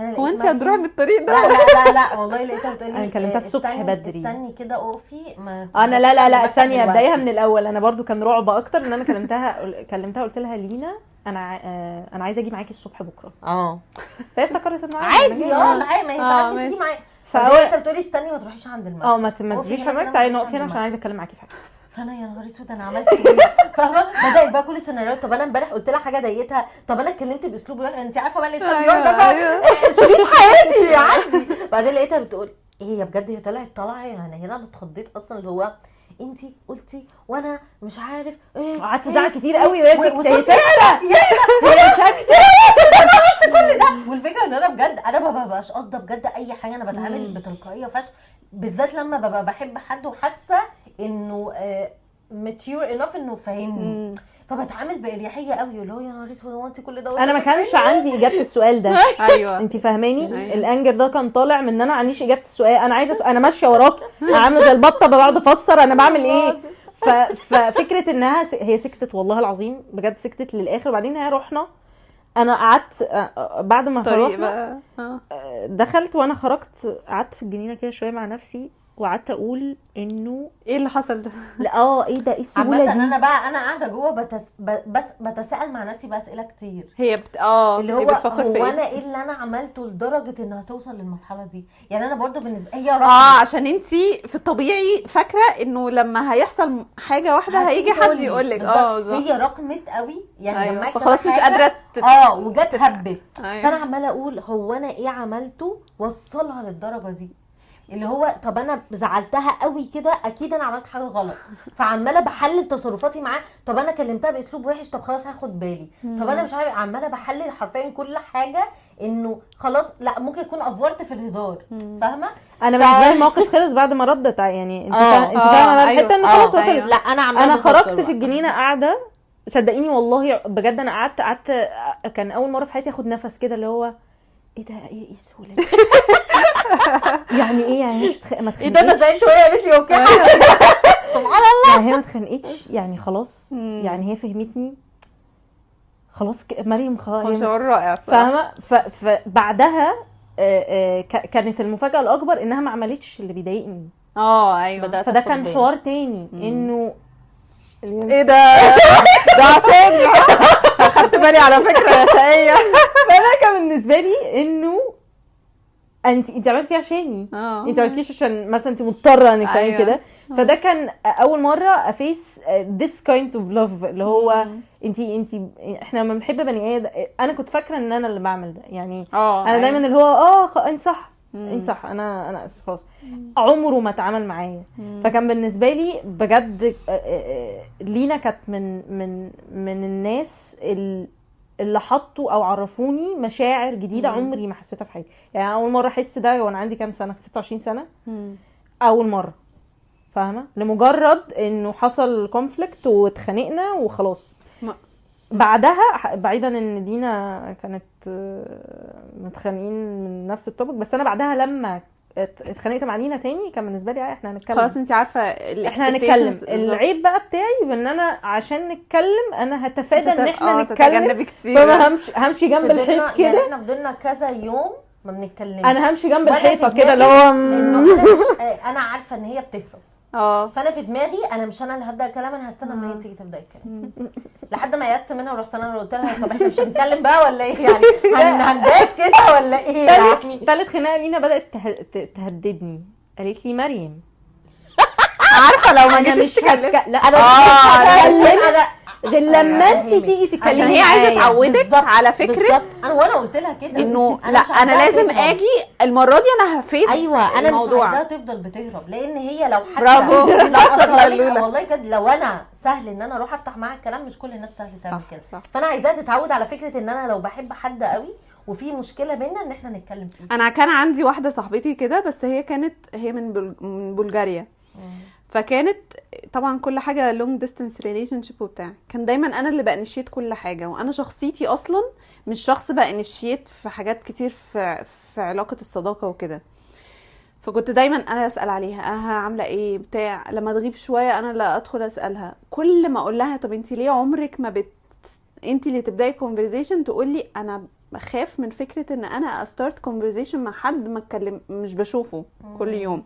S3: هو انت هتروحي من الطريق ده؟
S1: لا لا لا لا والله لقيتها بتقولي
S2: انا كلمتها الصبح بدري،
S1: استني كده اقفي. ما
S2: انا لا لا لا ثانية ابدايها من الاول. انا برضو كان رعب اكتر ان انا كلمتها قلت لها لينا انا انا عايزه اجي معاكي الصبح بكره. فهي افتكرت انه
S1: عادي. لا ما هي ساعات بتيجي معايا. فاول انت بتقولي استني ما تروحيش عند المكتب،
S2: ما تجيش عند المكتب، تعالي نقف هنا عشان عايزه اتكلم معاكي في حاجة.
S1: فانا يا نهار اسود انا عملت ايه؟ فاهمه؟ بدات بقى كل السيناريوهات. طب انا امبارح قلت لها حاجة ضايقتها، طب انا اتكلمت باسلوب، انت عارفه بقى الانسان بيقعد بقى شريط حياتي بيعدي. بعدين لقيتها بتقول ايه هي بجد، هي طلعت طالعه يعني هنا انا اتخضيت اصلا، اللي هو انت قلتي وانا مش عارف ايه،
S2: قعدت ازعق كتير قوي وهي ساكته،
S1: هي ساكته، انا عملت كل ده. والفكرة ان انا بجد انا ما ببقاش قاصده بجد اي حاجة، انا بتعامل بتلقائيه فشخ، بالذات لما ببقى بحب حد وحاسه انه mature enough انه فاهمني، فبتعامل باريحية قوي، اللي هو يا نهار اسود هو انت كل ده.
S2: انا ما كانش عندي اجابه السؤال ده.
S3: ايوه
S2: انت فاهماني؟ ال anger ده كان طالع من ان انا ما عنديش اجابه السؤال، انا عايزه انا ماشية وراك، انا عامله زي البطة بقعد افسر انا بعمل ايه. ففكره انها هي سكتت والله العظيم بجد، سكتت للاخر. وبعدين هي رحنا، انا قعدت بعد ما خرجنا دخلت وانا خرجت قعدت في الجنينة كده شوية مع نفسي، وقعدت اقول انه
S3: ايه اللي حصل ده؟
S2: لا ايه ده، ايه السهولة دي؟
S1: عامة انا بقى انا قاعدة جوه بس بتساءل مع نفسي باسئلة كتير.
S3: هي
S1: اللي هو
S3: بتفكر في
S1: هو انا ايه اللي انا عملته لدرجة انها توصل للمرحلة دي؟ يعني انا برضو بالنسبة هي
S3: عشان انتي في الطبيعي فاكره انه لما هيحصل حاجة واحدة هيجي حد يقول لك.
S1: هي رقمت قوي يعني.
S3: أيوة. لما خلاص مش قادرة
S1: وجت هبت. أيوة. فانا عماله اقول هو انا ايه عملته وصلها للدرجة دي؟ اللي هو طب انا زعلتها قوي كده، اكيد انا عملت حاجة غلط. فعماله بحلل تصرفاتي معاه. طب انا كلمتها باسلوب وحش، طب خلاص هاخد بالي. طب انا مش عارف، عماله بحلل حرفيا كل حاجة، انه خلاص لا ممكن يكون افورت في الهزار. فاهمه؟
S2: انا بالنسبة لي الموقف خلص بعد ما ردت، يعني انت فاهمه الحتة انه خلاص خلص.
S1: لا انا عماله
S2: انا خرجت في الجنينة قاعدة، صدقيني والله بجد انا قعدت كان اول مرة في حياتي اخد نفس كده، اللي هو ايه ده، ايه السهولة دي؟ يعني ايه يعني مش ما اتخانقتش؟
S1: ايه ده انا زعلت وهي قالت لي okay. سبحان الله.
S2: يعني هي ما اتخانقتش يعني خلاص، يعني هي فهمتني خلاص. مريم خلاص،
S3: شعور رائع
S2: فاهمه. فبعدها كانت المفاجاة الاكبر انها ما عملتش اللي بيضايقني.
S3: ايوه.
S2: فده كان حوار تاني انه
S3: ايه ده ده عشان اخدت بالي على فكرة يا شقيه.
S2: فانا كان بالنسبة لي انه انت عملتي كده عشاني، انت عملتيش عشان مثلا انت مضطرة انك تعملي كده. فده كان اول مرة ا face this kind of love، اللي هو انت احنا لما بنحب بني ادم، انا كنت فاكره ان انا اللي بعمل ده يعني. انا دايما اللي هو انت صح، انت صح، انا اسف خلاص. عمره ما اتعامل معايا. فكان بالنسبة لي بجد لينا كانت من من من الناس اللي حطوا او عرفوني مشاعر جديدة عمري ما حسيتها في حياتي. يعني اول مرة احس ده وانا عندي كام سنة، 26 سنة. اول مرة، فاهمه؟ لمجرد انه حصل conflict واتخانقنا وخلاص. بعدها بعيدا ان لينا كانت متخانقين من نفس ال topic، بس انا بعدها لما اتخانقت مع لينا تاني كان بالنسبة لي احنا هنتكلم
S3: خلاص. انت عارفه
S2: احنا هنتكلم. العيب بقى بتاعي ان انا عشان نتكلم انا هتفادى ان احنا نتكلم، فانا همشي جنب الحيط كده.
S1: يعني احنا فضلنا كذا يوم ما بنتكلمش،
S2: انا همشي جنب الحيطة كده اللي هو
S1: انا عارفه ان هي بتهرب. فانا في دماغي انا مش انا اللي هبدا الكلام، انا هستنى ما هي تيجي تبدا الكلام. لحد ما يأست منها ورحت انا قلت لها طب احنا مش هنتكلم بقى ولا ايه يعني، هنبات كده ولا ايه يعني؟
S2: تالت خناقه لينا بدات تهددني، قالت لي مريم
S3: عارفه لو ما جيتيش تتكلم
S2: لا انا غير لما انت تيجي تتكلمي،
S3: عشان هي عايزه تعودك على فكرة.
S1: انا وانا قلت لها كده
S3: انه لا انا لازم اجي المرة دي، انا ه face.
S1: ايوه انا مش عايزاها تفضل بتهرب، لان هي لو حتى
S3: برافو
S1: والله بجد لو انا سهل ان انا اروح افتح معاها الكلام، مش كل الناس سهل تعمل كده. فانا عايزاها تتعود على فكرة ان انا لو بحب حد قوي وفي مشكلة بينا ان احنا نتكلم فيها.
S3: انا كان عندي واحدة صاحبتي كده، بس هي كانت هي من بلغاريا، فكانت طبعا كل حاجة long distance relationship وبتاع، كان دايما انا اللي ب initiate كل حاجة، وانا شخصيتي اصلا مش شخص ب initiate في حاجات كتير في علاقة الصداقة وكده. فكنت دايما انا اسال عليها عامله ايه بتاع، لما تغيب شوية انا اللي ادخل اسالها. كل ما اقول لها طب انت ليه عمرك ما انت اللي تبداي conversation، تقول لي انا بخاف من فكرة ان انا start conversation مع حد ما اتكلم مش بشوفه كل يوم.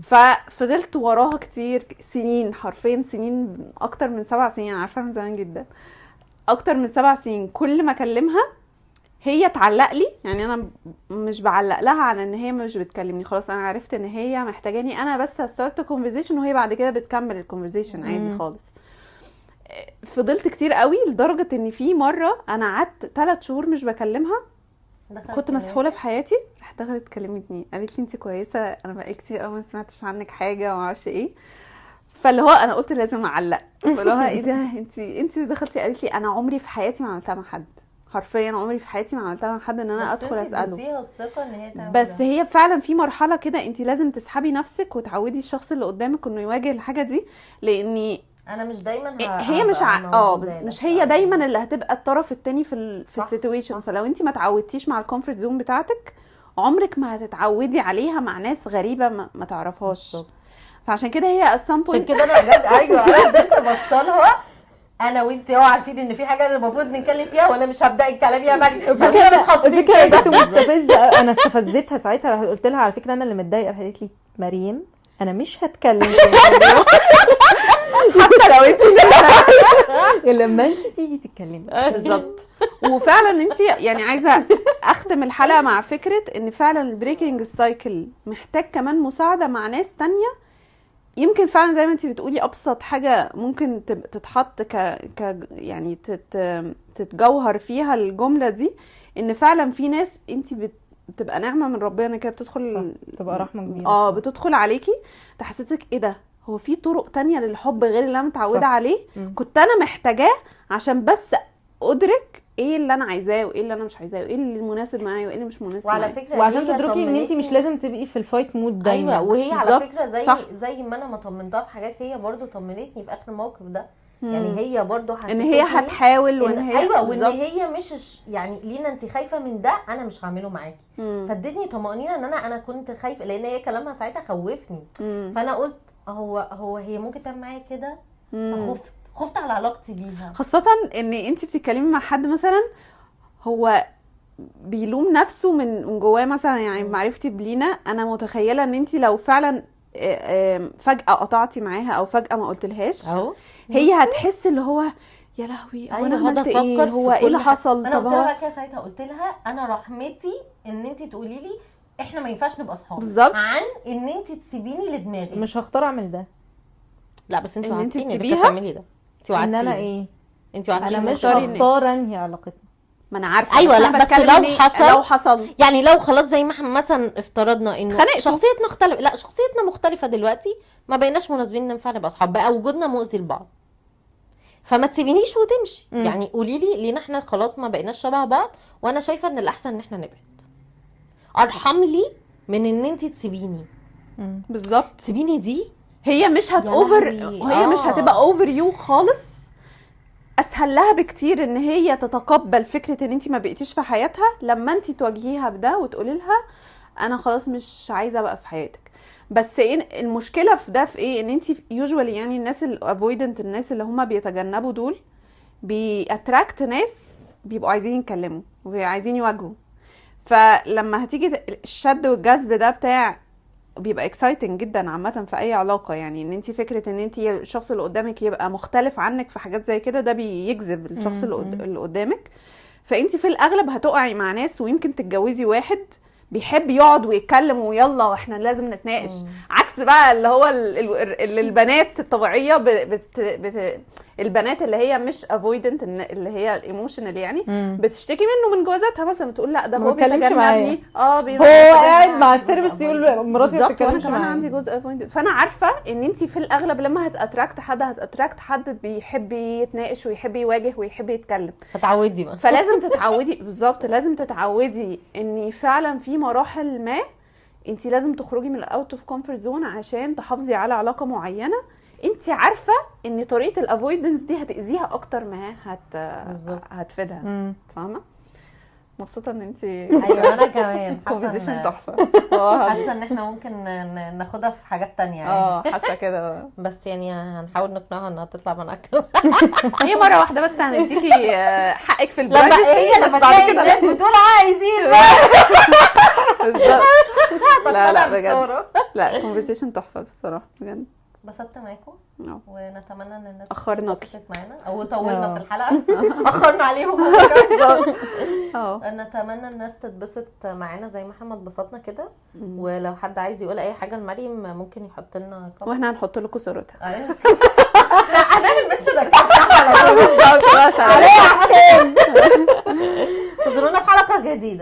S3: ففضلت وراها كتير سنين، حرفيا سنين، اكتر من 7 سنين، عارفه من زمان جدا، اكتر من 7 سنين. كل ما اكلمها هي تعلق لي، يعني انا مش بعلق لها على ان هي مش بتكلمني، خلاص انا عرفت ان هي محتاجاني انا بس start conversation، وهي بعد كده بتكمل ال conversation عادي خالص. فضلت كتير قوي لدرجة ان في مرة انا قعدت 3 شهور مش بكلمها، كنت مسحوله في حياتي. راحت دخلت كلمتني قالت لي انت كويسة، انا بقالي كتير قوي ما سمعتش عنك حاجة وما اعرفش ايه. فاللي هو انا قلت لازم اعلق، فاللي هو ايه ده انت دخلتي؟ قالت لي انا عمري في حياتي ما عملتها مع حد، حرفيا عمري في حياتي ما عملتها مع حد ان انا ادخل اساله.
S1: الثقة ان هي تعمل
S3: بس هي فعلا في مرحلة كده انت لازم تسحبي نفسك وتعودي الشخص اللي قدامك انه يواجه الحاجة دي، لاني
S1: انا مش دايما
S3: هي مش بس مش هي دايما اللي هتبقى الطرف التاني في ال situation. فلو انت ما تعودتيش مع ال comfort zone بتاعتك عمرك ما هتتعودي عليها مع ناس غريبة ما تعرفهاش. فعشان كده هي at some
S1: عشان
S3: point
S1: كده انا بجد، ايوه، انا فضلت بصلها، انا وانت اهو عارفين ان في حاجة المفروض نتكلم فيها، وانا مش هبدا الكلام يا مريم، خلينا متخاصمين.
S2: الفكرة كنت مستفزه، انا استفزتها ساعتها، قلت لها على فكرة انا اللي متضايقه، قالت لي مريم انا مش هتكلم في الموضوع
S3: حتى لو انت
S2: لما انت تيجي تتكلمي.
S3: بالظبط. وفعلا انت يعني عايزه اختم الحلقة مع فكرة ان فعلا ال breaking cycle محتاج كمان مساعدة مع ناس تانية. يمكن فعلا زي ما انت بتقولي ابسط حاجة ممكن تتحط ك يعني تتجوهر فيها الجملة دي، ان فعلا في ناس انت بتبقى نعمه من ربنا كده بتدخل.
S2: صح، تبقى رحمه كبيرة.
S3: اه، بتدخل عليكي تحسسك ايه ده، هو في طرق تانية للحب غير اللي انا متعوده عليه. كنت انا محتاجاه عشان بس ادرك ايه اللي انا عايزاه وايه اللي انا مش عايزاه وايه اللي مناسب معايا وايه اللي مش مناسب
S1: وعلى
S3: معايا.
S1: فكرة
S2: وعشان
S1: هي
S2: تدركي ان انت مش
S1: طمنتني.
S2: لازم تبقي في ال fight mode دايما.
S1: ايوه، وهي على
S3: بالظبط،
S1: فكرة زي
S3: صح.
S1: زي ما انا ما طمنتها في حاجات، هي برضو طمنتني في اخر الموقف ده. يعني هي برضو حسستني
S3: ان هي هتحاول وان هي
S1: ايوه، وان
S3: بالظبط.
S1: هي مش يعني لينا انت خايفة من ده، انا مش هعمله معاكي. فادتني طمانينة ان انا كنت خايفه، لان هي كلامها ساعتها خوفني. فانا قلت هو هي ممكن تعمل معايا كده، فخفت، خفت على علاقتي بيها.
S3: خاصة ان انت بتتكلمي مع حد مثلا هو بيلوم نفسه من جواه مثلا، يعني معرفتي بلينا انا متخيلة ان انت لو فعلا فجأة قطعتي معاها او فجأة ما قلتلهاش،
S4: اهو
S3: هي هتحس اللي هو يا لهوي، هو انا
S4: أيوة، هقعد
S3: عملت ايه؟
S4: أفكر في
S3: هو ايه
S4: كل
S3: اللي
S4: حاجة.
S3: حصل؟
S1: انا
S3: طب
S1: قلت لها
S3: هو
S1: بقى كده ساعتها، قلت لها انا رحمتي ان انت تقولي لي احنا ما ينفعش نبقى اصحاب،
S3: بالظبط.
S1: عن ان انت تسيبيني لدماغي.
S2: مش هختار اعمل ده.
S4: لا بس انت
S3: إن انت
S4: وعدتيني انك
S3: تسيبيها؟
S4: هتعملي ده، انت
S2: ان
S4: وعدتيني.
S2: انا ايه؟
S4: انت وعدتيني.
S2: انا مش
S3: تختاري إن-
S2: هختار انهي علاقتنا.
S3: ما انا عارفه.
S4: أيوة،
S3: أنا
S4: لا، بس
S3: بتكلم
S4: لو
S3: إن
S4: حصل-
S3: لو حصل
S4: يعني لو خلاص زي ما احنا مثلا افترضنا انه
S3: اتخانقتوا.
S4: شخصيتنا اختلف، لا شخصيتنا مختلفة دلوقتي، ما بقيناش مناسبين ننفع نبقى اصحاب، بقى وجودنا مؤذي لبعض، فما تسيبينيش وتمشي. يعني قولي لي لينا احنا خلاص ما بقيناش شبه بعض، وانا شايفه ان الاحسن ان احنا نبعد، ارحم لي من ان انت تسيبيني.
S3: بالظبط.
S4: تسيبيني دي
S3: هي مش هت
S4: يا
S3: over
S4: لهوي.
S3: هي مش هتبقى over you خالص. اسهل لها بكتير ان هي تتقبل فكرة ان انت ما بقيتيش في حياتها لما انت تواجهيها بده وتقولي لها انا خلاص مش عايزه ابقى في حياتك. بس إيه المشكلة في ده؟ في ايه؟ ان انت usually يعني الناس ال avoidant، الناس اللي هم بيتجنبوا دول، بي attract ناس بيبقوا عايزين يتكلموا وعايزين يواجهوا. فلما هتيجي الشد والجذب ده بتاع بيبقى exciting جدا عامة في اي علاقه، يعني ان انت فكرة ان انت الشخص اللي قدامك يبقى مختلف عنك في حاجات زي كده، ده بيجذب الشخص اللي قدامك. فانت في الاغلب هتقعي مع ناس، ويمكن تتجوزي واحد بيحب يقعد ويتكلم ويلا واحنا لازم نتناقش، عكس بقى اللي هو البنات الطبيعية البنات اللي هي مش avoidant، اللي هي ال emotional يعني، بتشتكي منه من جوازاتها مثلا، بتقول لا ده
S2: ما
S3: هو
S2: بيتكلمش معايا.
S3: بيتجنبني،
S2: هو قاعد مع ال therapist يقول مراتي ما
S3: بالظبط. وانا
S2: بتتكلمش
S3: كمان
S2: معايا.
S3: عندي جزء avoidant، فانا عارفه ان انت في الاغلب لما هت attract حد، هت attract حد بيحب يتناقش ويحب يواجه ويحب يتكلم.
S4: فتعودي بقى.
S3: فلازم تتعودي، بالظبط، لازم تتعودي ان فعلا في مراحل ما انت لازم تخرجي من ال out of comfort zone عشان تحافظي على علاقة معينة انت عارفه ان طريقه ال avoidance دي هتاذيها اكتر ما هتفيدها. فاهمه؟ مبسوطة ان انت
S1: ايوه، انا كمان
S3: conversation
S1: حاسه
S3: تحفه.
S1: حاسه ان احنا ممكن ناخدها في حاجات تانية يعني.
S3: اه، حاسه كده.
S4: بس يعني هنحاول نقنعها انها تطلع من اكل.
S3: هي مرة واحدة بس هنديكي حقك في
S1: لما
S3: ال privacy.
S1: هي لما
S3: بس بعد
S1: تلاقي
S3: كده
S1: الناس بتقول عايزين
S3: بالظبط. لا لا
S1: تطلع
S3: بجد
S1: بصورة.
S3: لا، conversation تحفة بصراحة بجد.
S1: اتبسطت معاكم ونتمنى ان الناس
S3: أخرناكي.
S1: اتبسطت معانا او طولنا في الحلقه، اخرنا عليهم. نتمنى الناس تتبسط معانا زي ما احنا ما اتبسطنا كده. ولو حد عايز يقول اي حاجة لمريم ممكن يحط لنا comment.
S3: واحنا هنحط لكم صورتها.
S1: أيوة. لا، هنعمل mention.
S3: بالظبط.
S1: انتظرونا في حلقة جديده.